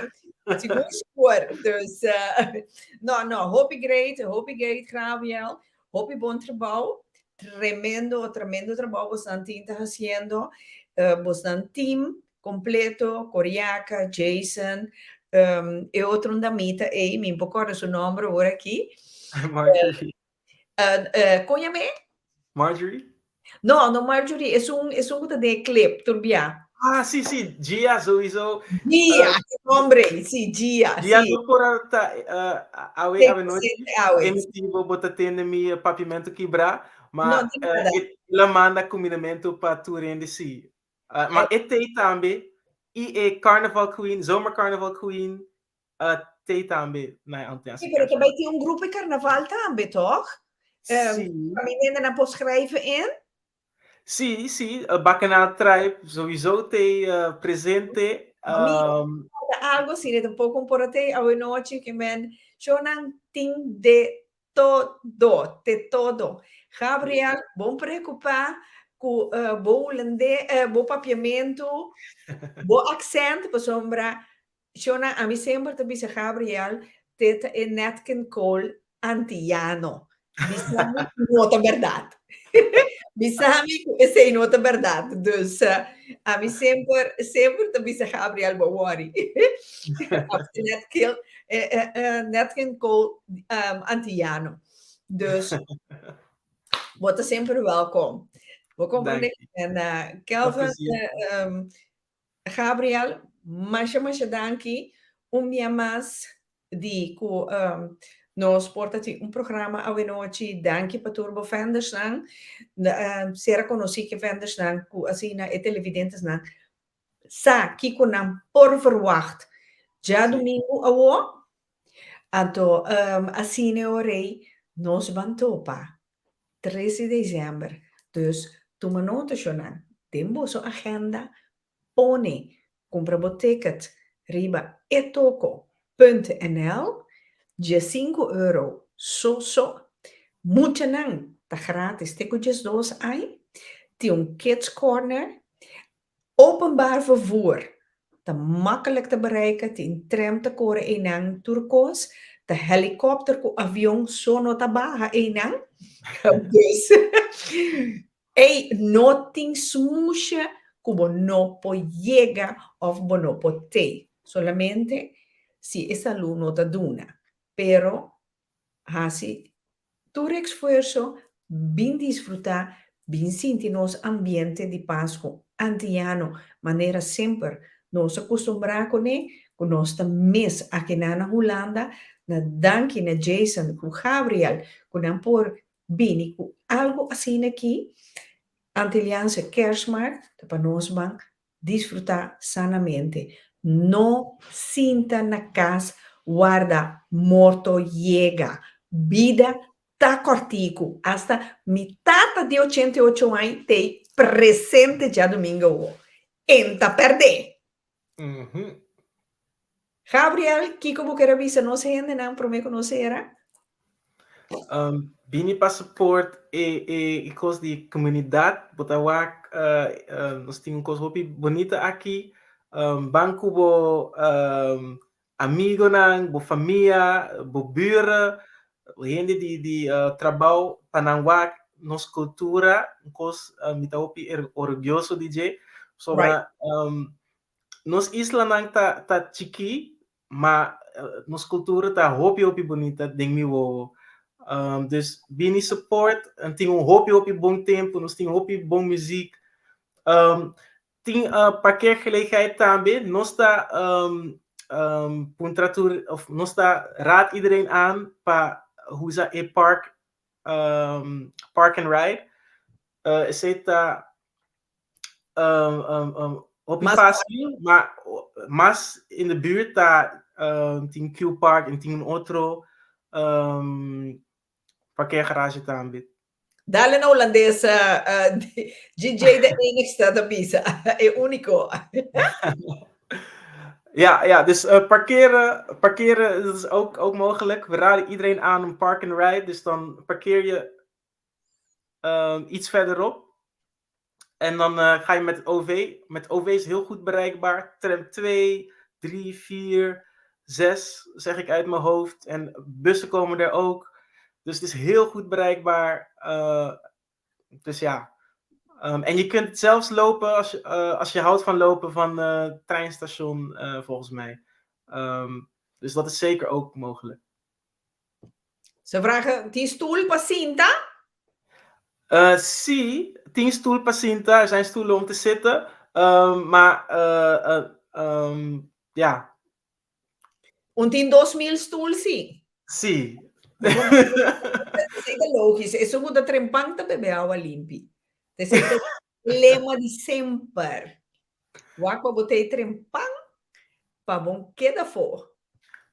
Sigur, sigur. Dus, uh, no, no, hopi great, hopi great, Gabriel. Hopi bon trabou. Tremendo, tremendo trabou bosnan tin ta haciendo. Uh, bosnan team completo, Coriaca, Jason, um, e otro un damita ei, mi no por su nombre awor aki. Marjorie. Uh, uh, kon yam'é? Marjorie? No, no Marjorie, es un, es un ku ta den e clip, tur bia. Ah, sí, sí, Gia sowieso. Gia, e nombre, sí, Gia, Gia sí. no por a ta uh, awe, Sí, awe nochi. presente awe. E motibo bo ta tende mi papiamento kibrá, ma No, di nada. uh, e la manda kumindamentu pa tur hende sí. Uh, ma e tei tambe i e Carnival Queen, Zomer Carnival Queen, uh, tei tambe na e Antilliaanse Sí, pero Kerstmarkt. ta bai tin un grupo di carnaval tambe, toch? Um, Sí. Pa mi hendenan por schrijven in. Sí, sí, uh, Bacchanal Tribe sowieso tei uh, presente. Mami, Um, algo si tampoco por te awe nochi ke men shonan tin de todo, de todo. Gabriel, bon preocupa ku uh, bo holandés, uh, bo papiamento, bo accent, pasobra Shona, ami semper ta bisa Gabriel, te ta e Nat King Cole antiyano. Bisa mi ku no ta bèrdat. Bisa mi ku esei no ta bèrdat. Dus ami semper, semper ta bisa Gabriel bo wòri. Nat King, Nat King Cole antiyano. Dus bo ta semper wèlkom. Bo komprendé? En Kelvin, Gabriel, masha masha danki un bia mas di ku nos por ta tin un programa awenochi. Danki pa tur bo vendersnan. Sera konosí ku e vendersnan ku asina e televidentesnan sa kiko nan por verwagt djadumingu awo. Anto asina e ora ei nos ban topa 3 di december. Dus tuma nota shonnan den boso agenda, pone cumpra bo ticket riba etoko punt nl, diesinku euro so so. Muchanan ta gratis te cu 12 ai. Tin un kids corner. Openbaar vervoer ta makkelijk te bereiken, tin tram ta kore einan tur kos, ta helikopter ku avion so no ta baha einan. Dus ei no tin smusha ku bo no por yega òf bo no por tei, solamente si e salú no ta duna. Pero Hasi tur esfuerso, bin disfrutá, bin sinti nos ambiente di Pasku Antiano manera semper nos a kustumbrá kuné, ku nos ta mes akinan na Hulanda. Na danki na Jason ku Gabriel ku nan por bini ku algu asina aki. Antilliaanse Kerstmarkt ta pa nos ban Disfrutá sanamente. No sinta na kas warda morto yega. Bida ta kòrtiku. Asta mi tata di 88 aña t'ei presente djadumingu awo. En ta pèrdè. Gabriel, kiko bo ker a bisa nos hendenan promé ku nos sera? Um, bini pa support e, e, e kos di komunidat. Bo ta wak, uh, uh, nos tin un kos hopi bonita aki. Um, ban ku bo um, amigonan, bo famia, bo buren, hende di, di uh, trabou pa nan wak nos kultura, un kos uh, mi ta hopi er, orgulloso di dje. Sobra, um, Nos islanan ta ta chikí, ma nos kultura ta hopi hopi bunita den mi wowo. Um, dus bini support, en tin un hopi hopi bon tempu, nos tin hopi bon muziek. Um, tin uh, parkeergelegenheid tambe. Nos ta um, um, puntra tur, of nos ta raad iedereen aan pa usa e park, um, park and ride. Uh, esei ta um, um, um, hopi Mas fácil, maar mas in de buurt ta um, tin Q Park en tin un otro um, parkeergarage tambe. Dale na holandés, uh, uh, DJ de enigste ta bisa, e único. Ja, ja, dus uh, parkeren, parkeren dat is ook, ook mogelijk. We raden iedereen aan om park and ride. Dus dan parkeer je um, iets verderop. En dan uh, ga je met OV. Met OV is heel goed bereikbaar. Tram 2, 3, 4, 6, zeg ik uit mijn hoofd. En bussen komen er ook. Dus het is heel goed bereikbaar. Uh, dus ja. Um, en je kunt zelfs lopen als je, uh, als je houdt van lopen van het treinstation, volgens mij. Um, dus dat is zeker ook mogelijk. Ze vragen, tin stoel pa sinta? Uh, sí, tin stoel pa sinta. Er zijn stoelen om te zitten. Um, maar uh, uh, um, ja. Un tin 2000 stoel, sí? Sí. Esei ta logisch. Esun ku ta trempan ta bebe awa limpi. Esei ta lema di semper. Wak pa bo ta e trempan pa bon keda afó.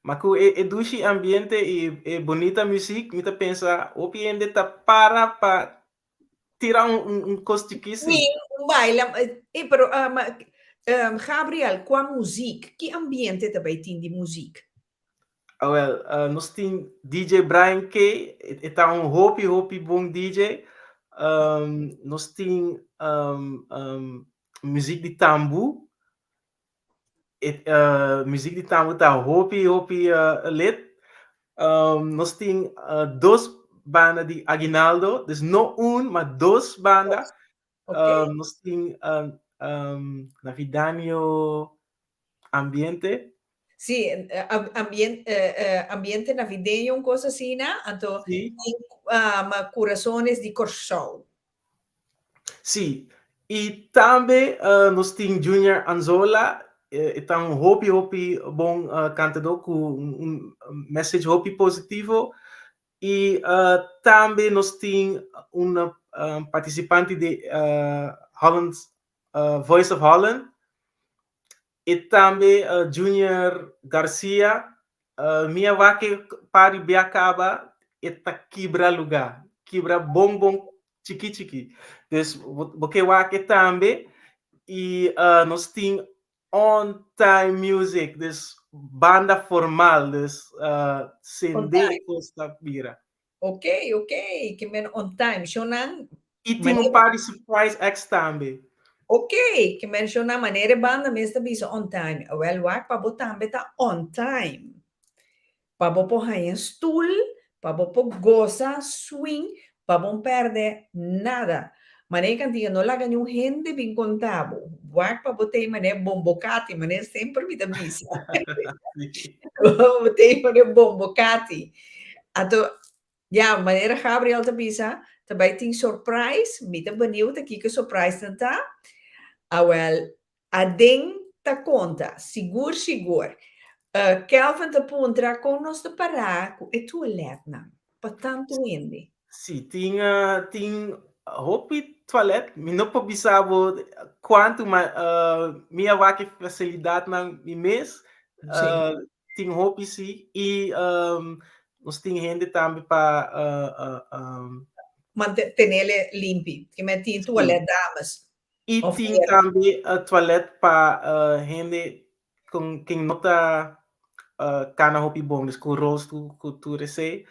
Ma ku e, e dushi ambiente i e bonita muziek, mi ta pensa hopi hende ta para pa tira un, un, un kos chikí sí. Sí, un baila. Eh, pero um, um, Gabriel, kua muziek? Ki ambiente ta bai tin di muziek? Ah, wel, uh, nos tin DJ Brian K. E, e ta un hopi, hopi bon DJ. Um, nos tin um, um, muziek di tambu. E, uh, muziek di tambu ta hopi, hopi uh, lit. Um, nos tin uh, dos banda di aguinaldo, dus no un, maar dos banda. Okay. Um, nos tin um, um, navideño ambiente. Sí, ambien, eh, ambiente navideño, un cosa asina, anto Sí. tin um, Curazones di Kòrsou. Sí, i tambe uh, nos tin Junior Anzola, e ta un hopi hopi bon uh, kantadó ku un, un message hopi positivo. I uh, tambe nos tin un uh, participante di uh, Holland, uh, Voice of Holland. I tambe uh, Junior Garcia. Uh, mi a wak e par di bia kaba, e ta kibra lugá. Kibra bon bon chiki chiki. Dus bo, bo ke wak e tambe. I uh, nos tin on time music, dus banda formal, dus uh, sende time. kos ta bira. Ok, ok, ke men on time. Shownan I tin un manera par di surprise acts tambe. Ok, ke men shownan manera e banda mes ta bisa on time. Awel wak pa bo tambe ta on time. Pa bo por haña stoel, pa bo por gosa, swing, pa bo no pèrdè nada. Manera e kantiga no laga niun hende bin konta bo. Wak pa bo t'ei manera bombokati, manera semper mi ta bisa. Bo t'ei manera bombokati. Anto, ya, manera Gabriel ta bisa, ta bai tin surprise, mi ta benieuwd ta kiko e surprisenan ta. Awel, Aden ta konta, sigur sigur. Kelvin ta puntra kon nos ta pará ku e tualètnan pa tantu hende. Sí, tin tin hopi tualèt. Mi no por bisa bo kuantu, ma mi a wak e fasilidatnan mi mes. Tin hopi sí. I nos tin hende tambe pa Mantenele limpi. Tin tualèt dames. I Of tin hera. tambe toilet pa hende. kon ken no ta kana hopi bon, dus ku rolstoel ku tur esei.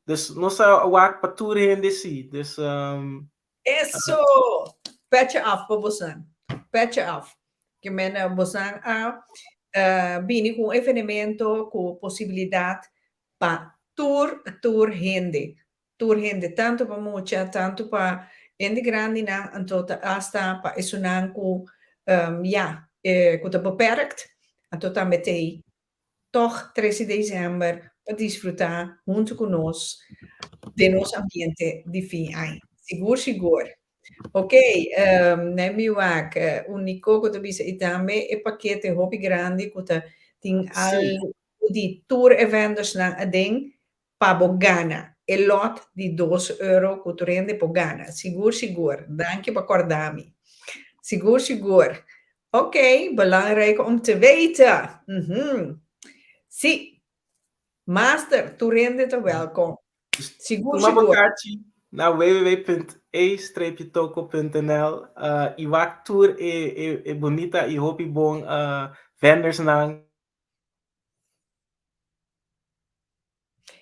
Dus nos a wak pa tur hende si. Dus Eso! Petje af pa bosan. Petje af. Ke men bosan a bini ku un evenemento ku posibilidat pa tur tur hende. Tur hende, tantu pa mucha, tantu pa hende grandinan, anto ta asta pa esunnan ku ya, ku ta beperkt, anto tambe t'ei tòg tres di desèmber pa disfrutá huntu ku nos den nos ambiente di fin aña. Sigur sigur. Ok, nei mi wak un Nico ku ta bisa i tambe e pakete hopi grandi ku ta tin al di tur e vendersnan aden pa bo gana e lot di dos euro ku tur hende por gana. Sigur sigur. Danki pa kòrda mi. Sigur sigur. Ok, belangrijk om te weten. Mhm. Si. Master, tur hende ta wèlkom. Sigur Tuma bo sigur. kaarchi na www.e-toko.nl i wak tur e e e bunita i hopi bon vendersnan.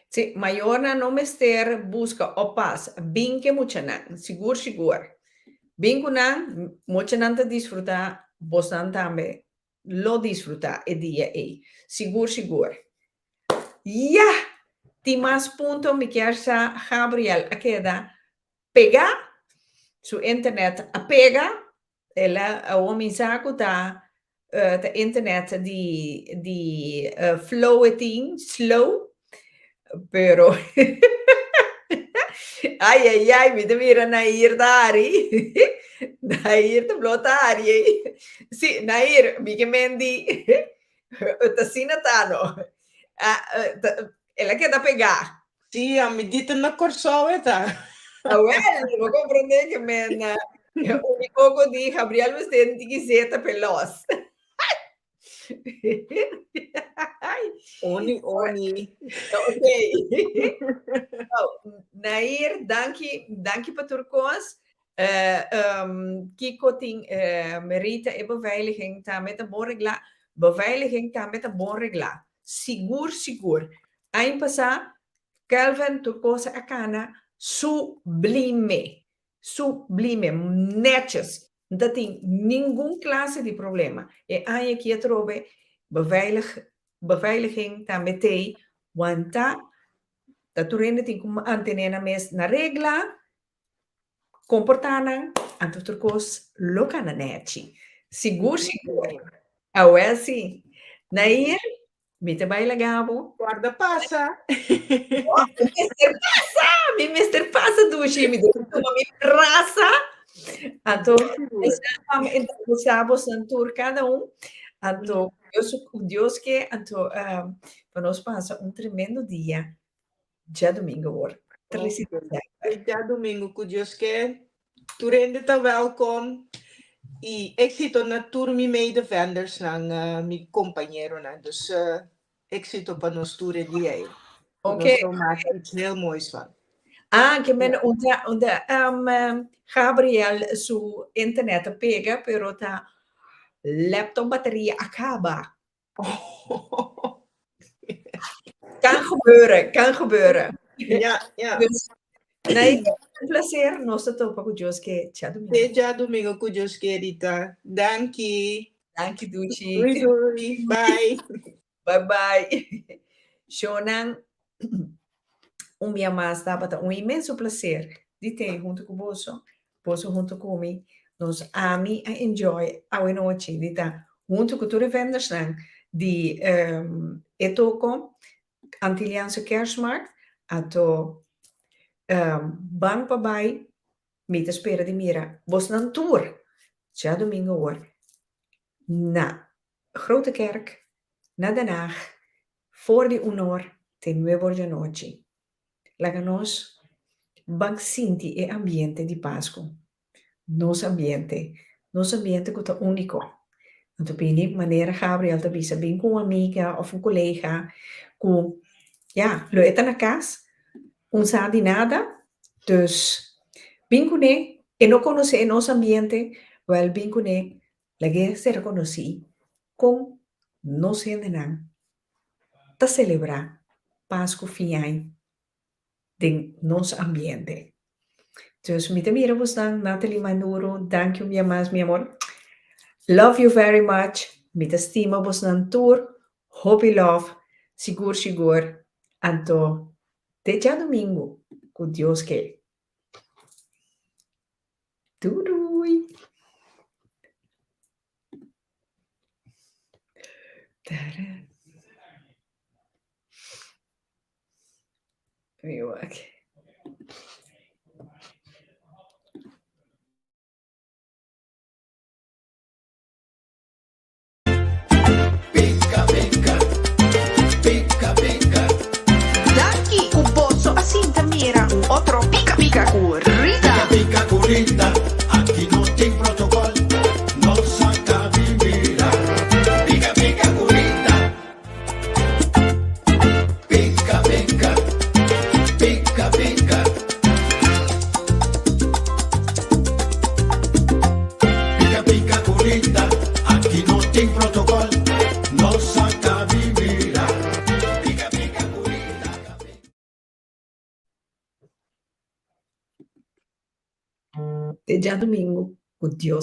Sí, mayornan no mester buska oppas. Bin ku e muchanan, sigur sigur. Bin ku nan, muchanan ta disfrutá, bosnan tambe lo disfrutá e dia ei. Sigur sigur. Ya! Tin mas punto mi kier sa Gabriel a keda pegá, su internet a pega, El a awor mi sa ku ta ta internet di di flow e tin slow pero ai ai ai mi ta mira Nair ta hari Nair ta blo ta hari ei si Nair mi ke men di ta asina ta no el a keda pegá. Sí, ami di ta na Kòrsou e ta. Awel, bo komprondé ke men uni koko di Gabriel mester tin ki zeta p'e lòs. Oni, oni. Ok. Nou, Nair, danki, danki pa tur kos. Kiko tin Merita e beveiliging tambe ta bon reglá. Beveiliging tambe ta bon reglá. Sigur, sigur. Aña pasá, Kelvin tur cosa a cana sublime, sublime, netjes. N ta tin ningun clase di problema. E aña aki atrobe beveilig, beveiliging tambe t'ei, wanta ta tur hende tin cu mantene nan mes na regla, Komportá nan, anto tur kos lo kana nèchi. Sigur sigur. Awel si. Nair, mi ta bai laga bo. Guarda pasa. Oh, mi mester pasa! Mi mester pasa, dushi. Mi debe tuma mi brasa. Anto, entrevistá boso tur kada un. Anto, Dios, Dios ke, anto, pa nos pasa un tremendo dia. Djadumingu awor, 3 di december. Djadumingu ku Dios ke, tur hende ta welkom i éksito na tur mi medevendersnan, mi kompañeronan. Dus éksito pa nos tur e dia ei. Ok. Nos lo maka iets heel moois van. Ah, ke men unda unda um, Gabriel su internet a pega, pero ta laptop bateria a kaba. Kan gebeuren, kan gebeuren. Ja, ja. Dus, nee, un placer. Nos ta topa ku Dios ke djadumingu. Te djadumingu ku Dios ke, Rita. Danki. Danki, Dushi. Doei, doei. Bye. Bye, bye. Shownan, un bia mas tabata un inmenso placer di te hunto ku boso. Boso hunto ku mi, nos ami a enjoy awe nochi di ta hunto ku tur e vendersnan di e toko Antilliaanse Kerstmarkt. Ato ban pa bai, mi ta spera di mira bosnan tur djadumingu awor na Grote Kerk na Den Haag for di un or te nuebe or djanochi. Laga nos ban sinti e ambiente di Pasku, nos ambiente, nos ambiente ku ta úniko. Anto bini manera Gabriel ta bisa, bin ku un amiga òf un kolega ku, ya, lo e ta na kas, un sa di nada, dus bin kuné, e no konosé e nos ambiente, wèl bin kuné, lag'é ser konosí kon. nos hendenan ta selebrá Pasku fin aña den nos ambiente. Dus mi ta mira bosnan, Nathalie Maduro, danki un bia mas mi amor. Love you very much. Mi ta stima bosnan tur. Hopi love. Sigur sigur. Anto te djadumingu ku Dios ke. Doei doei. Tara. Mi wak. Pika pika, pika pika. Danki ku boso a sinta mira un otro Pika Pika ku Rita. Pika pika ku Rita, aki no tin protocol, nos a kabi mira. Pika pika ku Rita. Pika pika, pika pika. Pika pika ku Rita, aki no tin protocol, nos a kabi mira. Pika pika ku Rita. Te djadumingu ku Dios.